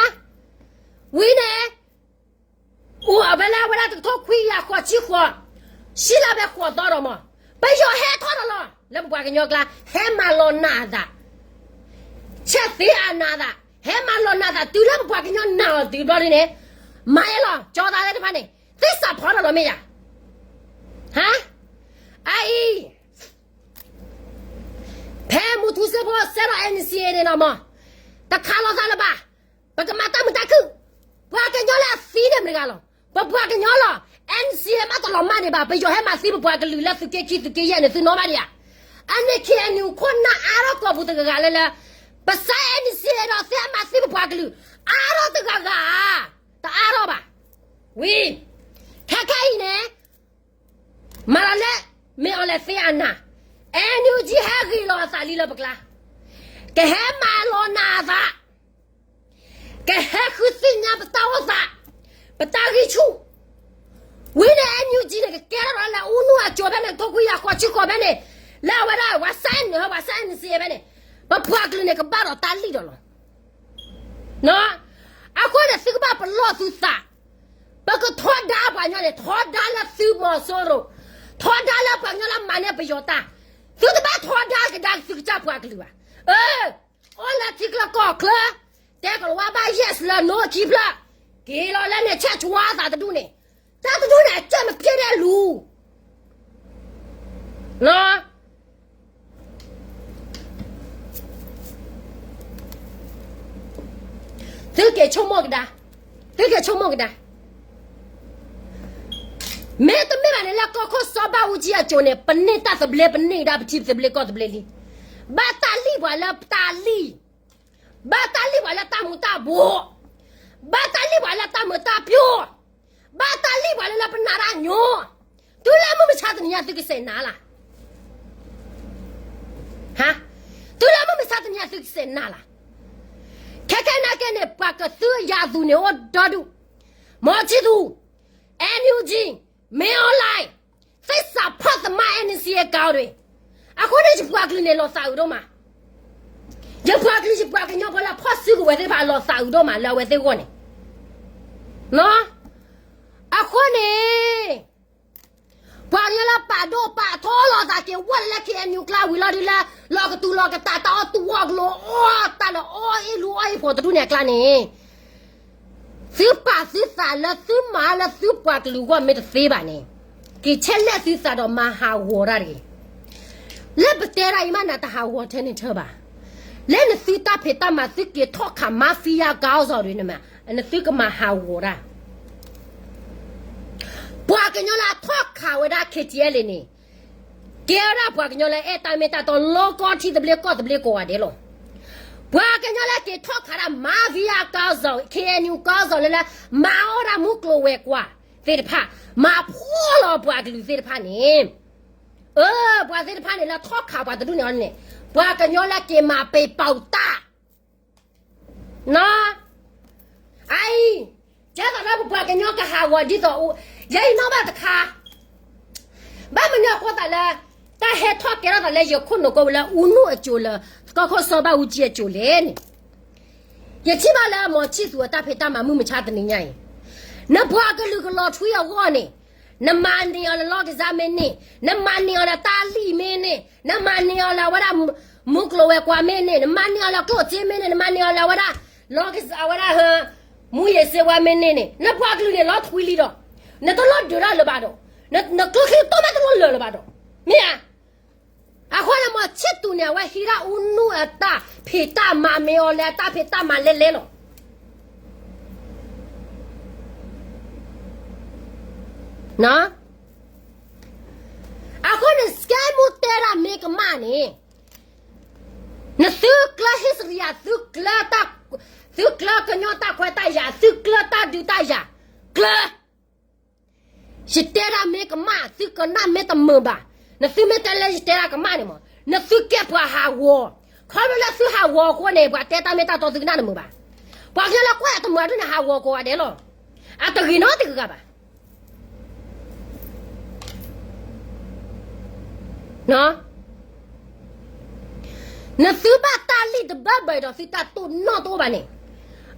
ဝံၤန့ၣ် အိၣ်အဝဲလၢအဝဲဒၣ်တကထိခွံကယၤဃိးဆံဃိး, ဆံလၢအဝဲဃိးသီဒီးမး, ပယီၤဟဲထီၣ်ဒီးလီၤ လၢပပှၤကညီကျါ ဟဲမၤလီၤနာ်အသး, ဆဲးသ့အနာ်အသး, ဟဲမၤလီၤနာ်အသး တုၤလၢပပှၤကညီနာ်အီၤတုၤဘျီဒ်န့ၣ်, မၤအ့ၣ်လီၤ ကၠီသးသ့ၣ်တဖၣ်န့ၣ် သ့စးဖီထီၣ်လီၤမ့ၢ်ယၤ. ဟါ, အအံၤ ဖဲမူထူစ့ဖိစဲထီၣ် NCA န့ၣ်နီၤမး, တခးလိာ်သးလၢၤဘၣ်, ပကမၤတၢ်မုာ်တၢ်ခုၣ်, ပှၤကညီလၢအသံန့ၣ်မတၤတဂၤလီၤ, ပပှၤကညီလီၤ. NCA မးတလီၤမၢ်ဒံးဘၣ်, ပယီၤဟဲမၤသံပပှၤကလုာ်လၢသုးက့ခံသုးက့ယဲၢ်န့ၣ် သုနီၣ်ဘၣ်ဒံးဧါ. အန့ၣ် KNU ခိၣ်နၢ်အါထီၣ်ကိာ်ပူၤတဂၤဂၤလၢလၢ, ပစး NCA ဒီးသ့အမၤသံပပှၤကလုာ်, အါထီၣ်တဂၤဂၤဧါ, တအါထီၣ်ဘၣ်. ဝံၤ ခဲခဲအံၤန့ၣ် မၤလီၤလၢ မ့ၢ်အီၤလဲၤသ့အနၢ်, NUG ဟဲဂ့ၤလီၤအသးလံလၢပကျါ, ကဟဲမၤလီၤနာ်အသး, ကဟဲဃုသ့ၣ်ညါပတၢ်အိၣ်သး, ပတၢ်ဂံၢ်ဆူၣ်, ဝံၤန့ၣ် NUG န့ၣ် ကကဲထီၣ်ဒီးလၢအူနုၢ်အစိၤဖဲန့ၣ် တကထိခွံကယၤဃိးဆံဃိးဖဲန့ၣ်, လၢအဝဲဒၣ် ပှၤစဲန့ၣ် ပှၤစဲန့ၣ်စ့ဖဲန့ၣ်, ပပှၤကလုာ်န့ၣ် ကဘၣ်ဒီးတၢ်လံၣ်ဒီးလီၤ. အဃိန့ၣ် သုကဘၣ်ပလီၢ်သုသး, ပကထီဒါပှၤကညီန့ၣ် ထီဒါလၢသုးမီၤစိရိၤ, ထီဒါလၢပှၤကညီလၢမၤန့ၢ်ပယီၤတၢ်, သုတဘၣ်ထီဒါကဒါသုကစၢ်ပှၤကလုာ်ဘၣ်. အၢ, အိၣ်လၢထံချၢကီၢ်ချၢ, တဲကီးလီၤဝါဘၣ် yes လၢနိခံဖျၢၣ်, က့ၤလီၤလၢန့ၣ် ဆဲးဆှါသးတဒူၣ်န့ၣ်, တၢ်တဒူၣ်န့ၣ် အကဲမ့ၢ်ဖျ့ဒဲးလူၤ သုက့ၤဆိကမိၣ်ကဒါ, သုက့ၤဆိကမိၣ်ကဒါ. မ့တမ့ၢ်ဘၣ်န့ၣ် လၢကီၢ်ခိၣ်စီၤဘၣ်အူကၠံအစိၤန့ၣ် ပန့ၢ်တၢ်သဘျ့ ပန့ၢ်ကဒါပထံသဘျ့ကီၢ်သဘျ့လံ. ဘၣ်တၢ်လံၣ်ပှၤလၢတၢ်လံၣ်, ဘၣ်တၢ်လံၣ်ပှၤလၢတၢ်မူၤတၢ်ဘှီး, ဘၣ်တၢ်လံၣ်ပှၤလၢတၢ်မုာ်တၢ်ပျိၤ, ဘၣ်တၢ်လံၣ်ပှၤလၢလၢပနာ်တၢ်ညီ, တုၤလၢမုၢ်မဆါတနံၤညါသုကစဲးနာ်လၢ် ဟါ, တုၤလၢမုၢ်မဆါတနံၤညါသုကစဲးနာ်လၢ်. ခဲခဲနာ်က့န့ၣ် ပှၤကသုးယၤသူးန့ၣ်အိၣ်ဒီဒူၣ်, မီၤဆံသူး, NUG, မ့ၢ်အီၤလဲၣ်, သ့စးဖီၣ်သမါ NCA ကၤအီၤတဂ့ၤ. အဃိန့ၣ် ယပှၤကလုာ်န့ၣ်လီၤသးအုးဒိၣ်မး, ယပှၤကလုာ် ယပှၤကညီဖိလၢဖီၣ်စုကဝဲၤသ့ၣ်တဖၣ်လီၤသးအုးဒိၣ်မးလၢအဝဲသ့ၣ်အဂီၢ်န့ၣ်, အဃိန့ၣ် ပှၤကညီလၢပာ်ဒိၣ်ပာ်ထီလီၤအသးက့ၤဝဲလၢ KNU ကျါဝံၤလီၤဒ်လၢ လီၤကတူာ်လီၤကတာ်တၢ်အီၣ်တူၢ်အီၣ်ကလိၤအီၣ်တၢ်လၢအီၣ်အ့ၣ်လူအီၣ်အ့ၣ်ဖိတဒူၣ်န့ၣ်အကျါန့ၣ်, သုပာ်သုသးလၢသုမၤလၢသုပှၤကလုာ်အဂီၢ်မ့ၢ်တသ့ဘၣ်န့ၣ်, က့ၤဆဲးလဲၣ်သုသးဒီးမၤဟးဂီၤတၢ်တဂ့ၤ. လၢပတဲဒၣ်အံၤမး နတဟးဂီၤထဲန့ၣ်ထၢဘၣ်. လၢနသုတၢ်ဖံးတၢ်မၤ သုက့ၤထီၣ်ခး mafia ကါအီၣ်စီၤဒ်န့ၣ်မး, နသုကမၤဟးဂီၤတၢ် ပှၤကညီလၢအထီၣ်ခးဝဲဒၣ် KTLA န့ၣ်, ကဲဝဲဒၣ်ပှၤကညီလၢအဲၣ်တၢ်မ့ၢ်တၢ်တီ လီကီထံသဘျ့ကီၢ်သဘျ့ကိးဂၤဒဲးလီၤ. ပှၤကညီလၢက့ၤထီၣ်ခးဒၣ် mafia ကါအီၣ်စီၤ, KNU ကါအီၣ်စီၤလၢလၢ မၤအီၣ်ဒၣ်မူကျိၤဝဲၤကွာ်သ့ၣ်တဖၣ်, မၤဖှီၣ်လီၤပှၤကလုာ်သ့ၣ်တဖၣ်န့ၣ်, အၢ ပှၤသ့ၣ်တဖၣ်န့ၣ် လၢထီၣ်ခးပှၤတဒူၣ်န့ၣ်အီၤန့ၣ်, ပှၤကညီလၢက့ၤမၤပ့ၤပီးတၢ် နီၢ်, အအံၤ, ကဲသိးဒီးပပှၤကညီကဟးဂီၤဒ်သိး, ယဲအံၤနီၣ်ဘၣ်တခါ, ဘၣ်မနုၤအဃိသတးလၢ တၢ်ဟဲထီၣ်ကဲထီၣ်သးလၢယခိၣ်နူာ်ကိးဝဲလၢ ဦးနုအကျိၤလၢ ကီၢ်ခိၣ်စီၤဘၣ်အူကၠံအကျိၤလဲၣ်န့ၣ်, ယထံၣ်ဘၣ်လၢ မောင်ချစ်သူ အတၢ်ဖံးတၢ်မၤမုၢ်မဆါတနံၤညါအံၤ, နပှၤကလုာ်ကလီၤထွံအဂီၢ်န့ၣ်, နမၤန့ၢ်အီၤလၢလီကစၢ်မ့ၢ်န့ၣ်, နမၤန့ၢ်အီၤလၢတၢ်လံၣ်မ့ၢ်န့ၣ်, နမၤန့ၢ်အီၤလၢအဝဲဒၣ် မူကျိၤဝဲၤကွာ်မ့ၢ်န့ၣ်, နမၤန့ၢ်အီၤလၢကျိၣ်စ့မ့ၢ်န့ၣ်, နမၤန့ၢ်အီၤလၢအဝဲဒၣ် လီကစၢ်အဝဲဒၣ် မူယ့ၤစ့ဝါမ့ၢ်န့ၣ်န့ၣ်, နပှၤကလုာ်န့ၣ်လီၤထွံလံဒီး, နတလီၤဒုးတၢ်လၢၤဘၣ်ဒီး, နကျိချံကတိၢ်မ့ၢ်တလီၤလၢာ်လၢၤဘၣ်ဒီး, မ့ၢ်ဧါ. အဃိန့ၣ် မောင်ချစ်သူ န့ၣ် အဝဲဟံးဒၣ် ဦးနုအတၢ်ဖံးတၢ်မၤမ့ၢ်အီၤလဲၣ် အတၢ်ဖံးတၢ်မၤလဲၣ်လဲၣ်လီၤ. အဃိန့ၣ် စကဲမူတဲဒၣ်မ့ၢ်ကမၣ်န့ၣ်, နသုကျၢၤ history ယၤ, သုကျၢၤကညီတၢ်ခွဲးတၢ်ယာ်, သုကျၢၤတၢ်ဒုးတၢ်ယၤ, ကျၢၤ ယတဲဒၣ်မ့ၢ်ကမၣ်, သုကနၣ်မ့ၢ်တမုာ်ဘၣ်. နသုမ့ၢ်တဲလၢယတဲဒၣ်ကမၣ်န့ၣ်မး, နသုကဲပှၤဟးဂီၤ, ခီဖျိလၢသုဟးဂီၤအဃိန့ၣ် ပှၤတဲတၢ်မ့ၢ်တၢ်တီသုကနၣ်တမုာ်ဘၣ်. ပှၤကညီလၢကွၢ်တမုာ်ဒ်န့ၣ် ဟးဂီၤကိးဂၤဒဲးလီၤ. အတဂ့ၤနီတဂၤဘၣ်. နသုဘၣ်တၢ်လံၣ်တဘၢဘၢဒီး သုတၢ်တိၢ်နီၣ်တအိၣ်ဘၣ်န့ၣ်,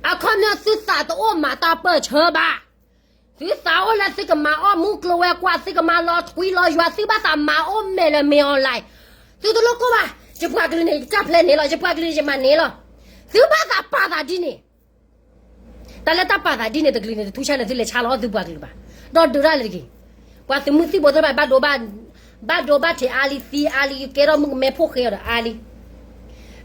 အခီပညီသုသးတအိၣ်မၤတၢ်ပၢၢ်ဆၢဘၣ်. သုသးအိၣ်လၢသုကမၤအီၣ်မူကျိၤဝဲၤကွာ်, သုကမၤလီၤထွံလီၤယွၤ, သုဘၣ်သးမၤအိၣ်မဲာ်လၢ မင်းအောင်လှိုင်. သုတလိၣ်ကိၢ်ဘၣ်, ယပှၤကလုာ်န့ၣ် ယတၢ်ဖျဲးန့ၣ်လီၤ, ယပှၤကလုာ်န့ၣ် ယမၤန့ၢ်လီၤ. သုဘၣ်သးပာ်သးဒ်န့ၣ်, တၢ်လၢတၢ်ပာ်သးဒ်န့ၣ်တကလုာ်န့ၣ် တထူၣ်ဆါန့ၣ် သုလဲၤဆါလီၤသုပှၤကလုာ်ဘၣ်, ဒီးဒုးတၢ်လၢတက့ၢ်. ပှၤသုးမုၢ်သံၣ်ဘိသ့ၣ်တဖၣ် ဘၣ်ဒိဘၣ်, ဘၣ်ဒိဘၣ်ထံးအါလံ, သံအါလံ, ကဲထီၣ်မုၣ်ကမဲဖိဃဲအီၤဒီးအါလံ.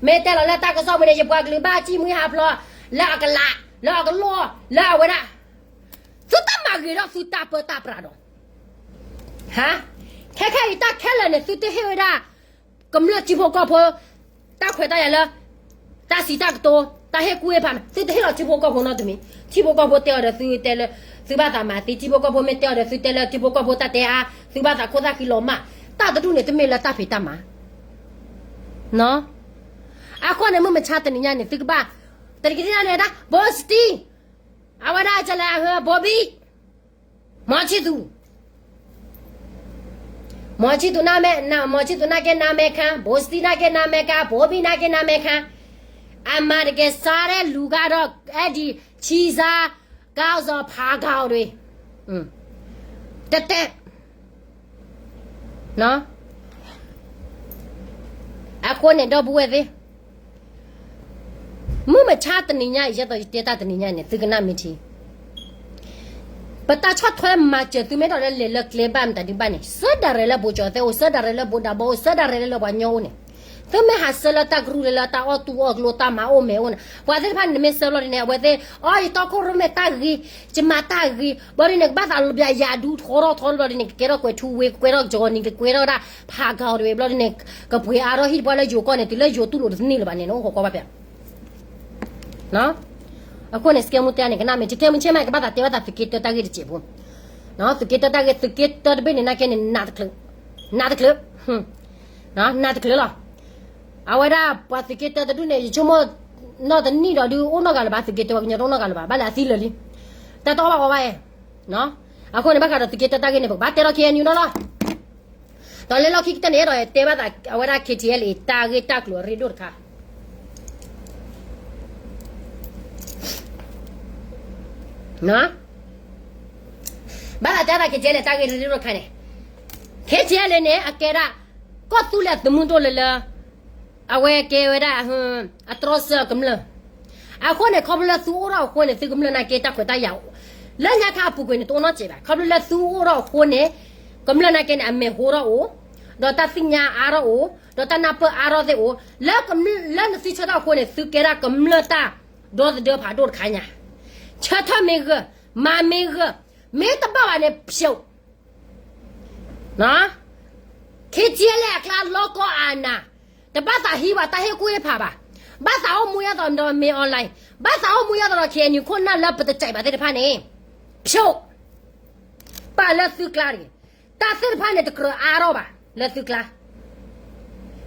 မ့ၢ်တဲလီၤလၢတၢ်ကစီၣ်ပူၤန့ၣ် ယပှၤကလုာ်ဘၣ်စံၣ်မှံဟးဖျိး, လၢအကလး, လၢအကလီၢ်, လၢအဝဲဒၣ်, သုတၢ်မၤဂ့ၤထီၣ်သုတၢ်ပၢတၢ်ပြးဒီး, ဟါ, ခဲခဲအံၤတၢ်ခဲလၢာ်န့ၣ် သုတဟ့ၣ်ဝဲဒၣ် ကမျၢၢ်ထံဖိကီၢ်ဖိ, တၢ်ခွဲးတၢ်ယာ်လၢ တၢ်စံးတၢ်ကတိၤ, တၢ်ဟ့ၣ်ကူၣ်ဟ့ၣ်ဖးန့ၣ် သုတဟ့ၣ်လီၤထံဖိကီၢ်ဖိနီတမံၤ. ထံဖိကီၢ်ဖိတဲအီၤဒီးသုတဲလၢ သုဘၣ်သးမၤသ့, ထံဖိကီၢ်ဖိမ့ၢ်တဲအီၤဒီးသုတဲလၢထံဖိကီၢ်ဖိတၢ်တဲအါ, သုဘၣ်သးခိၣ်သၣ်ဃံလီၤမၢ်. တၢ်တဒူၣ်န့ၣ် တမ့ၢ်လၢတၢ်ဖံးတၢ်မၤ အဃိန့ၣ် မုၢ်မဆါတနံၤညါန့ၣ် သုကဘၣ်, တနံၤညါန့ၣ်ဒၣ် ဘိစတံ, အဝဲဒၣ်ကလဲၣ် ဘိဘံၣ်, မီၤဆံၣ်သူ မီၤဆံၣ်သူ နာမည်, မီၤဆံၣ်သူ နာမည်ကဲ နာမည်ခံ, ဘိစတံ နာမည်ကဲ နာမည်ခံ, ဘိဘံၣ် နာမည်ကဲ နာမည်ခံ, အမၤတကဲ စားတဲ့လူကတော့ အဲဒီ ချီစား ကောင်းစော် ဖားခေါင်တွေ, တတဲ အဃိန့ၣ် ဒီပုၢ်ဝဲၢ်သ့ၣ်, မုၢ်မဆါတနံၤညါအံၤ ယဲသိးယတဲတၢ်တနံၤညါန့ၣ် သုကနၣ်မ့ၢ်ထံ, ပတၢ်ဆီၣ်ထွဲမၤစၢၤသု မ့ၢ်ဒီးလၢလဲၤလၢကျဲဘၣ်မတၤဒုဘၣ်န့ၣ် ဆၢဒၣ်ရဲၣ်လၢဘိကၠီၤသဲအိၣ်, ဆၢဒၣ်ရဲၣ်လၢဘိဒၣ်ဘီအိၣ်, ဆၢဒၣ်ရဲၣ်လၢပှၤကညီအိၣ်န့ၣ်, သုမ့ၢ်ဟးဆၢလၢတၢ်ကရူၢ်လၢ လၢတၢ်အီၣ်တူၢ်အီၣ်ကျိၤတၢ်မၤအိၣ်မဲာ်အိၣ်န့ၣ်, ပှၤသ့ၣ်တဖၣ်န့ၣ် နမ့ၢ်ဆၢဘျီဒ်န့ၣ် အဝဲသ့ၣ်, အီ ယတီခိၣ်ရိၣ်မဲာ်တၢ်ဂ့ၤ, ယမၤတၢ်ဂ့ၤ, ဘျီဒ်န့ၣ် ကဘၣ်သးလီၤဘျးယၤဒူထီထီထီဘျီဒ်န့ၣ် ကကဲထီၣ်ကွဲၤထူဝ့, ကကဲထီၣ်ကၠီၤနံၤ, ကကဲထီၣ်ဒၣ်ဖးကီၤတဝ့ၤ, ဘျီဒ်န့ၣ် ကပှ့ၤအါထီၣ်ဟံၣ်တပှၢ်လၢယိၤကီၢ်န့ၣ် တုၤလၢယိၤတူၢ်လိာ်တန့ၢ်လၢၤဘၣ်န့ၣ် နအိၣ်ဃီကွၢ်ဘၣ်ဖဲ အဃိန့ၣ် စကဲမူတဲန့ၣ် ကနၣ်မ့ၢ်ထံ, ထဲမုၢ်ဆ့ၣ်မး ကဘၣ်သးတဲဘၣ်သးသုးက့တၢတၢ်ဂ့ၢ်တစဲးဖိ, သုးက့တၢတၢ်ဂ့ၢ်, သုးက့တၢတဘ့ၣ်န့ၣ် နာ်က့န့ၣ် နးတချုး, နးတချုး, နးတချုးလီၤ. အဝဲဒၣ်ပှၤသုးက့တၢတဒူၣ်န့ၣ် ယဆိကမိၣ် နီၢ်တနံၣ်ဒီးဒုးအိၣ်နီတဂၤလၢၤဘၣ်, သုးက့တၢပှၤကညီတအိၣ်နီတဂၤလၢၤဘၣ်, ဘၣ်လဲၤအသံလၢာ်လံ, တၢ်တအီၣ်ဘၣ်အီဘၣ်အဲ အဃိန့ၣ် ဘၣ်ဃးဒီးသုးက့တၢတၢ်ဂ့ၢ်န့ၣ် ပကဘၣ်တဲထီၣ် KNU နီၤလီၤ. ဒီးလၢလီၢ်ခံကတၢၢ်န့ၣ် အဲၣ်ဒိးတဲဘၣ်သး အဝဲဒၣ် KTLA တၢ်ဂ့ၢ်တၢ်ကျိၤအရ့ဒိၣ်တခါ, ဘၣ်သးတဲသး KTLA တၢ်ဂ့ၢ်ရ့ဒိၣ်တခါန့ၣ်, KTLA န့ၣ် အကဲဒၣ် ကီၢ်သူလ့ၤအသုးမုၢ်ဒိၣ်လၢလၢ အဝဲကဲဝဲဒၣ် အတြီဆၢအကမျၢၢ်, အဃိန့ၣ် ခီဖျိလၢသုအိၣ်ထီၣ်အဃိန့ၣ် သုကမျၢၢ်နာ်က့တၢ်ခွဲးတၢ်ယာ် လၢညါခါအပူၤကွံာ်န့ၣ် တအိၣ်နီတစဲးဘၣ်. ခီဖျိလၢသုအိၣ်ထီၣ်အဃိန့ၣ် ကမျၢၢ်နာ်က့န့ၣ် အမဲာ်ဟိထီၣ်အိၣ်, ဒီးတၢ်သ့ၣ်ညါအါထီၣ်အိၣ်, ဒီးတၢ်နၢ်ပၢၢ်အါထီၣ်သ့ၣ်အိၣ်, လၢကမျၢၢ် လၢနသုဆၢထၢၣ်အဃိန့ၣ် သုကဲဒၣ်ကမျၢၢ်တၢ်ဒီသဒၢဖးဒိၣ်တခါညါ, ဆၢထၢၣ်မ့ၢ်ဂၢၢ်, မၤမ့ၢ်ဂၢၢ်, မ့ၢ်တဘၣ်ဘၣ်န့ၣ် ဖျိး ခ့ကၠံလၢအကျါလီၤကီအနၤ, တဘၣ်သးဟံးဝဲတၢ်ဟ့ၣ်ကူၣ်ဟ့ၣ်ဖးဘၣ်, ဘၣ်သးအိၣ်မူယါသီးဒီး မင်းအောင်လှိုင်, ဘၣ်သးအိၣ်မူယါသီးဒီး ခ့ၣ်အဲၣ်ယူၣ် ခိၣ်နၢ်လၢပတစဲးဘၣ်သ့ၣ်တဖၣ်န့ၣ်, ဖျိး ပာ်လၢသုကျါတဂ့ၤ. တၢ်သ့ၣ်တဖၣ်န့ၣ် တကြၢးအါထီၣ်ဘၣ်လၢသုကျါ.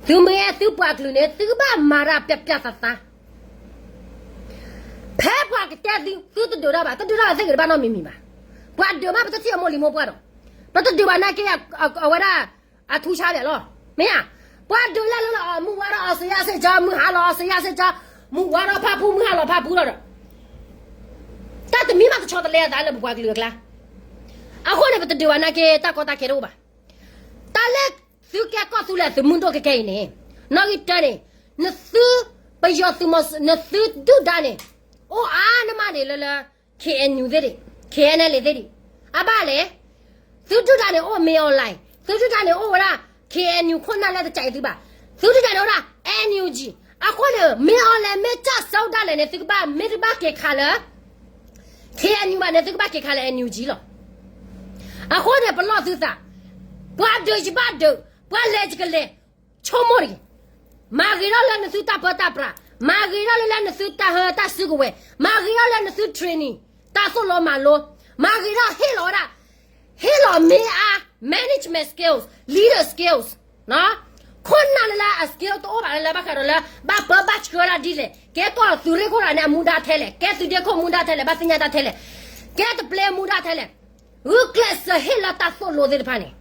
သုမ့ၢ်အဲၣ်သုပှၤကလုာ်န့ၣ် သုကဘၣ်မၤတၢ်ပြၢပြၢသးသး ဖဲပှၤကတဲသု သုတဒုးတၢ်ဘၣ်, တဒုးတၢ်ဘၣ်သ့ၣ်ဂ့ၤတဘၣ်နီတမံၤမံၤဘၣ်. ပှၤဒုးမး ပတထံၣ်အမိၢ်လံၤမိၢ်ပှၢ်ဒီး, ပတဒုးဘၣ်နာ်က့ အဝဲဒၣ် အထူဆါဒဲးလီၤ. မ့ၢ်ဧါ, ပှၤဒုးလၢလၢလၢအီၤ မုၢ်ဝါထီၣ်အီစံယါစ့ၢ်ကီး, မုၢ်ဟါလီၤအီစံယါစ့ၢ်ကီး, မုၢ်ဝါထီၣ်ဖၣ်ပူၤ မုၢ်ဟါလီၤဖၣ်ပူၤလီၤဒီး, တၢ်တမံၤမးတဆီတလဲအသးလၢပပှၤကလုာ်အကျါ. အဃိန့ၣ် ပတဒုးဘၣ်နာ်က့ တၢ်ကီတၢ်ခဲတအိၣ်ဘၣ်. တၢ်လၢသုကဲကီၢ်သူလ့ၤသုးမုၢ်ဒိၣ်ခဲခဲအံၤန့ၣ်, နီၣ်ဂံၢ်တၢန့ၣ်, နသုပယီၤသုးမီၤ နသုဒုၣ်ဒါန့ၣ်, အိၣ်အါန့ၢ်မးန့ၣ်လၢလၢ ခ့ၣ်အဲၣ်ယူၣ်သ့ၣ်ဒံး, ခ့ၣ်အဲၣ်အဲၣ်လ့သ့ၣ်ဒံး, အဘၣ်လဲၣ်. သုဒုၣ်ဒါန့ၣ်အိၣ် မင်းအောင်လှိုင်, သုဒုၣ်ဒါန့ၣ်အိၣ်ဝဲဒၣ် ခ့ၣ်အဲၣ်ယူၣ် ခိၣ်နၢ်လၢတစဲးအံၤသုဘၣ်, သုဒုၣ်ဒါန့ၣ်အိၣ်ဒၣ် NUG. အဃိန့ၣ် မင်းအောင်လှိုင် မ့ၢ်ကၢ်စိဒၣ်လဲာ်န့ၣ် သုကဘၣ် မ့ၢ်တဘၣ်က့ၤခးလၢ ခ့ၣ်အဲၣ်ယူၣ်ဘၣ်န့ၣ် သုကဘၣ်က့ၤခးလၢ NUG လီၤ. အဃိန့ၣ် ပလီၢ်သုသး, ပှၤဒုးယဘၣ်ဒုး, ပှၤလဲၤယကလဲၤ, ဆိကမိၣ်တဂ့ၤ. မၤဂ့ၤထီၣ်လၢနသုတၢ်ပၢတၢ်ပြး, မၤဂ့ၤထီၣ်လၢလၢနသုတၢ်ဟၢတၢ်စုကဝဲၤ, မၤဂ့ၤထီၣ်လၢနသု training, တၢ်သိၣ်လိမၤလိ, မၤဂ့ၤထီၣ်ဟ့ၣ်လီၤဝဲဒၣ်, ဟ့ၣ်လီၤမ့ၢ်အါ management skills, leader skills, ခိၣ်နၢ်လၢလၢအ skill တအိၣ်ဘၣ်လၢလၢဘၣ်ဃးဒီးလၢ ဘၣ်ပၢဘၣ်ဆှၢဒၣ်ဒ်လဲၣ်, ကဲကီၢ်သုးရ့ၣ်ခိၣ်ရၤန့ၣ် အမူဒါထဲလဲၣ်, ကဲသုးဒ့ခိၣ်မူဒါထဲလဲၣ်, ဘၣ်သ့ၣ်ညါတၢ်ထဲလဲၣ်, ကဲတပျဲမူဒါထဲလဲၣ်. ဂုာ်ကျဲးစၢးဟ့ၣ်လၢတၢ်သိၣ်လိသ့ၣ်တဖၣ်န့ၣ်,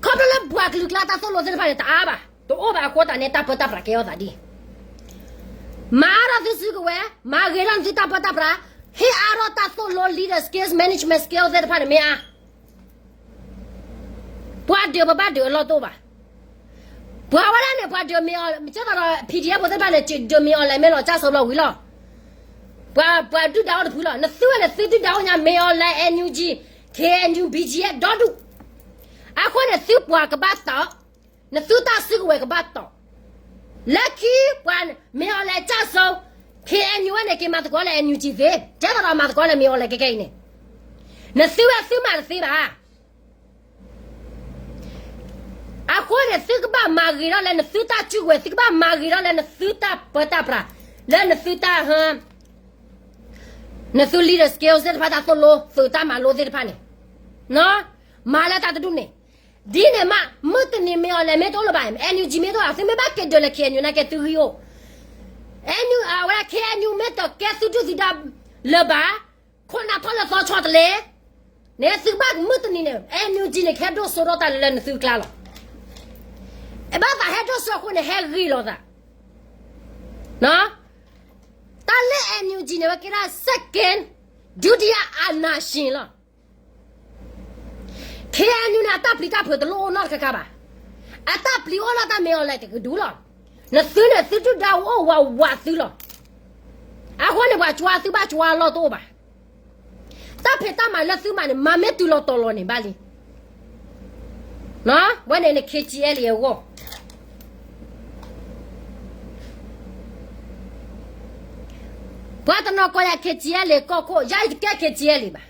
ခီဖျိလၢပှၤကလုာ်ကျါတၢ်သိၣ်လိသ့ၣ်တဖၣ်န့ၣ် တအါဘၣ်, တအိၣ်ဘၣ်အဃိသတးန့ၣ် တၢ်ပၢတၢ်ပြးကဲထီၣ်သးဒ် မၤအါထီၣ်သုစုကဝဲၤ, မၤဂ့ၤထီၣ်နသုတၢ်ပၢတၢ်ပြး, ဟ့ၣ်အါထီၣ်တၢ်သိၣ်လိ leader skills, management skills သ့ၣ်တဖၣ်န့ၣ်မ့ၢ်အါ ပှၤဒုးပဘၣ်ဒုးအလီၢ်တအိၣ်ဘၣ်. ပှၤဝဲဒၣ်န့ၣ် ပှၤဒုးမ့ၢ်အီၤ ကဲသိးဒီး PDF ဖိသ့ၣ်တဖၣ်န့ၣ် ဒုးမ့ၢ်အီၤလဲၤမ့ၢ်လီၤကၢ်စိဘျီဝံၤလီၤ. ပှၤ ပှၤဒုၣ်ဒါအိၣ်တဖုလီၤ. နသုဝဲန့ၣ် သုဒုၣ်ဒါအိၣ်ညါ မ့ၢ်အီၤလဲၤ NUG, KNU, BGF ဒီဒူၣ်. အဃိန့ၣ် သုပှၤကဘၣ်တီၢ်, နသုတၢ်စုကဝဲၤကဘၣ်တီၢ်. လၢခံပှၤမ့ၢ်အီၤလဲၤကၢ်စိ KNU ဝဲန့ၣ် က့ၤမၤသကိးလၢ NUG သ့, ကဲသိးဒီးမၤသကိးလၢမ့ၢ်အီၤလဲၤကဲကဲအံၤန့ၣ်, နသုဝဲသုမၤတသ့ဘၣ်. အဃိန့ၣ် သုကဘၣ်မၤဂ့ၤထီၣ်လၢနသုတၢ်စုကဝဲၤ, သုကဘၣ်မၤဂ့ၤထီၣ်လၢနသုတၢ်ပၢတၢ်ပြး, လၢနသုတၢ်ဟၢ, နသု leader skills သ့ၣ်တဖၣ် တၢ်သိၣ်လိ, သုးတၢ်မၤလိသ့ၣ်တဖၣ်န့ၣ်, မၤလၢတၢ်တဒူၣ်န့ၣ်, ဒ်န့ၣ်မး မုၢ်တနံၤမ့ၢ်အီၤလဲၤမ့ၢ်တအိၣ်လၢၤဘၣ်, NUG မ့ၢ်တအိၣ်ဘၣ်, သုမ့ၢ်ဘၣ်က့ၤဒုးလၢ KNU နာ်က့သုဂံၢ်အိၣ်, အဝဲ KNU မ့ၢ်တကဲသုဒုၣ်သုဒါလၢၤဘၣ်, ခိၣ်နၢ်ထီၣ်လၢသီဆီတလဲ န့ၣ်သုကဘၣ်မုၢ်တနံၤန့ၣ် NUG န့ၣ် ကဟဲဒိၣ်စိထီၣ်တၢ်လၢလၢနသုကျါလီၤ. ဘၣ်သးဟဲဒိၣ်စိအဃိန့ၣ် ဟဲဂ့ၤလီၤသး, တၢ်လၢ NUG န့ၣ် ဝဲကဲဒၣ် second ဒုတိယအာဏာရှင် လီၤ. KNU န့ၣ် အတၢ်ပျံၤတၢ်ဖုးတလိၣ်အိၣ်နီတခါခါဘၣ်. အတၢ်ပျံၤအိၣ်လီၤတၢ်မ့ၢ်အီၤလဲၤတကဒူလီၤ. နသုန့ၣ် သုဒုၣ်ဒါအိၣ်ဝးဝးသုလီၤ. အဃိန့ၣ် ပှၤကွၢ်သုဘၣ်ကွၢ်အလီၢ်တအိၣ်ဘၣ်. တၢ်ဖံးတၢ်မၤလၢသုမၤန့ၣ် မၤမ့ၢ်တုၤလီၤတီၤလီၤန့ၣ်ဘၣ်လံ. ဝဲန့ၣ်န့ၣ် KTLA အဂီၢ် ပှၤတနီၤကိးယၤ KTLA ကီၢ်ခိၣ်, ယၤယတကဲ KTLA ဘၣ်.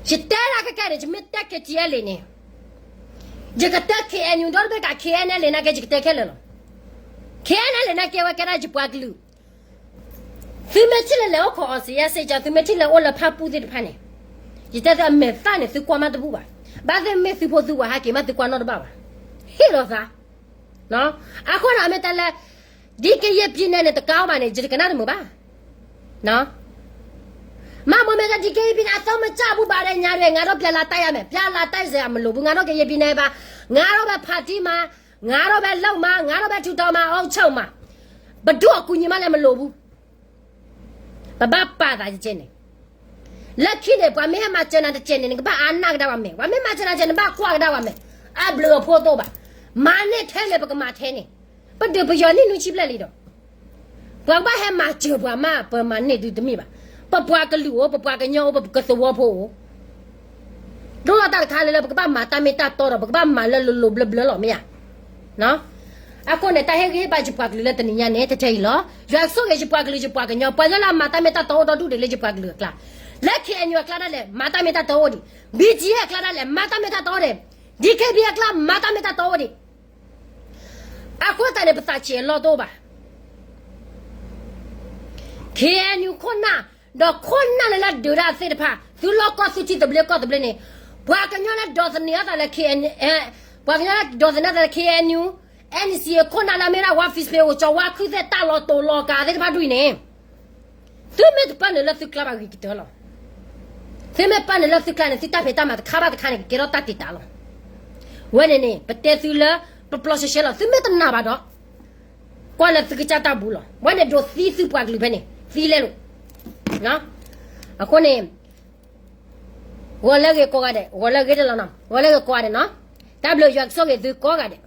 ယတဲဒၣ်ခဲကဲန့ၣ် ယမ့ၢ်တဲ KTLA န့ၣ်, ယကတဲ KNU ဒီတဘ့ၣ်ကး KNLA နာ်က့ ယကတဲခဲလၢာ်လီၤ. KNLA နာ်က့ အဝဲကဲဒၣ်ယပှၤကလုာ်. သုမ့ၢ်ထံၣ်လၢလဲၤအိၣ်ခိးအီစံယါစ့ၢ်ကီး, သုမ့ၢ်ထံၣ်လၢအိၣ်လၢဖၣ်ပူၣ်သ့ၣ်တဖၣ်န့ၣ်, ယတဲသုအမဲာ်သၣ်န့ၣ် သုကွၢ်မးတဘူၣ်ဘၣ်. ဘၣ်သ့ၣ်မ့ၢ်သုဖိသုဝၤဟးက့ၤမး သုကွၢ်နီတဘၣ်ဘၣ်. ဟ့ၣ်လီၤသး အဃိန့ၣ် အမ့ၢ်တဲလၢ ဒ်ကယဲၢ်ပံၤနဲၣ်န့ၣ် တကးအီၤဘၣ်န့ၣ် ယတကနၣ်တမုာ်ဘၣ်. မ့မ့ၢ်က ဒ်ကယဲၢ်ပံၤနဲၣ် အသီမ့ၢ်စၢ်ဘူၣ်ဘၣ်ဒီး ညါရဲ ငါတို့ပြန်လာတိုက်ရမယ်, ပြန်လာတိုက်စရာမလိုဘူး, ငါတို့ကရင်ပြည်နယ်ပါ, ငါတို့ပဲဖါတံၢ်မး, ငါတို့ပဲလုပ်မှာ, ငါတို့ပဲထူထောင်မှာ, အုပ်ချုပ်မှာ, ဘယ်သူ့အကူအညီမှလည်းမလိုဘူး. ပဘၣ်ပာ်သးယကဲန့ၣ်, လၢခံန့ၣ် ပှၤမ့ၢ်ဟဲမၤစၢၤနၤတကဲန့ၣ် နကဘၣ်အါနၢ်ကဒါဝဲမဲာ်, ပှၤမ့ၢ်မၤစၢၤနၤတကဲ နဘၣ်ကွၢ်ကဒါဝဲမဲာ်, အဘျုးအဖှိၣ်တအိၣ်ဘၣ်. မၤန့ၢ်ထဲလဲၣ် ပကမၤထဲန့ၣ်, ပဒုးပယီၤနံၣ်နွံဆံဘျဲၣ်လံဒီး, ပှၤကဘၣ်ဟဲမၤစၢၤပှၤမး ပမၤန့ၢ်သုတမ့ၢ်ဘၣ်. ပပှၤကလုာ်အိၣ်, ပပှၤကညီအိၣ်, ပကသဝီဖိအိၣ်, ဒိၣ်လီၤတၢ်တခါလၢ လၢပကဘၣ်မၤတၢ်မ့ၢ်တၢ်တီဒီး ပကဘၣ်မၤလၢလိၤလိၤဘျၢဘျၢလီၤ မ့ၢ်ဧါ. အဃိန့ၣ် တၢ်ဟ့ၣ်ဂံၢ်ဟ့ၣ်ဘါယပှၤကလုာ်လၢတနံၤညါန့ၣ် တထဲအံၤလီၤ. ယွၤကဆိၣ်ဂ့ၤယပှၤကလုာ် ယပှၤကညီ, ပှၤကညီလၢအမၤတၢ်မ့ၢ်တၢ်တီအိၣ်ဒီဒူၣ်ဒံးလၢယပှၤကလုာ်အကျါ, လၢ K N U အကျါဒၣ်လဲာ် မၤတၢ်မ့ၢ်တၢ်တီအိၣ်ဒံး, B G F အကျါဒၣ်လဲာ် မၤတၢ်မ့ၢ်တၢ်တီအိၣ်ဒံး, D K B A အကျါ မၤတၢ်မ့ၢ်တၢ်တီအိၣ်ဒံး. အဃိသတးန့ၣ် ပသးဆံးအလီၢ်တအိၣ်ဘၣ်. K N U ခိၣ်နၢ်, ဒီးခိၣ်နၢ်လၢလၢဒုးတၢ်သ့ၣ်တဖၣ် သုလီၢ်ကီၢ်သုထံသဘျ့ကီၢ်သဘျ့န့ၣ်, ပှၤကညီလၢဒိးသန့ၤအသးလၢ K N, ပှၤကညီလၢဒိးသန့ၤအသးလၢ K N U, N C A ခိၣ်နၢ်လၢအမ့ၢ်ဒၣ် ဝါ Fish Pay အိၣ်ကၠီ ဝါခုၣ်သဲး တၢ်လီၤတိာ်လီၤကာ်သ့ၣ်တဖၣ်ဒ်အံၤန့ၣ်, သုမ့ၢ်တပၢနုာ်လၢသုကျါဘၣ်ဂ့ၤကတၢၢ်လီၤ. သုမ့ၢ်ပၢနုာ်လၢသုကျါန့ၣ် သုတၢ်ဖံးတၢ်မၤတခါဘၣ်တခါန့ၣ် ကကဲထီၣ်တၢ်တံာ်တာ်လီၤ. ဝဲန့ၣ်န့ၣ် ပတဲသုလၢ ပျီပျီရှဲရှဲလီၤ. သုမ့ၢ်တနာ်ဘၣ်ဒီး ကွၢ်လၢသုကစၢ်တၢ်ဘူးလီၤ. ဝဲန့ၣ်ဒိးသံသုပှၤကလုာ်ဖဲန့ၣ် သံလဲလိာ်. အဃိန့ၣ် ဂီၤလၢအဂ့ၤကိးဂၤဒဲး, ဂီၤလၢအဂ့ၤတလီၤနီၤ, ဂီၤလၢအဂ့ၤကိးဂၤဒဲးနီၤ. တၢ်ဘျုးယွၤကဆိၣ်ဂ့ၤသုကိးဂၤဒဲး.